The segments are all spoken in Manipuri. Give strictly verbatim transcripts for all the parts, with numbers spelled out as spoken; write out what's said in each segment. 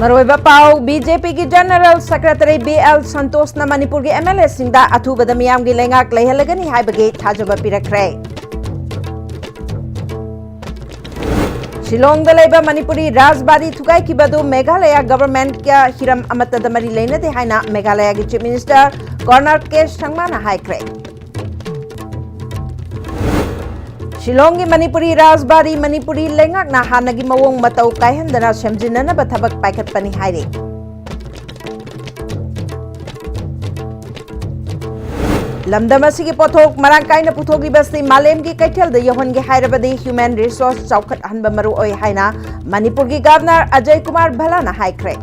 ꯃꯔꯨꯑꯣꯏꯕ ꯄꯥꯎ, ꯕꯤ ꯖꯦ ꯄꯤꯒꯤ General Secretary ꯕꯤ ꯑꯦꯜ ꯁꯟꯇꯣꯁꯅ ꯃꯅꯤꯄꯨꯔꯒꯤ ꯑꯦꯝ ꯑꯦꯜ ꯑꯦꯁꯤꯡꯗ ꯑꯊꯨꯕꯗ ꯃꯤꯌꯥꯝꯒꯤ ꯂꯩꯉꯥꯛ ꯂꯩꯍꯜꯂꯒꯅꯤ ꯍꯥꯏꯕꯒꯤ ꯊꯥꯖꯕ ꯄꯤꯔꯛꯈ꯭ꯔꯦ꯫ ꯁꯤꯂꯣꯡꯗ ꯂꯩꯕ ꯃꯅꯤꯄꯨꯔꯤ ꯔꯥꯖꯕꯥꯔꯤ ꯊꯨꯒꯥꯏꯈꯤꯕ ꯑꯗꯨ ꯃꯦꯘꯥꯂꯌꯥ ꯒꯚꯔꯟꯃꯦꯟꯠꯀ ꯍꯤꯔꯝ ꯑꯃꯠꯇꯗ ꯃꯔꯤ ꯂꯩꯅꯗꯦ ꯍꯥꯏꯅ ꯃꯦꯘꯥꯂꯌꯥꯒꯤ Chief Minister Conrad K ꯁꯪꯃꯥꯅ ꯍꯥꯏꯈ꯭ꯔꯦ꯫ ꯁꯤꯂꯣꯡꯒꯤ ꯃꯅꯤꯄꯨꯔꯤ ꯔꯥꯖꯕꯥꯔꯤ ꯃꯅꯤꯄꯨꯔꯤ ꯂꯩꯉꯥꯛꯅ ꯍꯥꯟꯅꯒꯤ ꯃꯑꯣꯡ ꯃꯇꯧ ꯀꯥꯏꯍꯟꯗꯅ ꯁꯦꯝꯖꯤꯟꯅꯅꯕ ꯊꯕꯛ ꯄꯥꯏꯈꯠꯄꯅꯤ ꯍꯥꯏꯔꯤ꯫ ꯂꯝꯗꯝ ꯑꯁꯤꯒꯤ ꯄꯣꯠꯊꯣꯛ ꯃꯔꯥꯡ ꯀꯥꯏꯅ ꯄꯨꯊꯣꯛꯂꯤꯕꯁꯤ ꯃꯥꯂꯦꯝꯒꯤ ꯀꯩꯊꯦꯜꯗ ꯌꯧꯍꯟꯒꯦ ꯍꯥꯏꯔꯕꯗꯤ human resource ꯆꯥꯎꯈꯠꯍꯟꯕ ꯃꯔꯨ ꯑꯣꯏ ꯍꯥꯏꯅ ꯃꯅꯤꯄꯨꯔꯒꯤ Governor ꯑꯖꯌ ꯀꯨꯃꯥꯔ ꯚꯜꯂꯥꯅ ꯍꯥꯏꯈ꯭ꯔꯦ꯫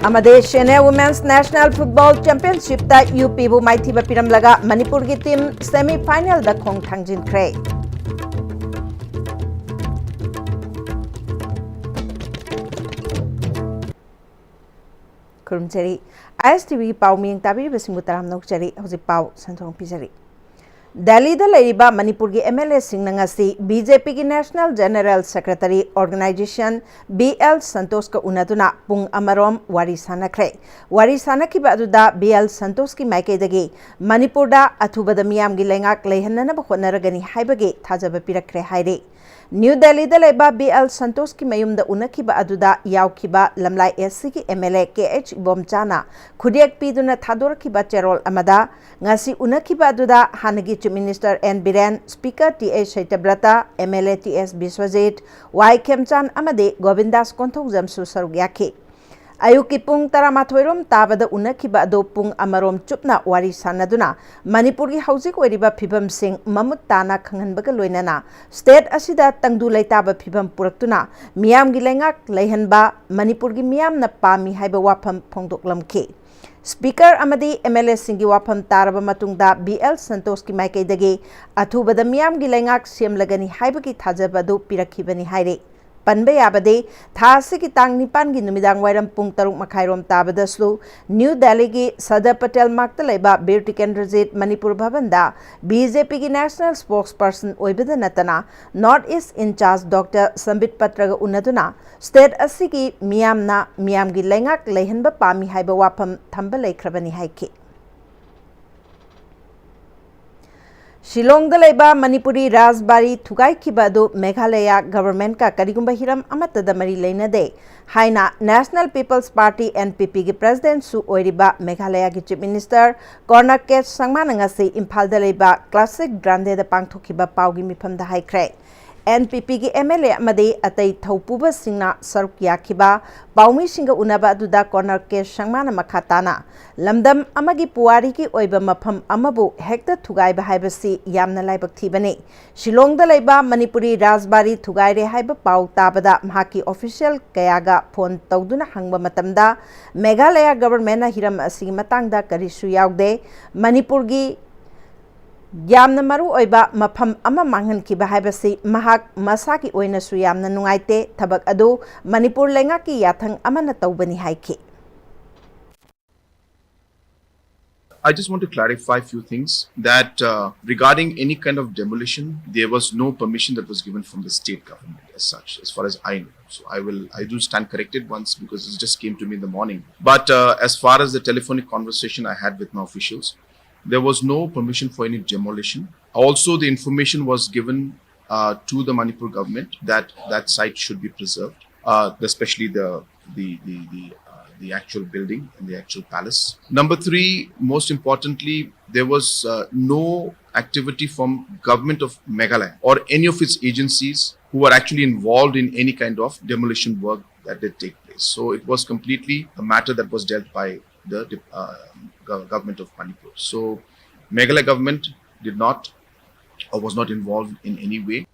ꯑꯃꯗꯤ Senior Women's National Football Championshipꯇ ꯌꯨ ꯄꯤꯕꯨ ꯃꯥꯏꯊꯤꯕ ꯄꯤꯔꯝꯂꯒ ꯃꯅꯤꯄꯨꯔꯒꯤ team semi finalꯗ ꯈꯣꯡ ꯊꯥꯡꯖꯤꯟꯈ꯭ꯔꯦ꯫ ꯈꯨꯔꯨꯝꯖꯔꯤ꯫ ꯑꯥꯏ ꯑꯦꯁ ꯇꯤ ꯚꯤꯒꯤ ꯄꯥꯎ ꯃꯤꯠꯌꯦꯡ ꯇꯥꯕꯤꯔꯤꯕꯁꯤꯡꯕꯨ ꯇꯔꯥꯝꯅ ꯑꯣꯛꯆꯔꯤ꯫ ꯍꯧꯖꯤꯛ ꯄꯥꯎ ꯁꯟꯗꯣꯛꯅ ꯄꯤꯖꯔꯤ꯫ ꯗꯦꯜꯂꯤꯗ ꯂꯩꯔꯤꯕ ꯃꯅꯤꯄꯨꯔꯒꯤ ꯑꯦꯝ ꯑꯦꯜ ꯑꯦꯁꯤꯡꯅ ꯉꯁꯤ ꯕꯤ ꯖꯦ ꯄꯤꯒꯤ National General Secretary Organization B L ꯁꯟꯇꯣꯁꯀ ꯎꯅꯗꯨꯅ ꯄꯨꯡ ꯑꯃꯔꯣꯝ ꯋꯥꯔꯤ ꯁꯥꯟꯅꯈ꯭ꯔꯦ꯫ ꯋꯥꯔꯤ ꯁꯥꯟꯅꯈꯤꯕ ꯑꯗꯨꯗ ꯕꯤ ꯑꯦꯜ ꯁꯟꯇꯣꯁꯀꯤ ꯃꯥꯏꯀꯩꯗꯒꯤ ꯃꯅꯤꯄꯨꯔꯗ ꯑꯊꯨꯕꯗ ꯃꯤꯌꯥꯝꯒꯤ ꯂꯩꯉꯥꯛ ꯂꯩꯍꯟꯅꯅꯕ ꯍꯣꯠꯅꯔꯒꯅꯤ ꯍꯥꯏꯕꯒꯤ ꯊꯥꯖꯕ ꯄꯤꯔꯛꯈ꯭ꯔꯦ ꯍꯥꯏꯔꯤ꯫ ꯅ꯭ꯌꯨ ꯗꯦꯜꯂꯤꯗ ꯂꯩꯕ ꯕꯤ ꯑꯦꯜ ꯁꯟꯇꯣꯁꯀꯤ ꯃꯌꯨꯝꯗ ꯎꯅꯈꯤꯕ ꯑꯗꯨꯗ ꯌꯥꯎꯈꯤꯕ ꯂꯝꯂꯥꯏ ꯑꯦꯁ ꯁꯤꯒꯤ M L A K H ꯏꯕꯣꯝꯆꯥꯅ ꯈꯨꯗꯦꯛ ꯄꯤꯗꯨꯅ ꯊꯥꯗꯣꯔꯛꯈꯤꯕ ꯆꯦꯔꯣꯜ ꯑꯃꯗ, ꯉꯁꯤ ꯎꯅꯈꯤꯕ ꯑꯗꯨꯗ ꯍꯥꯟꯅꯒꯤ Chief Minister N Biren, Speaker T H Satyabrata, M L A T S Biswajit, Y Khemchand ꯑꯃꯗꯤ ꯒꯣꯕꯤꯟꯗꯥꯁ ꯀꯣꯟꯊꯧꯖꯝꯁꯨ ꯁꯔꯨꯛ ꯌꯥꯈꯤ꯫ ꯑꯌꯨꯛꯀꯤ ꯄꯨꯡ ꯇꯔꯥꯃꯥꯊꯣꯏ ꯔꯣꯝ ꯇꯥꯕꯗ ꯎꯅꯈꯤꯕ ꯑꯗꯨ ꯄꯨꯡ ꯑꯃꯔꯣꯝ ꯆꯨꯞꯅ ꯋꯥꯔꯤ ꯁꯥꯟꯅꯗꯨꯅ ꯃꯅꯤꯄꯨꯔꯒꯤ ꯍꯧꯖꯤꯛ ꯑꯣꯏꯔꯤꯕ ꯐꯤꯕꯝꯁꯤꯡ ꯃꯃꯨꯠ ꯇꯥꯅ ꯈꯪꯍꯟꯕꯒ ꯂꯣꯏꯅꯅ state ꯑꯁꯤꯗ ꯇꯪꯗꯨ ꯂꯩꯇꯥꯕ ꯐꯤꯕꯝ ꯄꯨꯔꯛꯇꯨꯅ ꯃꯤꯌꯥꯝꯒꯤ ꯂꯩꯉꯥꯛ ꯂꯩꯍꯟꯕ ꯃꯅꯤꯄꯨꯔꯒꯤ ꯃꯤꯌꯥꯝꯅ ꯄꯥꯝꯃꯤ ꯍꯥꯏꯕ ꯋꯥꯐꯝ ꯐꯣꯡꯗꯣꯛꯂꯝꯈꯤ꯫ Speaker ꯑꯃꯗꯤ ꯑꯦꯝ ꯑꯦꯜ ꯑꯦꯁꯤꯡꯒꯤ ꯋꯥꯐꯝ ꯇꯥꯔꯕ ꯃꯇꯨꯡꯗ ꯕꯤ ꯑꯦꯜ ꯁꯟꯇꯣꯁꯀꯤ ꯃꯥꯏꯀꯩꯗꯒꯤ ꯑꯊꯨꯕꯗ ꯃꯤꯌꯥꯝꯒꯤ ꯂꯩꯉꯥꯛ ꯁꯦꯝꯂꯒꯅꯤ ꯍꯥꯏꯕꯒꯤ ꯊꯥꯖꯕ ꯑꯗꯨ ꯄꯤꯔꯛꯈꯤꯕꯅꯤ ꯍꯥꯏꯔꯤ꯫ ꯄꯟꯕ ꯌꯥꯕꯗꯤ, ꯊꯥ ꯑꯁꯤꯒꯤ ꯇꯥꯡ ꯅꯤꯄꯥꯟꯒꯤ ꯅꯨꯃꯤꯗꯥꯡ ꯋꯥꯏꯔꯝ ꯄꯨꯡ ꯇꯔꯨꯛ ꯃꯈꯥꯏꯔꯣꯝ ꯇꯥꯕꯗꯁꯨ ꯅ꯭ꯌꯨ ꯗꯦꯜꯂꯤꯒꯤ ꯁꯗꯔ ꯄꯇꯦꯜ ꯃꯥꯔꯛꯇ ꯂꯩꯕ ꯕꯤꯔ ꯇꯤꯀꯦꯟꯗ꯭ꯔꯖꯤꯠ ꯃꯅꯤꯄꯨꯔ ꯚꯕꯟꯗ ꯕꯤ ꯖꯦ ꯄꯤꯒꯤ ꯅꯦꯁꯅꯦꯜ ꯁ꯭ꯄꯣꯛꯁ ꯄꯔꯁꯟ ꯑꯣꯏꯕꯗ ꯅꯠꯇꯅ north east incharge doctor Sambit ꯄꯇ꯭ꯔꯒ ꯎꯅꯗꯨꯅ ꯁ꯭ꯇꯦꯠ ꯑꯁꯤꯒꯤ ꯃꯤꯌꯥꯝꯅ ꯃꯤꯌꯥꯝꯒꯤ ꯂꯩꯉꯥꯛ ꯂꯩꯍꯟꯕ ꯄꯥꯝꯃꯤ ꯍꯥꯏꯕ ꯋꯥꯐꯝ ꯊꯝꯕ ꯂꯩꯈ꯭ꯔꯕꯅꯤ ꯍꯥꯏꯈꯤ꯫ ꯁꯤꯂꯣꯡꯗ ꯂꯩꯕ ꯃꯅꯤꯄꯨꯔꯤ ꯔꯥꯖꯕꯥꯔꯤ ꯊꯨꯒꯥꯏꯈꯤꯕ ꯑꯗꯨ ꯃꯦꯘꯥꯂꯌꯥ ꯒꯚꯔꯟꯃꯦꯟꯠꯀ ꯀꯔꯤꯒꯨꯝꯕ ꯍꯤꯔꯝ ꯑꯃꯠꯇꯗ ꯃꯔꯤ ꯂꯩꯅꯗꯦ ꯍꯥꯏꯅ national people's party, N P ꯄꯤꯒꯤ ꯄ꯭ꯔꯦꯁꯤꯗꯦꯟꯠꯁꯨ ꯑꯣꯏꯔꯤꯕ ꯃꯦꯘꯥꯂꯌꯥꯒꯤ ꯆꯤꯐ ꯃꯤꯅꯤꯁꯇꯔ ꯀꯣꯟꯅꯔ ꯀꯦ ꯁꯪꯃꯥꯅ ꯉꯁꯤ ꯏꯝꯐꯥꯜꯗ ꯂꯩꯕ ꯀ꯭ꯂꯥꯁꯤꯛ ꯒ꯭ꯔꯥꯟꯗꯦꯗ ꯄꯥꯡꯊꯣꯛꯈꯤꯕ ꯄꯥꯎꯒꯤ ꯃꯤꯐꯝꯗ ꯍꯥꯏꯈ꯭ꯔꯦ꯫ ꯑꯦꯟ ꯄꯤ ꯄꯤꯒꯤ ꯑꯦꯝ ꯑꯦꯜ ꯑꯦ ꯑꯃꯗꯤ ꯑꯇꯩ ꯊꯧꯄꯨꯕꯁꯤꯡꯅ ꯁꯔꯨꯛ ꯌꯥꯈꯤꯕ ꯄꯥꯎꯃꯤꯁꯤꯡꯒ ꯎꯅꯕ ꯑꯗꯨꯗ ꯀꯣꯟꯅꯔ ꯀꯦ ꯁꯪꯃꯥꯅ ꯃꯈꯥ ꯇꯥꯅ ꯂꯝꯗꯝ ꯑꯃꯒꯤ ꯄꯨꯋꯥꯔꯤꯒꯤ ꯑꯣꯏꯕ ꯃꯐꯝ ꯑꯃꯕꯨ ꯍꯦꯛꯇ ꯊꯨꯒꯥꯏꯕ ꯍꯥꯏꯕꯁꯤ ꯌꯥꯝꯅ ꯂꯥꯏꯕꯛ ꯊꯤꯕꯅꯤ꯫ ꯁꯤꯂꯣꯡꯗ ꯂꯩꯕ ꯃꯅꯤꯄꯨꯔꯤ ꯔꯥꯖꯕꯥꯔꯤ ꯊꯨꯒꯥꯏꯔꯦ ꯍꯥꯏꯕ ꯄꯥꯎ ꯇꯥꯕꯗ ꯃꯍꯥꯛꯀꯤ ꯑꯣꯐꯤꯁꯤꯌꯦꯜ ꯀꯌꯥꯒ ꯐꯣꯟ ꯇꯧꯗꯨꯅ ꯍꯪꯕ ꯃꯇꯝꯗ ꯃꯦꯘꯥꯂꯌꯥ ꯒꯚꯔꯟꯃꯦꯟꯠꯅ ꯍꯤꯔꯝ ꯑꯁꯤꯒꯤ ꯃꯇꯥꯡꯗ ꯀꯔꯤꯁꯨ ꯌꯥꯎꯗꯦ꯫ ꯃꯅꯤꯄꯨꯔꯒꯤ ꯌꯥꯝꯅ ꯃꯔꯨ ꯑꯣꯏꯕ ꯃꯐꯝ ꯑꯃ ꯃꯥꯡꯍꯟꯈꯤꯕ ꯍꯥꯏꯕꯁꯤ ꯃꯍꯥꯛ ꯃꯁꯥꯒꯤ ꯑꯣꯏꯅꯁꯨ ꯌꯥꯝꯅ ꯅꯨꯡꯉꯥꯏꯇꯦ꯫ ꯊꯕꯛ ꯑꯗꯨ ꯃꯅꯤꯄꯨꯔ ꯂꯩꯉꯥꯛꯀꯤ ꯌꯥꯊꯪ ꯑꯃꯅ ꯇꯧꯕꯅꯤ ꯍꯥꯏꯈꯤ꯫ I just want to clarify a few things that uh, regarding any kind of demolition, there was no permission that was given from the state government as such, as far as I know. So I will, I do stand corrected once because this just came to me in the morning. But uh, as far as the telephonic conversation I had with my officials, there was no permission for any demolition. Also, the information was given uh, to the Manipur government that that site should be preserved, uh, especially the the the the, uh, the actual building and the actual palace. Number three, most importantly, there was uh, no activity from government of Meghalaya or any of its agencies who were actually involved in any kind of demolition work that did take place. So it was completely a matter that was dealt by the uh, government of Manipur. So Meghalaya government did not or was not involved in any way.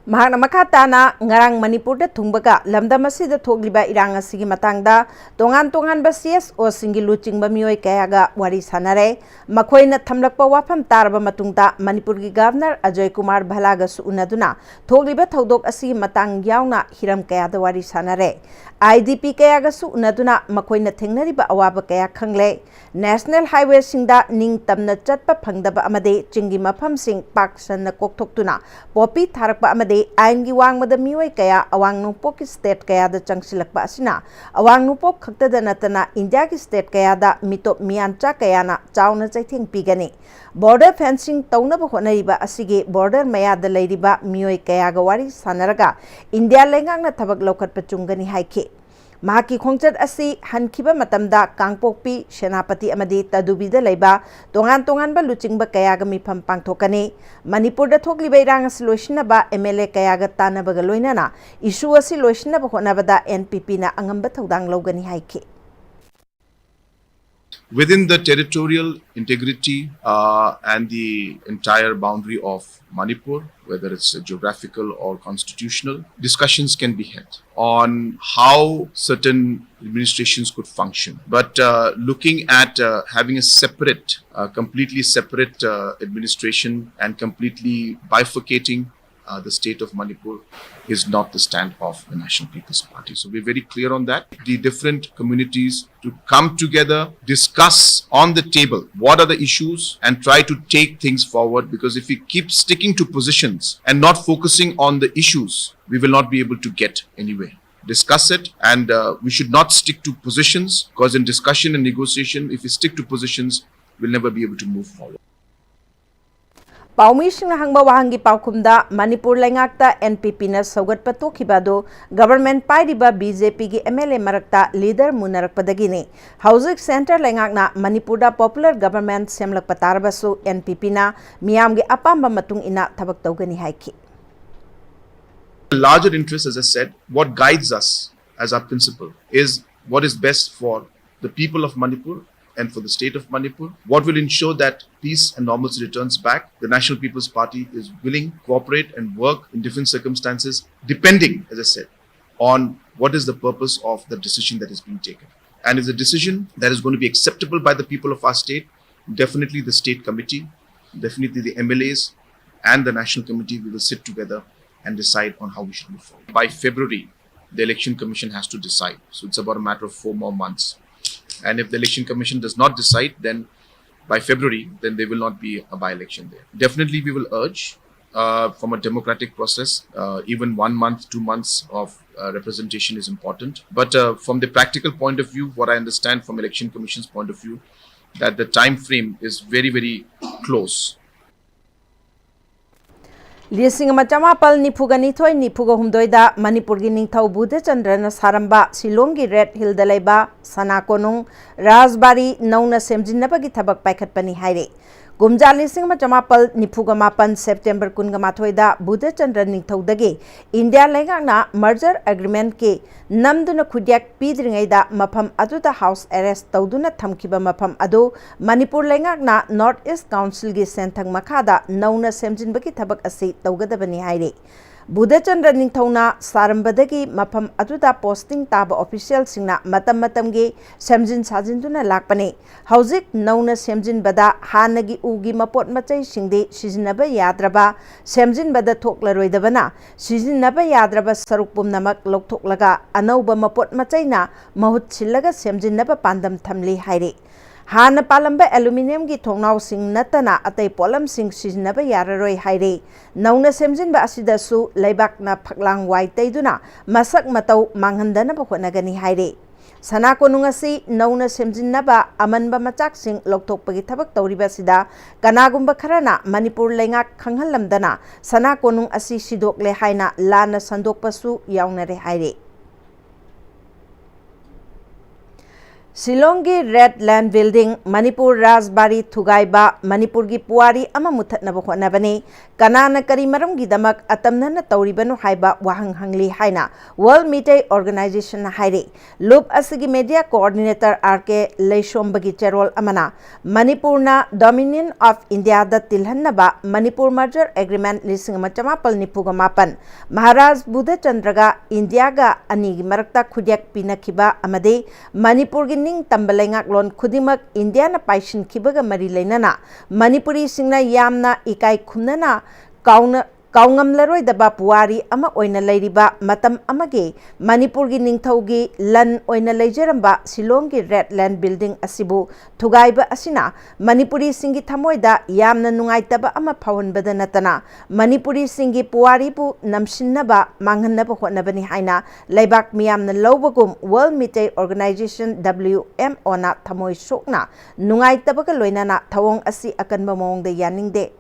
ꯃꯍꯥꯛꯅ ꯃꯈꯥ ꯇꯥꯅ ꯉꯔꯥꯡ ꯃꯅꯤꯄꯨꯔꯗ ꯊꯨꯡꯕꯒ ꯂꯝꯗꯝ ꯑꯁꯤꯗ ꯊꯣꯛꯂꯤꯕ ꯏꯔꯥꯡ ꯑꯁꯤꯒꯤ ꯃꯇꯥꯡꯗ ꯇꯣꯉꯥꯟ ꯇꯣꯉꯥꯟꯕ ꯁꯤ ꯑꯦꯁ ꯑꯣꯁꯤꯡꯒꯤ ꯂꯨꯆꯤꯡꯕ ꯃꯤꯑꯣꯏ ꯀꯌꯥꯒ ꯋꯥꯔꯤ ꯁꯥꯟꯅꯔꯦ꯫ ꯃꯈꯣꯏꯅ ꯊꯝꯂꯛꯄ ꯋꯥꯐꯝ ꯇꯥꯔꯕ ꯃꯇꯨꯡꯗ ꯃꯅꯤꯄꯨꯔꯒꯤ ꯒꯚꯔꯅꯔ ꯑꯖꯣꯏ ꯀꯨꯃꯥꯔ ꯚꯜꯂꯥꯒꯁꯨ ꯎꯅꯗꯨꯅ ꯊꯣꯛꯂꯤꯕ ꯊꯧꯗꯣꯛ ꯑꯁꯤꯒꯤ ꯃꯇꯥꯡ ꯌꯥꯎꯅ ꯍꯤꯔꯝ ꯀꯌꯥꯗ ꯋꯥꯔꯤ ꯁꯥꯟꯅꯔꯦ꯫ ꯑꯥꯏ ꯗꯤ ꯄꯤ ꯀꯌꯥꯒꯁꯨ ꯎꯅꯗꯨꯅ ꯃꯈꯣꯏꯅ ꯊꯦꯡꯅꯔꯤꯕ ꯑꯋꯥꯕ ꯀꯌꯥ ꯈꯪꯂꯦ꯫ ꯅꯦꯁꯅꯦꯜ ꯍꯥꯏꯋꯦꯁꯤꯡꯗ ꯅꯤꯡꯇꯝꯅ ꯆꯠꯄ ꯐꯪꯗꯕ ꯑꯃꯗꯤ ꯆꯤꯡꯒꯤ ꯃꯐꯝꯁꯤꯡ ꯄꯥꯛ ꯁꯟꯅ ꯀꯣꯛꯊꯣꯛꯇꯨꯅ ꯄꯣꯄꯤ ꯊꯥꯔꯛꯄ ꯑꯃꯗꯤ ꯑꯥꯏꯟꯒꯤ ꯋꯥꯡꯃꯗ ꯃꯤꯑꯣꯏ ꯀꯌꯥ ꯑꯋꯥꯡ ꯅꯣꯡꯄꯣꯛꯀꯤ ꯁ꯭ꯇꯦꯠ ꯀꯌꯥꯗ ꯆꯪꯁꯤꯜꯂꯛꯄ ꯑꯁꯤꯅ ꯑꯋꯥꯡ ꯅꯣꯡꯄꯣꯛ ꯈꯛꯇꯗ ꯅꯠꯇꯅ ꯏꯟꯗꯤꯌꯥꯒꯤ ꯁ꯭ꯇꯦꯠ ꯀꯌꯥꯗ ꯃꯤꯇꯣꯞ ꯃꯤꯌꯥꯟꯆꯥ ꯀꯌꯥꯅ ꯆꯥꯎꯅ ꯆꯩꯊꯦꯡ ꯄꯤꯒꯅꯤ꯫ ꯕꯣꯔꯗꯔ ꯐꯦꯟꯁꯤꯡ ꯇꯧꯅꯕ ꯍꯣꯠꯅꯔꯤꯕ ꯑꯁꯤꯒꯤ ꯕꯣꯔꯗꯔ ꯃꯌꯥꯗ ꯂꯩꯔꯤꯕ ꯃꯤꯑꯣꯏ ꯀꯌꯥꯒ ꯋꯥꯔꯤ ꯁꯥꯟꯅꯔꯒ ꯏꯟꯗꯤꯌꯥ ꯂꯩꯉꯥꯛꯅ ꯊꯕꯛ ꯂꯧꯈꯠꯄ ꯆꯨꯝꯒꯅꯤ ꯍꯥꯏꯈꯤ꯫ ꯃꯍꯥꯛꯀꯤ ꯈꯣꯡꯆꯠ ꯑꯁꯤ ꯍꯟꯈꯤꯕ ꯃꯇꯝꯗ ꯀꯥꯡꯄꯣꯛꯄꯤ, ꯁꯦꯅꯥꯄꯇꯤ ꯑꯃꯗꯤ ꯇꯗꯨꯕꯤꯗ ꯂꯩꯕ ꯇꯣꯉꯥꯟ ꯇꯣꯉꯥꯟꯕ ꯂꯨꯆꯤꯡꯕ ꯀꯌꯥꯒ ꯃꯤꯐꯝ ꯄꯥꯡꯊꯣꯛꯀꯅꯤ꯫ ꯃꯅꯤꯄꯨꯔꯗ ꯊꯣꯛꯂꯤꯕ ꯏꯔꯥꯡ ꯑꯁꯤ ꯂꯣꯏꯁꯤꯟꯅꯕ ꯑꯦꯝ ꯑꯦꯜ ꯑꯦ ꯀꯌꯥꯒ ꯇꯥꯟꯅꯕꯒ ꯂꯣꯏꯅꯅ ꯏꯁꯨ ꯑꯁꯤ ꯂꯣꯏꯁꯤꯟꯅꯕ ꯍꯣꯠꯅꯕꯗ ꯑꯦꯟ ꯄꯤ ꯄꯤꯅ ꯑꯉꯝꯕ ꯊꯧꯗꯥꯡ ꯂꯧꯒꯅꯤ ꯍꯥꯏꯈꯤ꯫ Within the territorial integrity uh, and the entire boundary of Manipur, whether it's geographical or constitutional, discussions can be had on how certain administrations could function. But uh, looking at uh, having a separate, uh, completely separate uh, administration and completely bifurcating uh, the state of Manipur is not the stand of the National People's Party. So we're very clear on that. The different communities to come together, discuss on the table what are the issues, and try to take things forward. Because if we keep sticking to positions and not focusing on the issues, we will not be able to get anywhere. Discuss it, and uh, we should not stick to positions, because in discussion and negotiation, if we stick to positions, we'll never be able to move forward. ꯄꯥꯎꯃꯤꯁꯤꯡꯅ ꯍꯪꯕ ꯋꯥꯍꯪꯒꯤ ꯄꯥꯎꯈꯨꯝꯗ ꯃꯅꯤꯄꯨꯔ ꯂꯩꯉꯥꯛꯇ ꯑꯦꯟ ꯄꯤ ꯄꯤꯅ ꯁꯧꯒꯠꯄ ꯇꯣꯛꯈꯤꯕ ꯑꯗꯨ ꯒꯚꯔꯟꯃꯦꯟꯠ ꯄꯥꯏꯔꯤꯕ ꯕꯤ ꯖꯦ ꯄꯤꯒꯤ ꯑꯦꯝ ꯑꯦꯜ ꯑꯦ ꯃꯔꯛꯇ ꯂꯤꯗꯔ ꯃꯨꯟꯅꯔꯛꯄꯗꯒꯤꯅꯤ꯫ ꯍꯧꯖꯤꯛ ꯁꯦꯟꯇꯔ ꯂꯩꯉꯥꯛꯅ ꯃꯅꯤꯄꯨꯔꯗ ꯄꯣꯄꯨꯂꯔ ꯒꯚꯔꯟꯃꯦꯟꯠ ꯁꯦꯝꯂꯛꯄ ꯇꯥꯔꯕꯁꯨ ꯑꯦꯟ ꯄꯤ ꯄꯤꯅ ꯃꯤꯌꯥꯝꯒꯤ ꯑꯄꯥꯝꯕ ꯃꯇꯨꯡ ꯏꯟꯅ ꯊꯕꯛ ꯇꯧꯒꯅꯤ ꯍꯥꯏꯈꯤ꯫ The larger interest, as I said, what guides us as our principle is what is best for the people of Manipur and for the state of Manipur. What will ensure that peace and normalcy returns back? The National People's Party is willing to cooperate and work in different circumstances, depending, as I said, on what is the purpose of the decision that is being taken. And is a decision that is going to be acceptable by the people of our state, definitely the state committee, definitely the M L As and the national committee, we will sit together and decide on how we should move forward. By February, the Election Commission has to decide. So it's about a matter of four more months. And if the Election Commission does not decide, then by February, then there will not be a by-election there. Definitely, we will urge uh, from a democratic process, uh, even one month, two months of uh, representation is important. But uh, from the practical point of view, what I understand from Election Commission's point of view, that the time frame is very, very close. ꯂꯤꯁꯤꯡ ꯑꯃ ꯆꯃꯥꯄꯜ ꯅꯤꯐꯨꯒ ꯅꯤꯊꯣꯏ ꯅꯤꯐꯨꯒ ꯍꯨꯝꯗꯣꯏꯗ ꯃꯅꯤꯄꯨꯔꯒꯤ ꯅꯤꯡꯊꯧ ꯕꯨꯙꯆꯟꯗ꯭ꯔꯅ ꯁꯥꯔꯝꯕ ꯁꯤꯂꯣꯡꯒꯤ ꯔꯦꯗ ꯍꯤꯜꯗ ꯂꯩꯕ ꯁꯅꯥ ꯀꯣꯅꯨꯡ ꯔꯥꯖꯕꯥꯔꯤ ꯅꯧꯅ ꯁꯦꯝꯖꯤꯟꯅꯕꯒꯤ ꯊꯕꯛ ꯄꯥꯏꯈꯠꯄꯅꯤ ꯍꯥꯏꯔꯤ꯫ ꯀꯨꯝꯖꯥ ꯂꯤꯁꯤꯡ ꯑꯃ ꯆꯃꯥꯄꯜ ꯅꯤꯐꯨꯒ ꯃꯥꯄꯜ ꯁꯦꯞꯇꯦꯝꯕꯔ ꯀꯨꯟꯒ ꯃꯥꯊꯣꯏꯗ ꯕꯨꯙꯆꯟꯗ꯭ꯔ ꯅꯤꯡꯊꯧꯗꯒꯤ ꯏꯟꯗꯤꯌꯥ ꯂꯩꯉꯥꯛꯅ ꯃꯔꯖꯔ ꯑꯦꯒ꯭ꯔꯤꯃꯦꯟꯠꯀꯤ ꯅꯝꯗꯨꯅ ꯈꯨꯠꯌꯦꯛ ꯄꯤꯗ꯭ꯔꯤꯉꯩꯗ ꯃꯐꯝ ꯑꯗꯨꯗ ꯍꯥꯎꯁ ꯑꯦꯔꯦꯁ ꯇꯧꯗꯨꯅ ꯊꯝꯈꯤꯕ ꯃꯐꯝ ꯑꯗꯨ ꯃꯅꯤꯄꯨꯔ ꯂꯩꯉꯥꯛꯅ ꯅꯣꯔꯠ ꯏꯁ ꯀꯥꯎꯟꯁꯤꯜꯒꯤ ꯁꯦꯟꯊꯪ ꯃꯈꯥꯗ ꯅꯧꯅ ꯁꯦꯝꯖꯤꯟꯕꯒꯤ ꯊꯕꯛ ꯑꯁꯤ ꯇꯧꯒꯗꯕꯅꯤ ꯍꯥꯏꯔꯤ꯫ ꯕꯨꯙꯆꯟꯗ꯭ꯔ ꯅꯤꯡꯊꯧꯅ ꯁꯥꯔꯝꯕꯗꯒꯤ ꯃꯐꯝ ꯑꯗꯨꯗ ꯄꯣꯁꯇꯤꯡ ꯇꯥꯕ ꯑꯣꯐꯤꯁꯤꯌꯦꯜꯁꯤꯡꯅ ꯃꯇꯝ ꯃꯇꯝꯒꯤ ꯁꯦꯝꯖꯤꯟ ꯁꯥꯖꯤꯟꯗꯨꯅ ꯂꯥꯛꯄꯅꯤ꯫ ꯍꯧꯖꯤꯛ ꯅꯧꯅ ꯁꯦꯝꯖꯤꯟꯕꯗ ꯍꯥꯟꯅꯒꯤ ꯎꯒꯤ ꯃꯄꯣꯠ ꯃꯆꯩꯁꯤꯡꯗꯤ ꯁꯤꯖꯤꯟꯅꯕ ꯌꯥꯗ꯭ꯔꯕ, ꯁꯦꯝꯖꯤꯟꯕꯗ ꯊꯣꯛꯂꯔꯣꯏꯗꯕꯅ ꯁꯤꯖꯤꯟꯅꯕ ꯌꯥꯗ꯭ꯔꯕ ꯁꯔꯨꯛ ꯄꯨꯝꯅꯃꯛ ꯂꯧꯊꯣꯛꯂꯒ ꯑꯅꯧꯕ ꯃꯄꯣꯠ ꯃꯆꯩꯅ ꯃꯍꯨꯠ ꯁꯤꯜꯂꯒ ꯁꯦꯝꯖꯤꯟꯅꯕ ꯄꯥꯟꯗꯝ ꯊꯝꯂꯤ ꯍꯥꯏꯔꯤ꯫ ꯍꯥꯟꯅ ꯄꯥꯜꯂꯝꯕ ꯑꯦꯂꯨꯃꯤꯅꯤꯌꯝꯒꯤ ꯊꯣꯡꯅꯥꯎꯁꯤꯡ ꯅꯠꯇꯅ ꯑꯇꯩ ꯄꯣꯠꯂꯝꯁꯤꯡ ꯁꯤꯖꯤꯟꯅꯕ ꯌꯥꯔꯔꯣꯏ ꯍꯥꯏꯔꯤ꯫ ꯅꯧꯅ ꯁꯦꯝꯖꯤꯟꯕ ꯑꯁꯤꯗꯁꯨ ꯂꯩꯕꯥꯛꯅ ꯐꯛꯂꯥꯡ ꯋꯥꯏ ꯇꯩꯗꯨꯅ ꯃꯁꯛ ꯃꯇꯧ ꯃꯥꯡꯍꯟꯗꯅꯕ ꯍꯣꯠꯅꯒꯅꯤ ꯍꯥꯏꯔꯤ꯫ ꯁꯅꯥ ꯀꯣꯅꯨꯡ ꯑꯁꯤ ꯅꯧꯅ ꯁꯦꯝꯖꯤꯟꯅꯕ ꯑꯃꯟꯕ ꯃꯆꯥꯛꯁꯤꯡ ꯂꯧꯊꯣꯛꯄꯒꯤ ꯊꯕꯛ ꯇꯧꯔꯤꯕ ꯑꯁꯤꯗ ꯀꯅꯥꯒꯨꯝꯕ ꯈꯔꯅ ꯃꯅꯤꯄꯨꯔ ꯂꯩꯉꯥꯛ ꯈꯪꯍꯜꯂꯝꯗꯅ ꯁꯅꯥ ꯀꯣꯅꯨꯡ ꯑꯁꯤ ꯁꯤꯗꯣꯛꯂꯦ ꯍꯥꯏꯅ ꯂꯥꯟꯅ ꯁꯟꯗꯣꯛꯄꯁꯨ ꯌꯥꯎꯅꯔꯦ ꯍꯥꯏꯔꯤ꯫ ꯁꯤꯂꯣꯡꯒꯤ ꯔꯦꯗ ꯂꯦꯟ ꯕꯤꯜꯗꯤꯡ, ꯃꯅꯤꯄꯨꯔ ꯔꯥꯖꯕꯥꯔꯤ ꯊꯨꯒꯥꯏꯕ, ꯃꯅꯤꯄꯨꯔꯒꯤ ꯄꯨꯋꯥꯔꯤ ꯑꯃ ꯃꯨꯊꯠꯅꯕ ꯍꯣꯠꯅꯕꯅꯤ꯫ ꯀꯅꯥꯅ ꯀꯔꯤ ꯃꯔꯝꯒꯤꯗꯃꯛ ꯑꯇꯝꯅꯅ ꯇꯧꯔꯤꯕꯅꯣ ꯍꯥꯏꯕ ꯋꯥꯍꯪ ꯍꯪꯂꯤ ꯍꯥꯏꯅ ꯋꯥꯔꯜꯗ ꯃꯤꯇꯩ ꯑꯣꯔꯒꯅꯥꯏꯖꯦꯁꯟꯅ ꯍꯥꯏꯔꯤ꯫ ꯂꯨꯞ ꯑꯁꯤꯒꯤ ꯃꯦꯗꯤꯌꯥ ꯀꯣꯑꯣꯔꯗꯤꯅꯦꯇꯔ ꯑꯥꯔ ꯀꯦ ꯂꯩꯁꯣꯝꯕꯒꯤ ꯆꯦꯔꯣꯜ ꯑꯃꯅ ꯃꯅꯤꯄꯨꯔꯅ ꯗꯣꯃꯤꯅꯤꯌꯟ ꯑꯣꯐ ꯏꯟꯗꯤꯌꯥꯗ ꯇꯤꯜꯍꯟꯅꯕ ꯃꯅꯤꯄꯨꯔ ꯃꯔꯖꯔ ꯑꯦꯒ꯭ꯔꯤꯃꯦꯟ ꯂꯤꯁꯤꯡ ꯑꯃ ꯆꯃꯥꯄꯜ ꯅꯤꯐꯨꯒ ꯃꯥꯄꯟ, ꯃꯍꯥꯔꯥꯖ ꯕꯨꯙꯆꯟꯗ꯭ꯔꯒ ꯏꯟꯗꯤꯌꯥꯒ ꯑꯅꯤꯒꯤ ꯃꯔꯛꯇ ꯈꯨꯠꯌꯦꯛ ꯄꯤꯅꯈꯤꯕ ꯑꯃꯗꯤ ꯃꯅꯤꯄꯨꯔꯒꯤ ꯅꯤꯡꯇꯝꯕ ꯂꯩꯉꯥꯛꯂꯣꯟ ꯈꯨꯗꯤꯡꯃꯛ ꯏꯟꯗꯤꯌꯥꯅ ꯄꯥꯏꯁꯤꯟꯈꯤꯕꯒ ꯃꯔꯤ ꯂꯩꯅꯅ ꯃꯅꯤꯄꯨꯔꯤꯁꯤꯡꯅ ꯌꯥꯝꯅ ꯏꯀꯥꯏ ꯈꯨꯝꯅꯅ ꯀꯥꯎꯅ-, ꯀꯥꯎꯉꯝꯂꯔꯣꯏꯗꯕ ꯄꯨꯋꯥꯔꯤ ꯑꯃ ꯑꯣꯏꯅ ꯂꯩꯔꯤꯕ ꯃꯇꯝ ꯑꯃꯒꯤ ꯃꯅꯤꯄꯨꯔꯒꯤ ꯅꯤꯡꯊꯧꯒꯤ ꯂꯟ ꯑꯣꯏꯅ ꯂꯩꯖꯔꯝꯕ ꯁꯤꯂꯣꯡꯒꯤ ꯔꯦꯗ ꯂꯦꯟ ꯕꯤꯜꯗꯤꯡ ꯑꯁꯤꯕꯨ ꯊꯨꯒꯥꯏꯕ ꯑꯁꯤꯅ ꯃꯅꯤꯄꯨꯔꯤꯁꯤꯡꯒꯤ ꯊꯃꯣꯏꯗ ꯌꯥꯝꯅ ꯅꯨꯡꯉꯥꯏꯇꯕ ꯑꯃ ꯐꯥꯎꯍꯟꯕꯗ ꯅꯠꯇꯅ ꯃꯅꯤꯄꯨꯔꯤꯁꯤꯡꯒꯤ ꯄꯨꯋꯥꯔꯤꯕꯨ ꯅꯝꯁꯤꯟꯅꯕ, ꯃꯥꯡꯍꯟꯅꯕ ꯍꯣꯠꯅꯕꯅꯤ ꯍꯥꯏꯅ ꯂꯩꯕꯥꯛ ꯃꯤꯌꯥꯝꯅ ꯂꯧꯕꯒꯨꯝ world Meitei organization, W M ꯑꯣꯅ ꯊꯃꯣꯏ ꯁꯣꯛꯅ ꯅꯨꯡꯉꯥꯏꯇꯕꯒ ꯂꯣꯏꯅꯅ ꯊꯧꯑꯣꯡ ꯑꯁꯤ ꯑꯀꯟꯕ ꯃꯑꯣꯡꯗ ꯌꯥꯅꯤꯡꯗꯦ,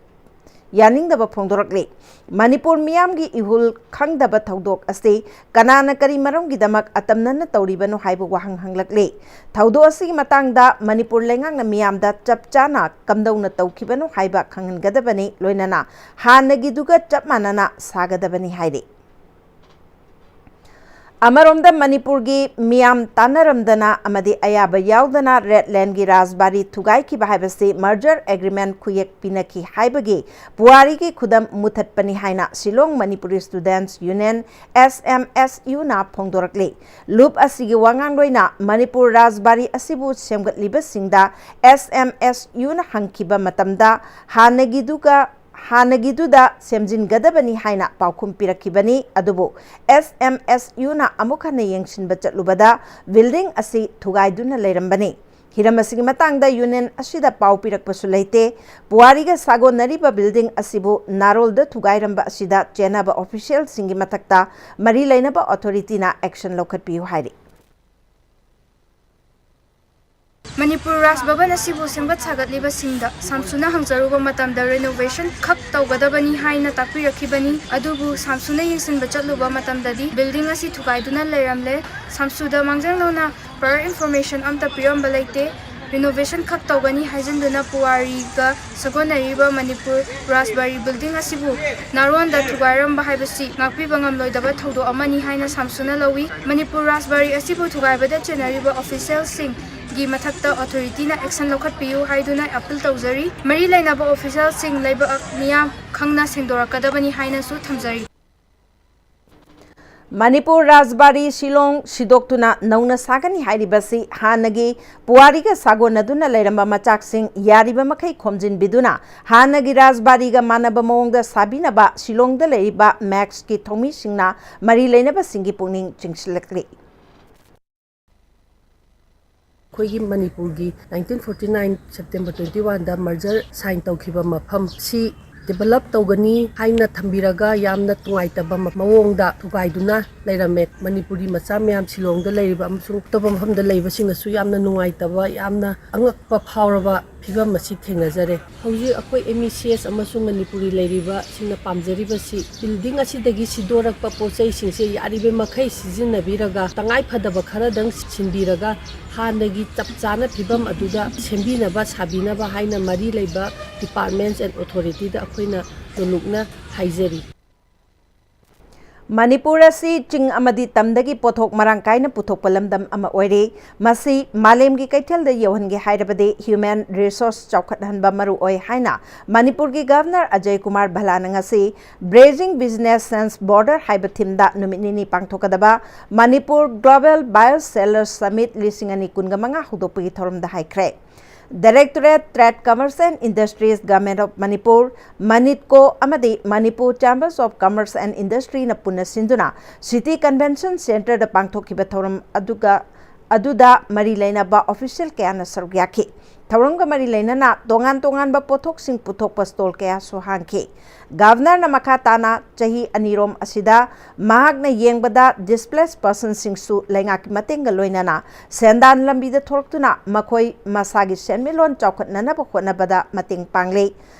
ꯌꯥꯅꯤꯡꯗꯕ ꯐꯣꯡꯗꯣꯔꯛꯂꯤ꯫ ꯃꯅꯤꯄꯨꯔ ꯃꯤꯌꯥꯝꯒꯤ ꯏꯍꯨꯜ ꯈꯪꯗꯕ ꯊꯧꯗꯣꯛ ꯑꯁꯤ ꯀꯅꯥꯅ ꯀꯔꯤ ꯃꯔꯝꯒꯤꯗꯃꯛ ꯑꯇꯝꯅꯅ ꯇꯧꯔꯤꯕꯅꯣ ꯍꯥꯏꯕ ꯋꯥꯍꯪ ꯍꯪꯂꯛꯂꯤ꯫ ꯊꯧꯗꯣꯛ ꯑꯁꯤꯒꯤ ꯃꯇꯥꯡꯗ ꯃꯅꯤꯄꯨꯔ ꯂꯩꯉꯥꯛꯅ ꯃꯤꯌꯥꯝꯗ ꯆꯞ ꯆꯥꯅ ꯀꯝꯗꯧꯅ ꯇꯧꯈꯤꯕꯅꯣ ꯍꯥꯏꯕ ꯈꯪꯍꯟꯒꯗꯕꯅꯤ, ꯂꯣꯏꯅꯅ ꯍꯥꯟꯅꯒꯤꯗꯨꯒ ꯆꯞ ꯃꯥꯟꯅꯅ ꯁꯥꯒꯗꯕꯅꯤ ꯍꯥꯏꯔꯤ꯫ ꯑꯃꯔꯣꯝꯗ ꯃꯅꯤꯄꯨꯔꯒꯤ ꯃꯤꯌꯥꯝ ꯇꯥꯟꯅꯔꯝꯗꯅ ꯑꯃꯗꯤ ꯑꯌꯥꯕ ꯌꯥꯎꯗꯅ ꯔꯦꯗ ꯂꯦꯟꯒꯤ ꯔꯥꯖꯕꯥꯔꯤ ꯊꯨꯒꯥꯏꯈꯤꯕ ꯍꯥꯏꯕꯁꯤ ꯃꯔꯖꯔ ꯑꯦꯒ꯭ꯔꯤꯃꯦꯟ ꯈꯨꯌꯦꯛ ꯄꯤꯅꯈꯤ ꯍꯥꯏꯕꯒꯤ ꯄꯨꯋꯥꯔꯤꯒꯤ ꯈꯨꯗꯝ ꯃꯨꯊꯠꯄꯅꯤ ꯍꯥꯏꯅ ꯁꯤꯂꯣꯡ ꯃꯅꯤꯄꯨꯔꯤ ꯁ꯭ꯇꯨꯗꯦꯟꯠꯁ ꯌꯨꯅꯤꯌꯟ, ꯑꯦꯁ ꯑꯦꯝ ꯑꯦꯁ ꯌꯨꯅ ꯐꯣꯡꯗꯣꯔꯛꯂꯤ꯫ ꯂꯨꯞ ꯑꯁꯤꯒꯤ ꯋꯥꯉꯥꯡꯂꯣꯏꯅ ꯃꯅꯤꯄꯨꯔ ꯔꯥꯖꯕꯥꯔꯤ ꯑꯁꯤꯕꯨ ꯁꯦꯝꯒꯠꯂꯤꯕꯁꯤꯡꯗ ꯑꯦꯁ ꯑꯦꯝ ꯑꯦꯁ ꯌꯨꯅ ꯍꯪꯈꯤꯕ ꯃꯇꯝꯗ ꯍꯥꯟꯅꯒꯤꯗꯨꯒ ꯍꯥꯟꯅꯒꯤꯗꯨꯗ ꯁꯦꯝꯖꯤꯟꯒꯗꯕꯅꯤ ꯍꯥꯏꯅ ꯄꯥꯎꯈꯨꯝ ꯄꯤꯔꯛꯈꯤꯕꯅꯤ꯫ ꯑꯗꯨꯕꯨ ꯑꯦꯁ ꯑꯦꯝ ꯑꯦꯁ ꯌꯨꯅ ꯑꯃꯨꯛ ꯍꯟꯅ ꯌꯦꯡꯁꯤꯟꯕ ꯆꯠꯂꯨꯕꯗ ꯕꯤꯜꯗꯤꯡ ꯑꯁꯤ ꯊꯨꯒꯥꯏꯗꯨꯅ ꯂꯩꯔꯝꯕꯅꯤ꯫ ꯍꯤꯔꯝ ꯑꯁꯤꯒꯤ ꯃꯇꯥꯡꯗ ꯌꯨꯅꯤꯌꯟ ꯑꯁꯤꯗ ꯄꯥꯎ ꯄꯤꯔꯛꯄꯁꯨ ꯂꯩꯇꯦ꯫ ꯄꯨꯋꯥꯔꯤꯒ ꯁꯥꯒꯣꯟꯅꯔꯤꯕ ꯕꯤꯜꯗꯤꯡ ꯑꯁꯤꯕꯨ ꯅꯥꯔꯣꯜꯗ ꯊꯨꯒꯥꯏꯔꯝꯕ ꯑꯁꯤꯗ ꯆꯦꯟꯅꯕ ꯑꯣꯐꯤꯁꯤꯌꯦꯜꯁꯤꯡꯒꯤ ꯃꯊꯛꯇ ꯃꯔꯤ ꯂꯩꯅꯕ ꯑꯣꯊꯣꯔꯤꯇꯤꯅ ꯑꯦꯛꯁꯟ ꯂꯧꯈꯠꯄꯤꯌꯨ ꯍꯥꯏꯔꯤ꯫ ꯃꯅꯤꯄꯨꯔ ꯔꯥꯖ ꯚꯕꯟ ꯑꯁꯤꯕꯨ ꯁꯦꯝꯒꯠ ꯁꯥꯒꯠꯂꯤꯕꯁꯤꯡꯗ ꯁꯥꯝꯁꯨꯅ ꯍꯪꯖꯔꯨꯕ ꯃꯇꯝꯗ renovation ꯈꯛ ꯇꯧꯒꯗꯕꯅꯤ ꯍꯥꯏꯅ ꯇꯥꯛꯄꯤꯔꯛꯈꯤꯕꯅꯤ꯫ ꯑꯗꯨꯕꯨ ꯁꯥꯝꯁꯨꯅ ꯌꯦꯡꯁꯤꯟꯕ ꯆꯠꯂꯨꯕ ꯃꯇꯝꯗꯗꯤ building ꯑꯁꯤ ꯊꯨꯒꯥꯏꯗꯨꯅ ꯂꯩꯔꯝꯂꯦ꯫ ꯁꯥꯝꯁꯨꯗ ꯃꯥꯡꯖꯧꯅꯅ prior information ꯑꯝꯇ ꯄꯤꯔꯝꯕ ꯂꯩꯇꯦ꯫ Renovation ꯈꯛ ꯇꯧꯒꯅꯤ ꯍꯥꯏꯖꯤꯟꯗꯨꯅ ꯄꯨꯋꯥꯔꯤꯒ ꯁꯥꯒꯣꯟꯅꯔꯤꯕ ꯃꯅꯤꯄꯨꯔ ꯔꯥꯖꯕꯥꯔꯤ building ꯑꯁꯤꯕꯨ ꯅꯥꯔꯣꯟꯗ ꯊꯨꯒꯥꯏꯔꯝꯕ ꯍꯥꯏꯕꯁꯤ ꯉꯥꯛꯄꯤꯕ ꯉꯝꯂꯣꯏꯗꯕ ꯊꯧꯗꯣꯛ ꯑꯃꯅꯤ ꯍꯥꯏꯅ ꯁꯥꯝꯁꯨꯅ ꯂꯧꯏ꯫ ꯃꯅꯤꯄꯨꯔ ꯔꯥꯖꯕꯥꯔꯤ ꯑꯁꯤꯕꯨ ꯊꯨꯒꯥꯏꯕꯗ ꯆꯦꯟꯅꯔꯤꯕ officialꯁꯤꯡꯒꯤ ꯃꯊꯛꯇ authorityꯅ action ꯂꯧꯈꯠꯄꯤꯌꯨ ꯍꯥꯏꯗꯨꯅ appeal ꯇꯧꯖꯔꯤ꯫ ꯃꯔꯤ ꯂꯩꯅꯕ officialꯁꯤꯡ ꯂꯩꯕꯥꯛ ꯃꯤꯌꯥꯝ ꯈꯪꯅ ꯁꯦꯡꯗꯣꯔꯛꯀꯗꯕꯅꯤ ꯍꯥꯏꯅꯁꯨ ꯊꯝꯖꯔꯤ꯫ ꯃꯅꯤꯄꯨꯔ ꯔꯥꯖꯕꯥꯔꯤ ꯁꯤꯂꯣꯡ ꯁꯤꯗꯣꯛꯇꯨꯅ ꯅꯧꯅ ꯁꯥꯒꯅꯤ ꯍꯥꯏꯔꯤꯕꯁꯤ ꯍꯥꯟꯅꯒꯤ ꯄꯨꯋꯥꯔꯤꯒ ꯁꯥꯒꯣꯟꯅꯗꯨꯅ ꯂꯩꯔꯝꯕ ꯃꯆꯥꯛꯁꯤꯡ ꯌꯥꯔꯤꯕ ꯃꯈꯩ ꯈꯣꯝꯖꯤꯟꯕꯤꯗꯨꯅ ꯍꯥꯟꯅꯒꯤ ꯔꯥꯖꯕꯥꯔꯤꯒ ꯃꯥꯟꯅꯕ ꯃꯑꯣꯡꯗ ꯁꯥꯕꯤꯅꯕ ꯁꯤꯂꯣꯡꯗ ꯂꯩꯔꯤꯕ ꯃꯦꯛꯁꯀꯤ ꯊꯧꯃꯤꯁꯤꯡꯅ ꯃꯔꯤ ꯂꯩꯅꯕꯁꯤꯡꯒꯤ ꯄꯨꯛꯅꯤꯡ ꯆꯤꯡꯁꯤꯜꯂꯛꯂꯤ꯫ ꯑꯩꯈꯣꯏꯒꯤ ꯃꯅꯤꯄꯨꯔꯒꯤ nineteen forty nine September twenty oneꯗ merger sign ꯇꯧꯈꯤꯕ ꯃꯐꯝ ꯁꯤ develop ꯇꯧꯒꯅꯤ ꯍꯥꯏꯅ ꯊꯝꯕꯤꯔꯒ ꯌꯥꯝꯅ ꯅꯨꯡꯉꯥꯏꯇꯕ ꯃꯑꯣꯡꯗ ꯊꯨꯒꯥꯏꯗꯨꯅ ꯂꯩꯔꯝꯃꯦ꯫ ꯃꯅꯤꯄꯨꯔꯤ ꯃꯆꯥ ꯃꯌꯥꯝ ꯁꯤꯂꯣꯡꯗ ꯂꯩꯔꯤꯕ ꯑꯃꯁꯨꯡ ꯑꯇꯣꯞꯄ ꯃꯐꯝꯗ ꯂꯩꯕꯁꯤꯡꯅꯁꯨ ꯌꯥꯝꯅ ꯅꯨꯡꯉꯥꯏꯇꯕ, ꯌꯥꯝꯅ ꯑꯉꯛꯄ ꯐꯥꯎꯔꯕ ꯐꯤꯕꯝ ꯑꯁꯤ ꯊꯦꯡꯅꯖꯔꯦ꯫ ꯍꯧꯖꯤꯛ ꯑꯩꯈꯣꯏ M E C S ꯑꯃꯁꯨꯡ ꯃꯅꯤꯄꯨꯔꯤ ꯂꯩꯔꯤꯕꯁꯤꯡꯅ ꯄꯥꯝꯖꯔꯤꯕꯁꯤ building ꯑꯁꯤꯗꯒꯤ ꯁꯤꯗꯣꯔꯛꯄ ꯄꯣꯠ ꯆꯩꯁꯤꯡꯁꯦ ꯌꯥꯔꯤꯕ ꯃꯈꯩ ꯁꯤꯖꯤꯟꯅꯕꯤꯔꯒ ꯇꯉꯥꯏ ꯐꯗꯕ ꯈꯔꯗꯪ ꯁꯤꯟꯕꯤꯔꯒ ꯍꯥꯟꯅꯒꯤ ꯆꯞ ꯆꯥꯅ ꯐꯤꯕꯝ ꯑꯗꯨꯗ ꯁꯦꯝꯕꯤꯅꯕ ꯁꯥꯕꯤꯅꯕ ꯍꯥꯏꯅ ꯃꯔꯤ ꯂꯩꯕ departments and authorityꯗ ꯑꯩꯈꯣꯏꯅ ꯅꯣꯂꯨꯛꯅ ꯍꯥꯏꯖꯔꯤ꯫ ꯃꯅꯤꯄꯨꯔ ꯑꯁꯤ ꯆꯤꯡ ꯑꯃꯗꯤ ꯇꯝꯗꯒꯤ ꯄꯣꯠꯊꯣꯛ ꯃꯔꯥꯡ ꯀꯥꯏꯅ ꯄꯨꯊꯣꯛꯄ ꯂꯝꯗꯝ ꯑꯃ ꯑꯣꯏꯔꯤ꯫ ꯃꯁꯤ ꯃꯥꯂꯦꯝꯒꯤ ꯀꯩꯊꯦꯜꯗ ꯌꯧꯍꯟꯒꯦ ꯍꯥꯏꯔꯕꯗꯤ human resource ꯆꯥꯎꯈꯠꯍꯟꯕ ꯃꯔꯨ ꯑꯣꯏ ꯍꯥꯏꯅ ꯃꯅꯤꯄꯨꯔꯒꯤ Governor ꯑꯖꯌ ꯀꯨꯃꯥꯔ ꯚꯜꯂꯥꯅ ꯉꯁꯤ Bridging Business Sans Border ꯍꯥꯏꯕ themeꯗ ꯅꯨꯃꯤꯠ ꯅꯤꯅꯤ ꯄꯥꯡꯊꯣꯛꯀꯗꯕ Manipur Global Buyer Seller Summit ꯂꯤꯁꯤꯡ ꯑꯅꯤ ꯀꯨꯟꯒ ꯃꯉꯥ ꯍꯧꯗꯣꯛꯄꯒꯤ ꯊꯧꯔꯝꯗ ꯍꯥꯏꯈ꯭ꯔꯦ꯫ Directorate Trade, Commerce and Industries, Government of Manipur, ꯃꯅꯤꯠꯀꯣ ꯑꯃꯗꯤ Manipur Chambers of Commerce and Industryꯅ ꯄꯨꯟꯅ ꯁꯤꯟꯗꯨꯅ City Convention Centreꯗ ꯄꯥꯡꯊꯣꯛꯈꯤꯕ ꯊꯧꯔꯝ ꯑꯗꯨꯒ ꯑꯗꯨꯗ ꯃꯔꯤ ꯂꯩꯅꯕ official ꯀꯌꯥꯅ ꯁꯔꯨꯛ ꯌꯥꯈꯤ꯫ ꯊꯧꯔꯝꯒ ꯃꯔꯤ ꯂꯩꯅꯅ ꯇꯣꯉꯥꯟ ꯇꯣꯉꯥꯟꯕ ꯄꯣꯠꯊꯣꯛꯁꯤꯡ ꯄꯨꯊꯣꯛꯄ stall ꯀꯌꯥꯁꯨ ꯍꯥꯡꯈꯤ꯫ Governorꯅ ꯃꯈꯥ ꯇꯥꯅ ꯆꯍꯤ ꯑꯅꯤꯔꯣꯝ ꯑꯁꯤꯗ ꯃꯍꯥꯛꯅ ꯌꯦꯡꯕꯗ displaced personꯁꯤꯡꯁꯨ ꯂꯩꯉꯥꯛꯀꯤ ꯃꯇꯦꯡꯒ ꯂꯣꯏꯅꯅ ꯁꯦꯟꯗꯥꯟ ꯂꯝꯕꯤꯗ ꯊꯣꯛꯂꯛꯇꯨꯅ ꯃꯈꯣꯏ ꯃꯁꯥꯒꯤ ꯁꯦꯟꯃꯤꯠꯂꯣꯟ ꯆꯥꯎꯈꯠꯅꯅꯕ ꯍꯣꯠꯅꯕꯗ ꯃꯇꯦꯡ ꯄꯥꯡꯂꯤ꯫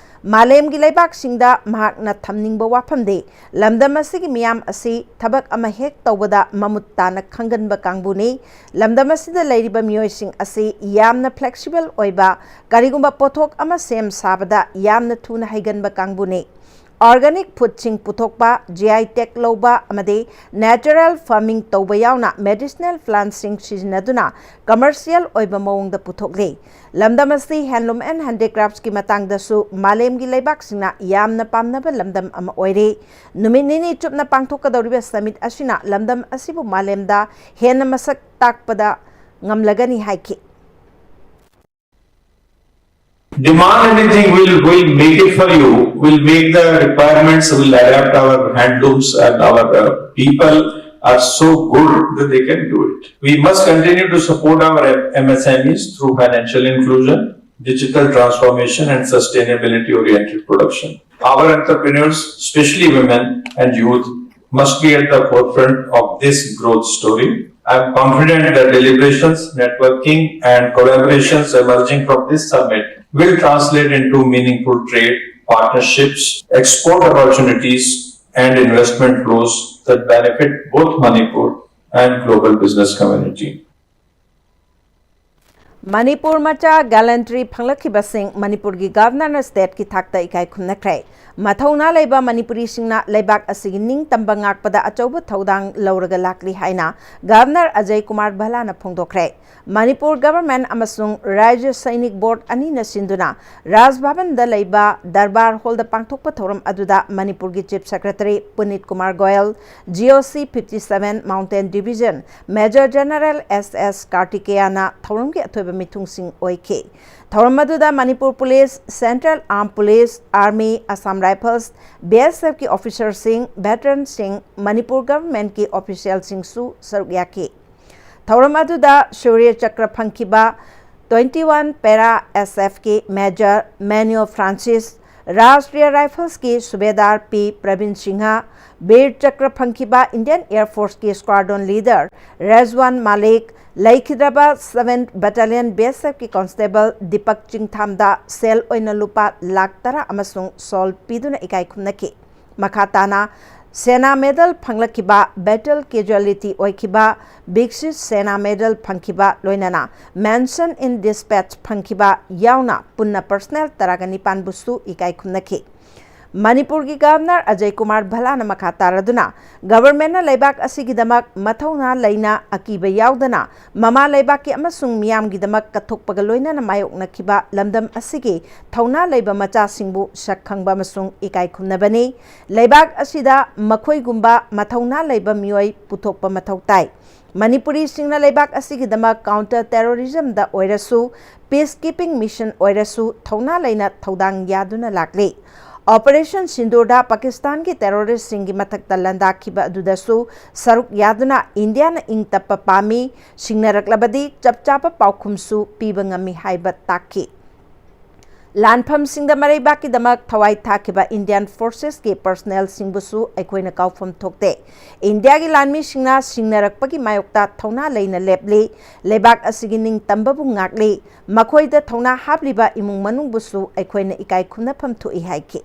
ꯃꯥꯂꯦꯝꯒꯤ ꯂꯩꯕꯥꯛꯁꯤꯡꯗ ꯃꯍꯥꯛꯅ ꯊꯝꯅꯤꯡꯕ ꯋꯥꯐꯝꯗꯤ ꯂꯝꯗꯝ ꯑꯁꯤꯒꯤ ꯃꯤꯌꯥꯝ ꯑꯁꯤ ꯊꯕꯛ ꯑꯃ ꯍꯦꯛ ꯇꯧꯕꯗ ꯃꯃꯨꯠ ꯇꯥꯅ ꯈꯪꯒꯟꯕ ꯀꯥꯡꯕꯨꯅꯤ꯫ ꯂꯝꯗꯝ ꯑꯁꯤꯗ ꯂꯩꯔꯤꯕ ꯃꯤꯑꯣꯏꯁꯤꯡ ꯑꯁꯤ ꯌꯥꯝꯅ flexible ꯑꯣꯏꯕ, ꯀꯔꯤꯒꯨꯝꯕ ꯄꯣꯠꯊꯣꯛ ꯑꯃ ꯁꯦꯝ ꯁꯥꯕꯗ ꯌꯥꯝꯅ ꯊꯨꯅ ꯍꯩꯒꯟꯕ ꯀꯥꯡꯕꯨꯅꯤ꯫ Organic foodꯁꯤꯡ ꯄꯨꯊꯣꯛꯄ, G I tag ꯂꯧꯕ ꯑꯃꯗꯤ natural farming ꯇꯧꯕ ꯌꯥꯎꯅ medicinal plantꯁꯤꯡ ꯁꯤꯖꯤꯟꯅꯗꯨꯅ commercial ꯑꯣꯏꯕ ꯃꯑꯣꯡꯗ ꯄꯨꯊꯣꯛꯂꯤ꯫ ꯂꯝꯗꯝ ꯑꯁꯤ handloom and handicraftsꯀꯤ ꯃꯇꯥꯡꯗꯁꯨ ꯃꯥꯂꯦꯝꯒꯤ ꯂꯩꯕꯥꯛꯁꯤꯡꯅ ꯌꯥꯝꯅ ꯄꯥꯝꯅꯕ ꯂꯝꯗꯝ ꯑꯃ ꯑꯣꯏꯔꯤ꯫ ꯅꯨꯃꯤꯠ ꯅꯤꯅꯤ ꯆꯨꯞꯅ ꯄꯥꯡꯊꯣꯛꯀꯗꯧꯔꯤꯕ summit ꯑꯁꯤꯅ ꯂꯝꯗꯝ ꯑꯁꯤꯕꯨ ꯃꯥꯂꯦꯝꯗ ꯍꯦꯟꯅ ꯃꯁꯛ ꯇꯥꯛꯄꯗ ꯉꯝꯂꯒꯅꯤ ꯍꯥꯏꯈꯤ꯫ Demand anything, we'll, we'll make it for you. We'll make the requirements, we'll adapt our handlooms and our uh, people are so good that they can do it. We must continue to support our M S M Es through financial inclusion, digital transformation and sustainability oriented production. Our entrepreneurs, especially women and youth, must be at the forefront of this growth story. I am confident that deliberations, networking, and collaborations emerging from this summit will translate into meaningful trade, partnerships, export opportunities, and investment flows that benefit both Manipur and global business community. Manipur ꯃꯆꯥ gallantry ꯐꯪꯂꯛꯈꯤꯕꯁꯤꯡ ꯃꯅꯤꯄꯨꯔꯒꯤ Governorꯅ stateꯀꯤ ꯊꯥꯛꯇ ꯏꯀꯥꯏ ꯈꯨꯝꯅꯈ꯭ꯔꯦ꯫ ꯃꯊꯧꯅꯥ ꯂꯩꯕ ꯃꯅꯤꯄꯨꯔꯤꯁꯤꯡꯅ ꯂꯩꯕꯥꯛ ꯑꯁꯤꯒꯤ ꯅꯤꯡꯇꯝꯕ ꯉꯥꯛꯄꯗ ꯑꯆꯧꯕ ꯊꯧꯗꯥꯡ ꯂꯧꯔꯒ ꯂꯥꯛꯂꯤ ꯍꯥꯏꯅ Governor ꯑꯖꯌ ꯀꯨꯃꯥꯔ ꯚꯜꯂꯥꯅ ꯐꯣꯡꯗꯣꯛꯈ꯭ꯔꯦ꯫ ꯃꯅꯤꯄꯨꯔ government ꯑꯃꯁꯨꯡ ꯔꯥꯖ꯭ꯌ ꯁꯩꯅꯤꯛ board ꯑꯅꯤꯅ ꯁꯤꯟꯗꯨꯅ ꯔꯥꯖ ꯚꯕꯟꯗ ꯂꯩꯕ ꯗꯔꯕꯥꯔ hallꯗ ꯄꯥꯡꯊꯣꯛꯄ ꯊꯧꯔꯝ ꯑꯗꯨꯗ ꯃꯅꯤꯄꯨꯔꯒꯤ Chief Secretary ꯄꯨꯅꯤꯠ Kumar Goyal, G O C fifty seven Mountain Division Major General S S ꯀꯥꯔꯇꯤꯀꯦꯌꯥꯅ ꯊꯧꯔꯝꯒꯤ ꯑꯊꯣꯏꯕ ꯃꯤꯊꯨꯡꯁꯤꯡ ꯑꯣꯏꯈꯤ꯫ ꯊꯧꯔꯝ ꯑꯗꯨꯗ Manipur Police, Central Armed Police, Army, Assam Rifles, B S Fꯀꯤ officerꯁꯤꯡ, veteranꯁꯤꯡ, Manipur governmentꯀꯤ officialꯁꯤꯡꯁꯨ ꯁꯔꯨꯛ ꯌꯥꯈꯤ꯫ ꯊꯧꯔꯝ ꯑꯗꯨꯗ ꯁꯧꯔꯌ ꯆꯀ꯭ꯔ ꯐꯪꯈꯤꯕ twenty one Para S F ꯀꯤ Major Manuel Francis, Rashtriya Rifles ꯀꯤ ꯁꯨꯕꯦꯗꯥꯔ ꯄꯤ ꯄ꯭ꯔꯕꯤꯟ ꯁꯤꯡꯍ, ꯕꯤꯔ ꯆꯀ꯭ꯔ ꯐꯪꯈꯤꯕ Indian Air Force ꯀꯤ Squadron Leader ꯔꯦꯖꯋꯥꯟ ꯃꯥꯂꯤꯛ, ꯂꯩꯈꯤꯗ꯭ꯔꯕ seventh Battalion B S F ꯀꯤ Constable ꯗꯤꯄꯛ ꯆꯤꯡꯊꯥꯝꯗ ꯁꯦꯜ ꯑꯣꯏꯅ ꯂꯨꯄꯥ ꯂꯥꯈ ꯇꯔꯥ ꯑꯃꯁꯨꯡ ꯁꯣꯜ ꯄꯤꯗꯨꯅ ꯏꯀꯥꯏ ꯈꯨꯝꯅꯈꯤ꯫ ꯃꯈꯥ ꯇꯥꯅ ꯁꯦꯅꯥ ꯃꯦꯗꯜ ꯐꯪꯂꯛꯈꯤꯕ, battle casualty ꯑꯣꯏꯈꯤꯕ ꯕꯤꯛꯁꯤꯠ ꯁꯦꯅꯥ ꯃꯦꯗꯜ ꯐꯪꯈꯤꯕ, ꯂꯣꯏꯅꯅ Mention in Dispatch ꯐꯪꯈꯤꯕ ꯌꯥꯎꯅ ꯄꯨꯟꯅ personnel ꯇꯔꯥꯒ ꯅꯤꯄꯥꯟꯕꯨꯁꯨ ꯏꯀꯥꯏ ꯈꯨꯝꯅꯈꯤ꯫ ꯃꯅꯤꯄꯨꯔꯒꯤ ꯒꯚꯔꯅꯔ ꯑꯖꯌ ꯀꯨꯃꯥꯔ ꯚꯜꯂꯥꯅ ꯃꯈꯥ ꯇꯥꯔꯗꯨꯅ, ꯒꯚꯔꯟꯃꯦꯟꯠꯅ ꯂꯩꯕꯥꯛ ꯑꯁꯤꯒꯤꯗꯃꯛ ꯃꯊꯧꯅꯥ ꯂꯩꯅ, ꯑꯀꯤꯕ ꯌꯥꯎꯗꯅ ꯃꯃꯥ ꯂꯩꯕꯥꯛꯀꯤ ꯑꯃꯁꯨꯡ ꯃꯤꯌꯥꯝꯒꯤꯗꯃꯛ ꯀꯠꯊꯣꯛꯄꯒ ꯂꯣꯏꯅꯅ ꯃꯥꯌꯣꯛꯅꯈꯤꯕ ꯂꯝꯗꯝ ꯑꯁꯤꯒꯤ ꯊꯧꯅꯥ ꯂꯩꯕ ꯃꯆꯥꯁꯤꯡꯕꯨ ꯁꯛ ꯈꯪꯕ ꯑꯃꯁꯨꯡ ꯏꯀꯥꯏ ꯈꯨꯝꯅꯕꯅꯤ꯫ ꯂꯩꯕꯥꯛ ꯑꯁꯤꯗ ꯃꯈꯣꯏꯒꯨꯝꯕ ꯃꯊꯧꯅꯥ ꯂꯩꯕ ꯃꯤꯑꯣꯏ ꯄꯨꯊꯣꯛꯄ ꯃꯊꯧ ꯇꯥꯏ꯫ ꯃꯅꯤꯄꯨꯔꯤꯁꯤꯡꯅ ꯂꯩꯕꯥꯛ ꯑꯁꯤꯒꯤꯗꯃꯛ counter terrorism ꯗ ꯑꯣꯏꯔꯁꯨ, peace keeping mission ꯑꯣꯏꯔꯁꯨ ꯊꯧꯅꯥ ꯂꯩꯅ ꯊꯧꯗꯥꯡ ꯌꯥꯗꯨꯅ ꯂꯥꯛꯂꯤ꯫ Operation ꯁꯤꯟꯗꯨꯔꯗ ꯄꯥꯀꯤꯁꯇꯥꯟꯒꯤ terrorist ꯁꯤꯡꯒꯤ ꯃꯊꯛꯇ ꯂꯥꯟꯗꯥꯈꯤꯕ ꯑꯗꯨꯗꯁꯨ ꯁꯔꯨꯛ ꯌꯥꯗꯨꯅ ꯏꯟꯗꯤꯌꯥꯅ ꯏꯪ ꯇꯞꯄ ꯄꯥꯝꯃꯤ, ꯁꯤꯡꯅꯔꯛꯂꯕꯗꯤ ꯆꯞ ꯆꯥꯕ ꯄꯥꯎꯈꯨꯝꯁꯨ ꯄꯤꯕ ꯉꯝꯃꯤ ꯍꯥꯏꯕ ꯇꯥꯛꯈꯤ꯫ ꯂꯥꯟꯐꯝꯁꯤꯡꯗ ꯃꯔꯩꯕꯥꯛꯀꯤꯗꯃꯛ ꯊꯋꯥꯏ ꯊꯥꯈꯤꯕ Indian Forces ꯀꯤ personnel ꯁꯤꯡꯕꯨꯁꯨ ꯑꯩꯈꯣꯏꯅ ꯀꯥꯎꯐꯝ ꯊꯣꯛꯇꯦ꯫ ꯏꯟꯗꯤꯌꯥꯒꯤ ꯂꯥꯟꯃꯤꯁꯤꯡꯅ ꯁꯤꯡꯅꯔꯛꯄꯒꯤ ꯃꯥꯌꯣꯛꯇ ꯊꯧꯅꯥ ꯂꯩꯅ ꯂꯦꯞꯂꯤ, ꯂꯩꯕꯥꯛ ꯑꯁꯤꯒꯤ ꯅꯤꯡꯇꯝꯕꯕꯨ ꯉꯥꯛꯂꯤ꯫ ꯃꯈꯣꯏꯗ ꯊꯧꯅꯥ ꯍꯥꯞꯂꯤꯕ ꯏꯃꯨꯡ ꯃꯅꯨꯡꯕꯨꯁꯨ ꯑꯩꯈꯣꯏꯅ ꯏꯀꯥꯏ ꯈꯨꯝꯅꯐꯝ ꯊꯣꯛꯏ ꯍꯥꯏꯈꯤ꯫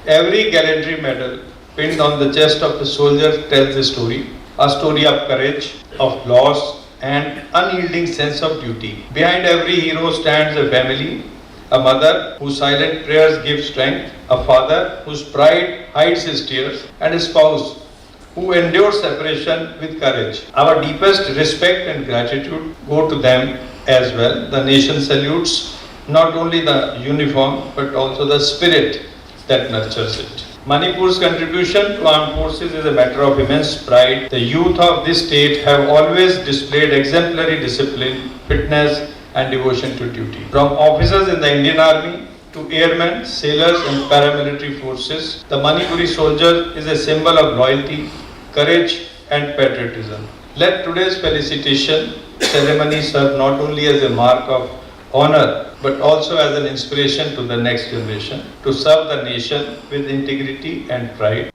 Every gallantry medal pinned on the chest of the soldier tells a story, a story of courage, of loss, and unyielding sense of duty. Behind every hero stands a family, a mother whose silent prayers give strength, a father whose pride hides his tears, and a spouse who endure separation with courage. Our deepest respect and gratitude go to them as well. The nation salutes not only the uniform but also the spirit that nurtures it. Manipur's contribution to armed forces is a matter of immense pride. The youth of this state have always displayed exemplary discipline, fitness, and devotion to duty. From officers in the Indian Army to airmen, sailors, and paramilitary forces, the Manipuri soldier is a symbol of loyalty, courage, and patriotism. Let today's felicitation ceremony serve not only as a mark of honor but also as an inspiration to the next generation to serve the nation with integrity and pride.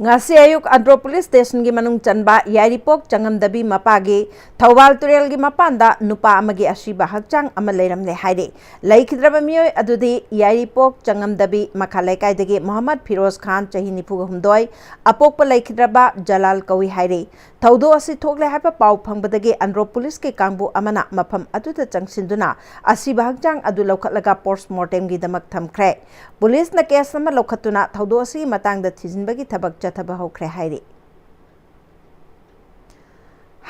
ꯉꯁꯤ ꯑꯌꯨꯛ ꯑꯟꯗ꯭ꯔꯣ ꯄꯨꯂꯤꯁ ꯁ꯭ꯇꯦꯁꯟꯒꯤ ꯃꯅꯨꯡ ꯆꯟꯕ ꯌꯥꯏꯔꯤꯄꯣꯛ ꯆꯪꯉꯝꯗꯕꯤ ꯃꯄꯥꯒꯤ ꯊꯧꯕꯥꯜ ꯇꯨꯔꯦꯜꯒꯤ ꯃꯄꯥꯟꯗ ꯅꯨꯄꯥ ꯑꯃꯒꯤ ꯑꯁꯤꯕ ꯍꯛꯆꯥꯡ ꯑꯃ ꯂꯩꯔꯝꯂꯦ ꯍꯥꯏꯔꯤ꯫ ꯂꯩꯈꯤꯗ꯭ꯔꯕ ꯃꯤꯑꯣꯏ ꯑꯗꯨꯗꯤ ꯌꯥꯏꯔꯤꯄꯣꯛ ꯆꯪꯉꯝꯗꯕꯤ ꯃꯈꯥ ꯂꯩꯀꯥꯏꯗꯒꯤ ꯃꯣꯍꯝꯃꯗ ꯐꯤꯔꯣꯖ ꯈꯥꯟ, ꯆꯍꯤ ꯅꯤꯐꯨꯒ ꯍꯨꯝꯗꯣꯏ, ꯑꯄꯣꯛꯄ ꯂꯩꯈꯤꯗ꯭ꯔꯕ ꯖꯂꯥꯜ ꯀꯧꯏ ꯍꯥꯏꯔꯤ꯫ ꯊꯧꯗꯣꯛ ꯑꯁꯤ ꯊꯣꯛꯂꯦ ꯍꯥꯏꯕ ꯄꯥꯎ ꯐꯪꯕꯗꯒꯤ ꯑꯟꯗ꯭ꯔꯣ ꯄꯨꯂꯤꯁꯀꯤ ꯀꯥꯡꯕꯨ ꯑꯃꯅ ꯃꯐꯝ ꯑꯗꯨꯗ ꯆꯪꯁꯤꯟꯗꯨꯅ ꯑꯁꯤꯕ ꯍꯛꯆꯥꯡ ꯑꯗꯨ ꯂꯧꯈꯠꯂꯒ ꯄꯣꯁ꯭ꯠꯃꯣꯔꯇꯦꯝꯒꯤꯗꯃꯛ ꯊꯝꯈ꯭ꯔꯦ꯫ ꯄꯨꯂꯤꯁꯅ ꯀꯦꯁ ꯑꯃ ꯂꯧꯈꯠꯇꯨꯅ ꯊꯧꯗꯣꯛ ꯑꯁꯤꯒꯤ ꯃꯇꯥꯡꯗ ꯊꯤꯖꯤꯟꯕꯒꯤ ꯊꯕꯛ ꯆꯠꯊꯕ ꯍꯧꯈ꯭ꯔꯦ ꯍꯥꯏꯔꯤ꯫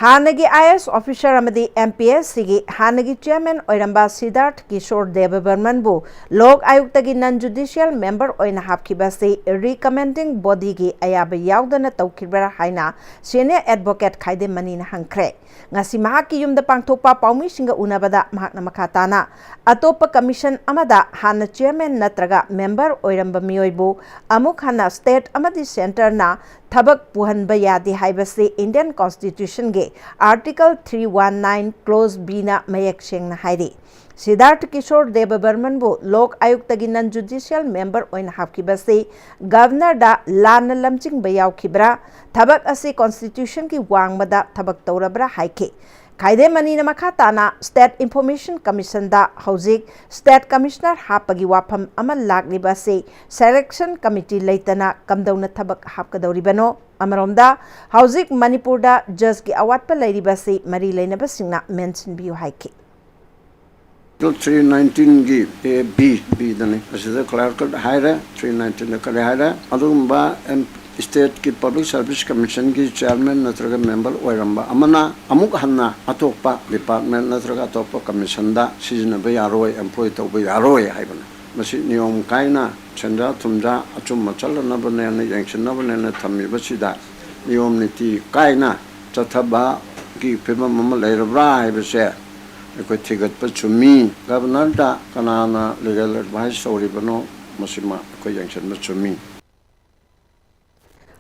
ꯍꯥꯟꯅꯒꯤ ꯑꯥꯏ ꯑꯦ ꯑꯦꯁ ꯑꯣꯐꯤꯁꯥꯔ ꯑꯃꯗꯤ ꯑꯦꯝ ꯄꯤ ꯑꯦꯁ ꯁꯤꯒꯤ ꯍꯥꯟꯅꯒꯤ ꯆꯤꯌꯔꯃꯦꯟ ꯑꯣꯏꯔꯝꯕ ꯁꯤꯗꯥꯔꯊ ꯀꯤꯁꯣꯔ ꯗꯦꯕꯕꯔꯃꯟꯕꯨ ꯂꯣꯛ ꯑꯥꯌꯨꯛꯇꯒꯤ ꯅꯟ ꯖꯨꯗꯤꯁꯤꯌꯦꯜ ꯃꯦꯝꯕꯔ ꯑꯣꯏꯅ ꯍꯥꯞꯈꯤꯕ ꯑꯁꯤ ꯔꯤꯀꯃꯦꯟꯗꯤꯡ ꯕꯣꯗꯤꯒꯤ ꯑꯌꯥꯕ ꯌꯥꯎꯗꯅ ꯇꯧꯈꯤꯕ꯭ꯔꯥ ꯍꯥꯏꯅ ꯁꯦꯅꯤꯌꯔ ꯑꯦꯗꯚꯣꯀꯦꯠ ꯈꯥꯏꯗꯦꯝ ꯃꯅꯤꯅ ꯍꯪꯈ꯭ꯔꯦ꯫ ꯉꯁꯤ ꯃꯍꯥꯛꯀꯤ ꯌꯨꯝꯗ ꯄꯥꯡꯊꯣꯛꯄ ꯄꯥꯎꯃꯤꯁꯤꯡꯒ ꯎꯅꯕꯗ ꯃꯍꯥꯛꯅ ꯃꯈꯥ ꯇꯥꯅ ꯑꯇꯣꯞꯄ ꯀꯃꯤꯁꯟ ꯑꯃꯗ ꯍꯥꯟꯅ ꯆꯤꯌꯔꯃꯦꯟ ꯅꯠꯇ꯭ꯔꯒ ꯃꯦꯝꯕꯔ ꯑꯣꯏꯔꯝꯕ ꯃꯤꯑꯣꯏꯕꯨ ꯑꯃꯨꯛ ꯍꯟꯅ ꯁ꯭ꯇꯦꯠ ꯑꯃꯗꯤ ꯁꯦꯟꯇꯔꯅ ꯊꯕꯛ ꯄꯨꯍꯟꯕ ꯌꯥꯗꯦ ꯍꯥꯏꯕꯁꯤ ꯏꯟꯗꯤꯌꯟ ꯀꯣꯟꯁꯇꯤꯇ꯭ꯌꯨꯁꯟꯒꯤ article three one nine clause B ꯅ ꯃꯌꯦꯛ ꯁꯦꯡꯅ ꯍꯥꯏꯔꯤ꯫ ꯁꯤꯗꯥꯔꯊ ꯀꯤꯁꯣꯔ ꯗꯦꯕꯕꯔꯃꯟꯕꯨ ꯂꯣꯛ ꯑꯥꯌꯨꯛꯇꯒꯤ ꯅꯟ ꯖꯨꯗꯤꯁꯤꯌꯦꯜ ꯃꯦꯝꯕꯔ ꯑꯣꯏꯅ ꯍꯥꯞꯈꯤꯕꯁꯤ ꯒꯚꯔꯅꯔꯗ ꯂꯥꯟꯅ ꯂꯝꯖꯤꯡꯕ ꯌꯥꯎꯈꯤꯕ꯭ꯔꯥ, ꯊꯕꯛ ꯑꯁꯤ ꯀꯣꯟꯁꯇꯤꯇ꯭ꯌꯨꯁꯟꯒꯤ ꯋꯥꯡꯃꯗ ꯊꯕꯛ ꯇꯧꯔꯕ꯭ꯔꯥ ꯍꯥꯏꯈꯤ꯫ ꯈꯥꯏꯗꯦꯝ ꯃꯅꯤꯅ ꯃꯈꯥ ꯇꯥꯅ ꯁ꯭ꯇꯦꯠ ꯏꯟꯐꯣꯔꯃꯦꯁꯟ ꯀꯃꯤꯁꯟꯗ ꯍꯧꯖꯤꯛ ꯁ꯭ꯇꯦꯠ ꯀꯃꯤꯁꯅꯔ ꯍꯥꯞꯄꯒꯤ ꯋꯥꯐꯝ ꯑꯃ ꯂꯥꯛꯂꯤꯕ ꯑꯁꯤ ꯁꯦꯂꯦꯛꯁꯟ ꯀꯃꯤꯇꯤ ꯂꯩꯇꯅ ꯀꯝꯗꯧꯅ ꯊꯕꯛ ꯍꯥꯞꯀꯗꯧꯔꯤꯕꯅꯣ? ꯑꯃꯔꯣꯝꯗ ꯍꯧꯖꯤꯛ ꯃꯅꯤꯄꯨꯔꯗ ꯖꯖꯀꯤ ꯑꯋꯥꯠꯄ ꯂꯩꯔꯤꯕ ꯑꯁꯤ ꯃꯔꯤ ꯂꯩꯅꯕꯁꯤꯡꯅ ꯃꯦꯟꯁꯤꯟꯕꯤꯌꯨ ꯍꯥꯏꯈꯤ꯫ Article three nineteen ꯒꯤ A B B ꯗꯅꯤ꯫ ꯑꯁꯤꯗ clear cut ꯍꯥꯏꯔꯦ, three nineteen ꯗ ꯀꯔꯤ ꯍꯥꯏꯔꯦ? ꯑꯗꯨꯒꯨꯝꯕ ꯁ꯭ꯇꯦꯠꯀꯤ ꯄꯕ꯭ꯂꯤꯛ ꯁꯔꯚꯤꯁ ꯀꯃꯤꯁꯟꯒꯤ ꯆꯤꯌꯔꯃꯦꯟ ꯅꯠꯇ꯭ꯔꯒ ꯃꯦꯝꯕꯔ ꯑꯣꯏꯔꯝꯕ ꯑꯃꯅ ꯑꯃꯨꯛ ꯍꯟꯅ ꯑꯇꯣꯞꯄ ꯗꯤꯄꯥꯔꯠꯃꯦꯟ ꯅꯠꯇ꯭ꯔꯒ ꯑꯇꯣꯞꯄ ꯀꯃꯤꯁꯟꯗ ꯁꯤꯖꯤꯟꯅꯕ ꯌꯥꯔꯣꯏ, ꯑꯦꯝꯄ꯭ꯂꯣꯏ ꯇꯧꯕ ꯌꯥꯔꯣꯏ ꯍꯥꯏꯕꯅꯤ꯫ ꯃꯁꯤ ꯅꯤꯌꯣꯝ ꯀꯥꯏꯅ ꯁꯦꯟꯖꯥ ꯊꯨꯝꯖꯥ ꯑꯆꯨꯝꯕ ꯆꯠꯂꯅꯕꯅꯦꯅ ꯌꯦꯡꯁꯤꯟꯅꯕꯅꯦꯅ ꯊꯝꯃꯤꯕꯁꯤꯗ ꯅꯤꯌꯣꯝ ꯅꯤꯇꯤ ꯀꯥꯏꯅ ꯆꯠꯊꯕꯒꯤ ꯐꯤꯕꯝ ꯑꯃ ꯂꯩꯔꯕ꯭ꯔꯥ ꯍꯥꯏꯕꯁꯦ ꯑꯩꯈꯣꯏ ꯊꯤꯒꯠꯄ ꯆꯨꯝꯃꯤ꯫ ꯒꯕꯔꯅꯔꯗ ꯀꯅꯥꯅ ꯂꯤꯒꯦꯜ ꯑꯦꯗꯚꯥꯏꯁ ꯇꯧꯔꯤꯕꯅꯣ, ꯃꯁꯤꯃ ꯑꯩꯈꯣꯏ ꯌꯦꯡꯁꯤꯟꯕ ꯆꯨꯝꯃꯤ꯫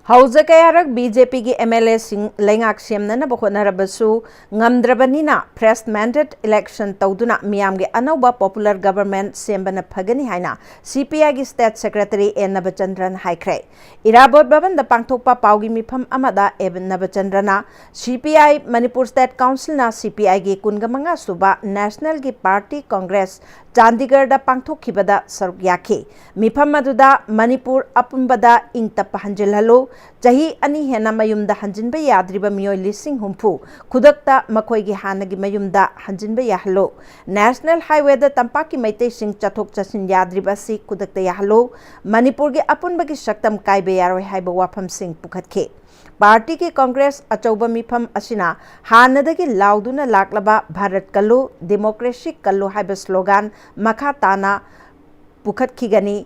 ꯍꯧꯖꯤꯛ ꯀꯌꯥꯔꯛ ꯕꯤ ꯖꯦ ꯄꯤꯒꯤ ꯑꯦꯝ ꯑꯦꯜ ꯑꯦꯁꯤꯡ ꯂꯩꯉꯥꯛ ꯁꯦꯝꯅꯅꯕ ꯍꯣꯠꯅꯔꯕꯁꯨ ꯉꯝꯗ꯭ꯔꯕꯅꯤꯅ, fresh mandate election ꯇꯧꯗꯨꯅ ꯃꯤꯌꯥꯝꯒꯤ ꯑꯅꯧꯕ popular government ꯁꯦꯝꯕꯅ ꯐꯒꯅꯤ ꯍꯥꯏꯅ ꯁꯤ ꯄꯤ ꯑꯥꯏꯒꯤ state secretary ꯑꯦ ꯅꯕꯆꯟꯗ꯭ꯔꯟ ꯍꯥꯏꯈ꯭ꯔꯦ꯫ ꯏꯔꯥꯕꯣꯠ ꯚꯕꯟꯗ ꯄꯥꯡꯊꯣꯛꯄ ꯄꯥꯎꯒꯤ ꯃꯤꯐꯝ ꯑꯃꯗ ꯑꯦ ꯅꯕꯆꯟꯗ꯭ꯔꯅ ꯁꯤ ꯄꯤ ꯑꯥꯏ ꯃꯅꯤꯄꯨꯔ state councilꯅ ꯁꯤ ꯄꯤ ꯑꯥꯏꯒꯤ ꯀꯨꯟꯒ ꯃꯉꯥ ꯁꯨꯕ nationalꯒꯤ party congress ꯆꯥꯟꯗꯤꯒꯔꯗ ꯄꯥꯡꯊꯣꯛꯈꯤꯕꯗ ꯁꯔꯨꯛ ꯌꯥꯈꯤ꯫ ꯃꯤꯐꯝ ꯑꯗꯨꯗ ꯃꯅꯤꯄꯨꯔ ꯑꯄꯨꯟꯕꯗ ꯏꯪ ꯇꯞꯄ ꯍꯟꯖꯤꯜꯍꯜꯂꯨ, ꯆꯍꯤ ꯑꯅꯤ ꯍꯦꯟꯅ ꯃꯌꯨꯝꯗ ꯍꯟꯖꯤꯟꯕ ꯌꯥꯗ꯭ꯔꯤꯕ ꯃꯤꯑꯣꯏ ꯂꯤꯁꯤꯡ ꯍꯨꯝꯐꯨ ꯈꯨꯗꯛꯇ ꯃꯈꯣꯏꯒꯤ ꯍꯥꯟꯅꯒꯤ ꯃꯌꯨꯝꯗ ꯍꯟꯖꯤꯟꯕ ꯌꯥꯍꯜꯂꯨ, national highwayꯗ ꯇꯝꯄꯥꯛꯀꯤ ꯃꯩꯇꯩꯁꯤꯡ ꯆꯠꯊꯣꯛ ꯆꯠꯁꯤꯟ ꯌꯥꯗ꯭ꯔꯤꯕ ꯑꯁꯤ ꯈꯨꯗꯛꯇ ꯌꯥꯍꯜꯂꯨ, ꯃꯅꯤꯄꯨꯔꯒꯤ ꯑꯄꯨꯟꯕꯒꯤ ꯁꯛꯇꯝ ꯀꯥꯏꯕ ꯌꯥꯔꯣꯏ ꯍꯥꯏꯕ ꯋꯥꯐꯝꯁꯤꯡ ꯄꯨꯈꯠꯈꯤ꯫ Partyꯒꯤ congress ꯑꯆꯧꯕ ꯃꯤꯐꯝ ꯑꯁꯤꯅ ꯍꯥꯟꯅꯗꯒꯤ ꯂꯥꯎꯗꯨꯅ ꯂꯥꯛꯂꯕ "ꯚꯥꯔꯠ ꯀꯜꯂꯨ, democracy ꯀꯜꯂꯨ" ꯍꯥꯏꯕ slogan ꯃꯈꯥ ꯇꯥꯅ ꯄꯨꯈꯠꯈꯤꯒꯅꯤ꯫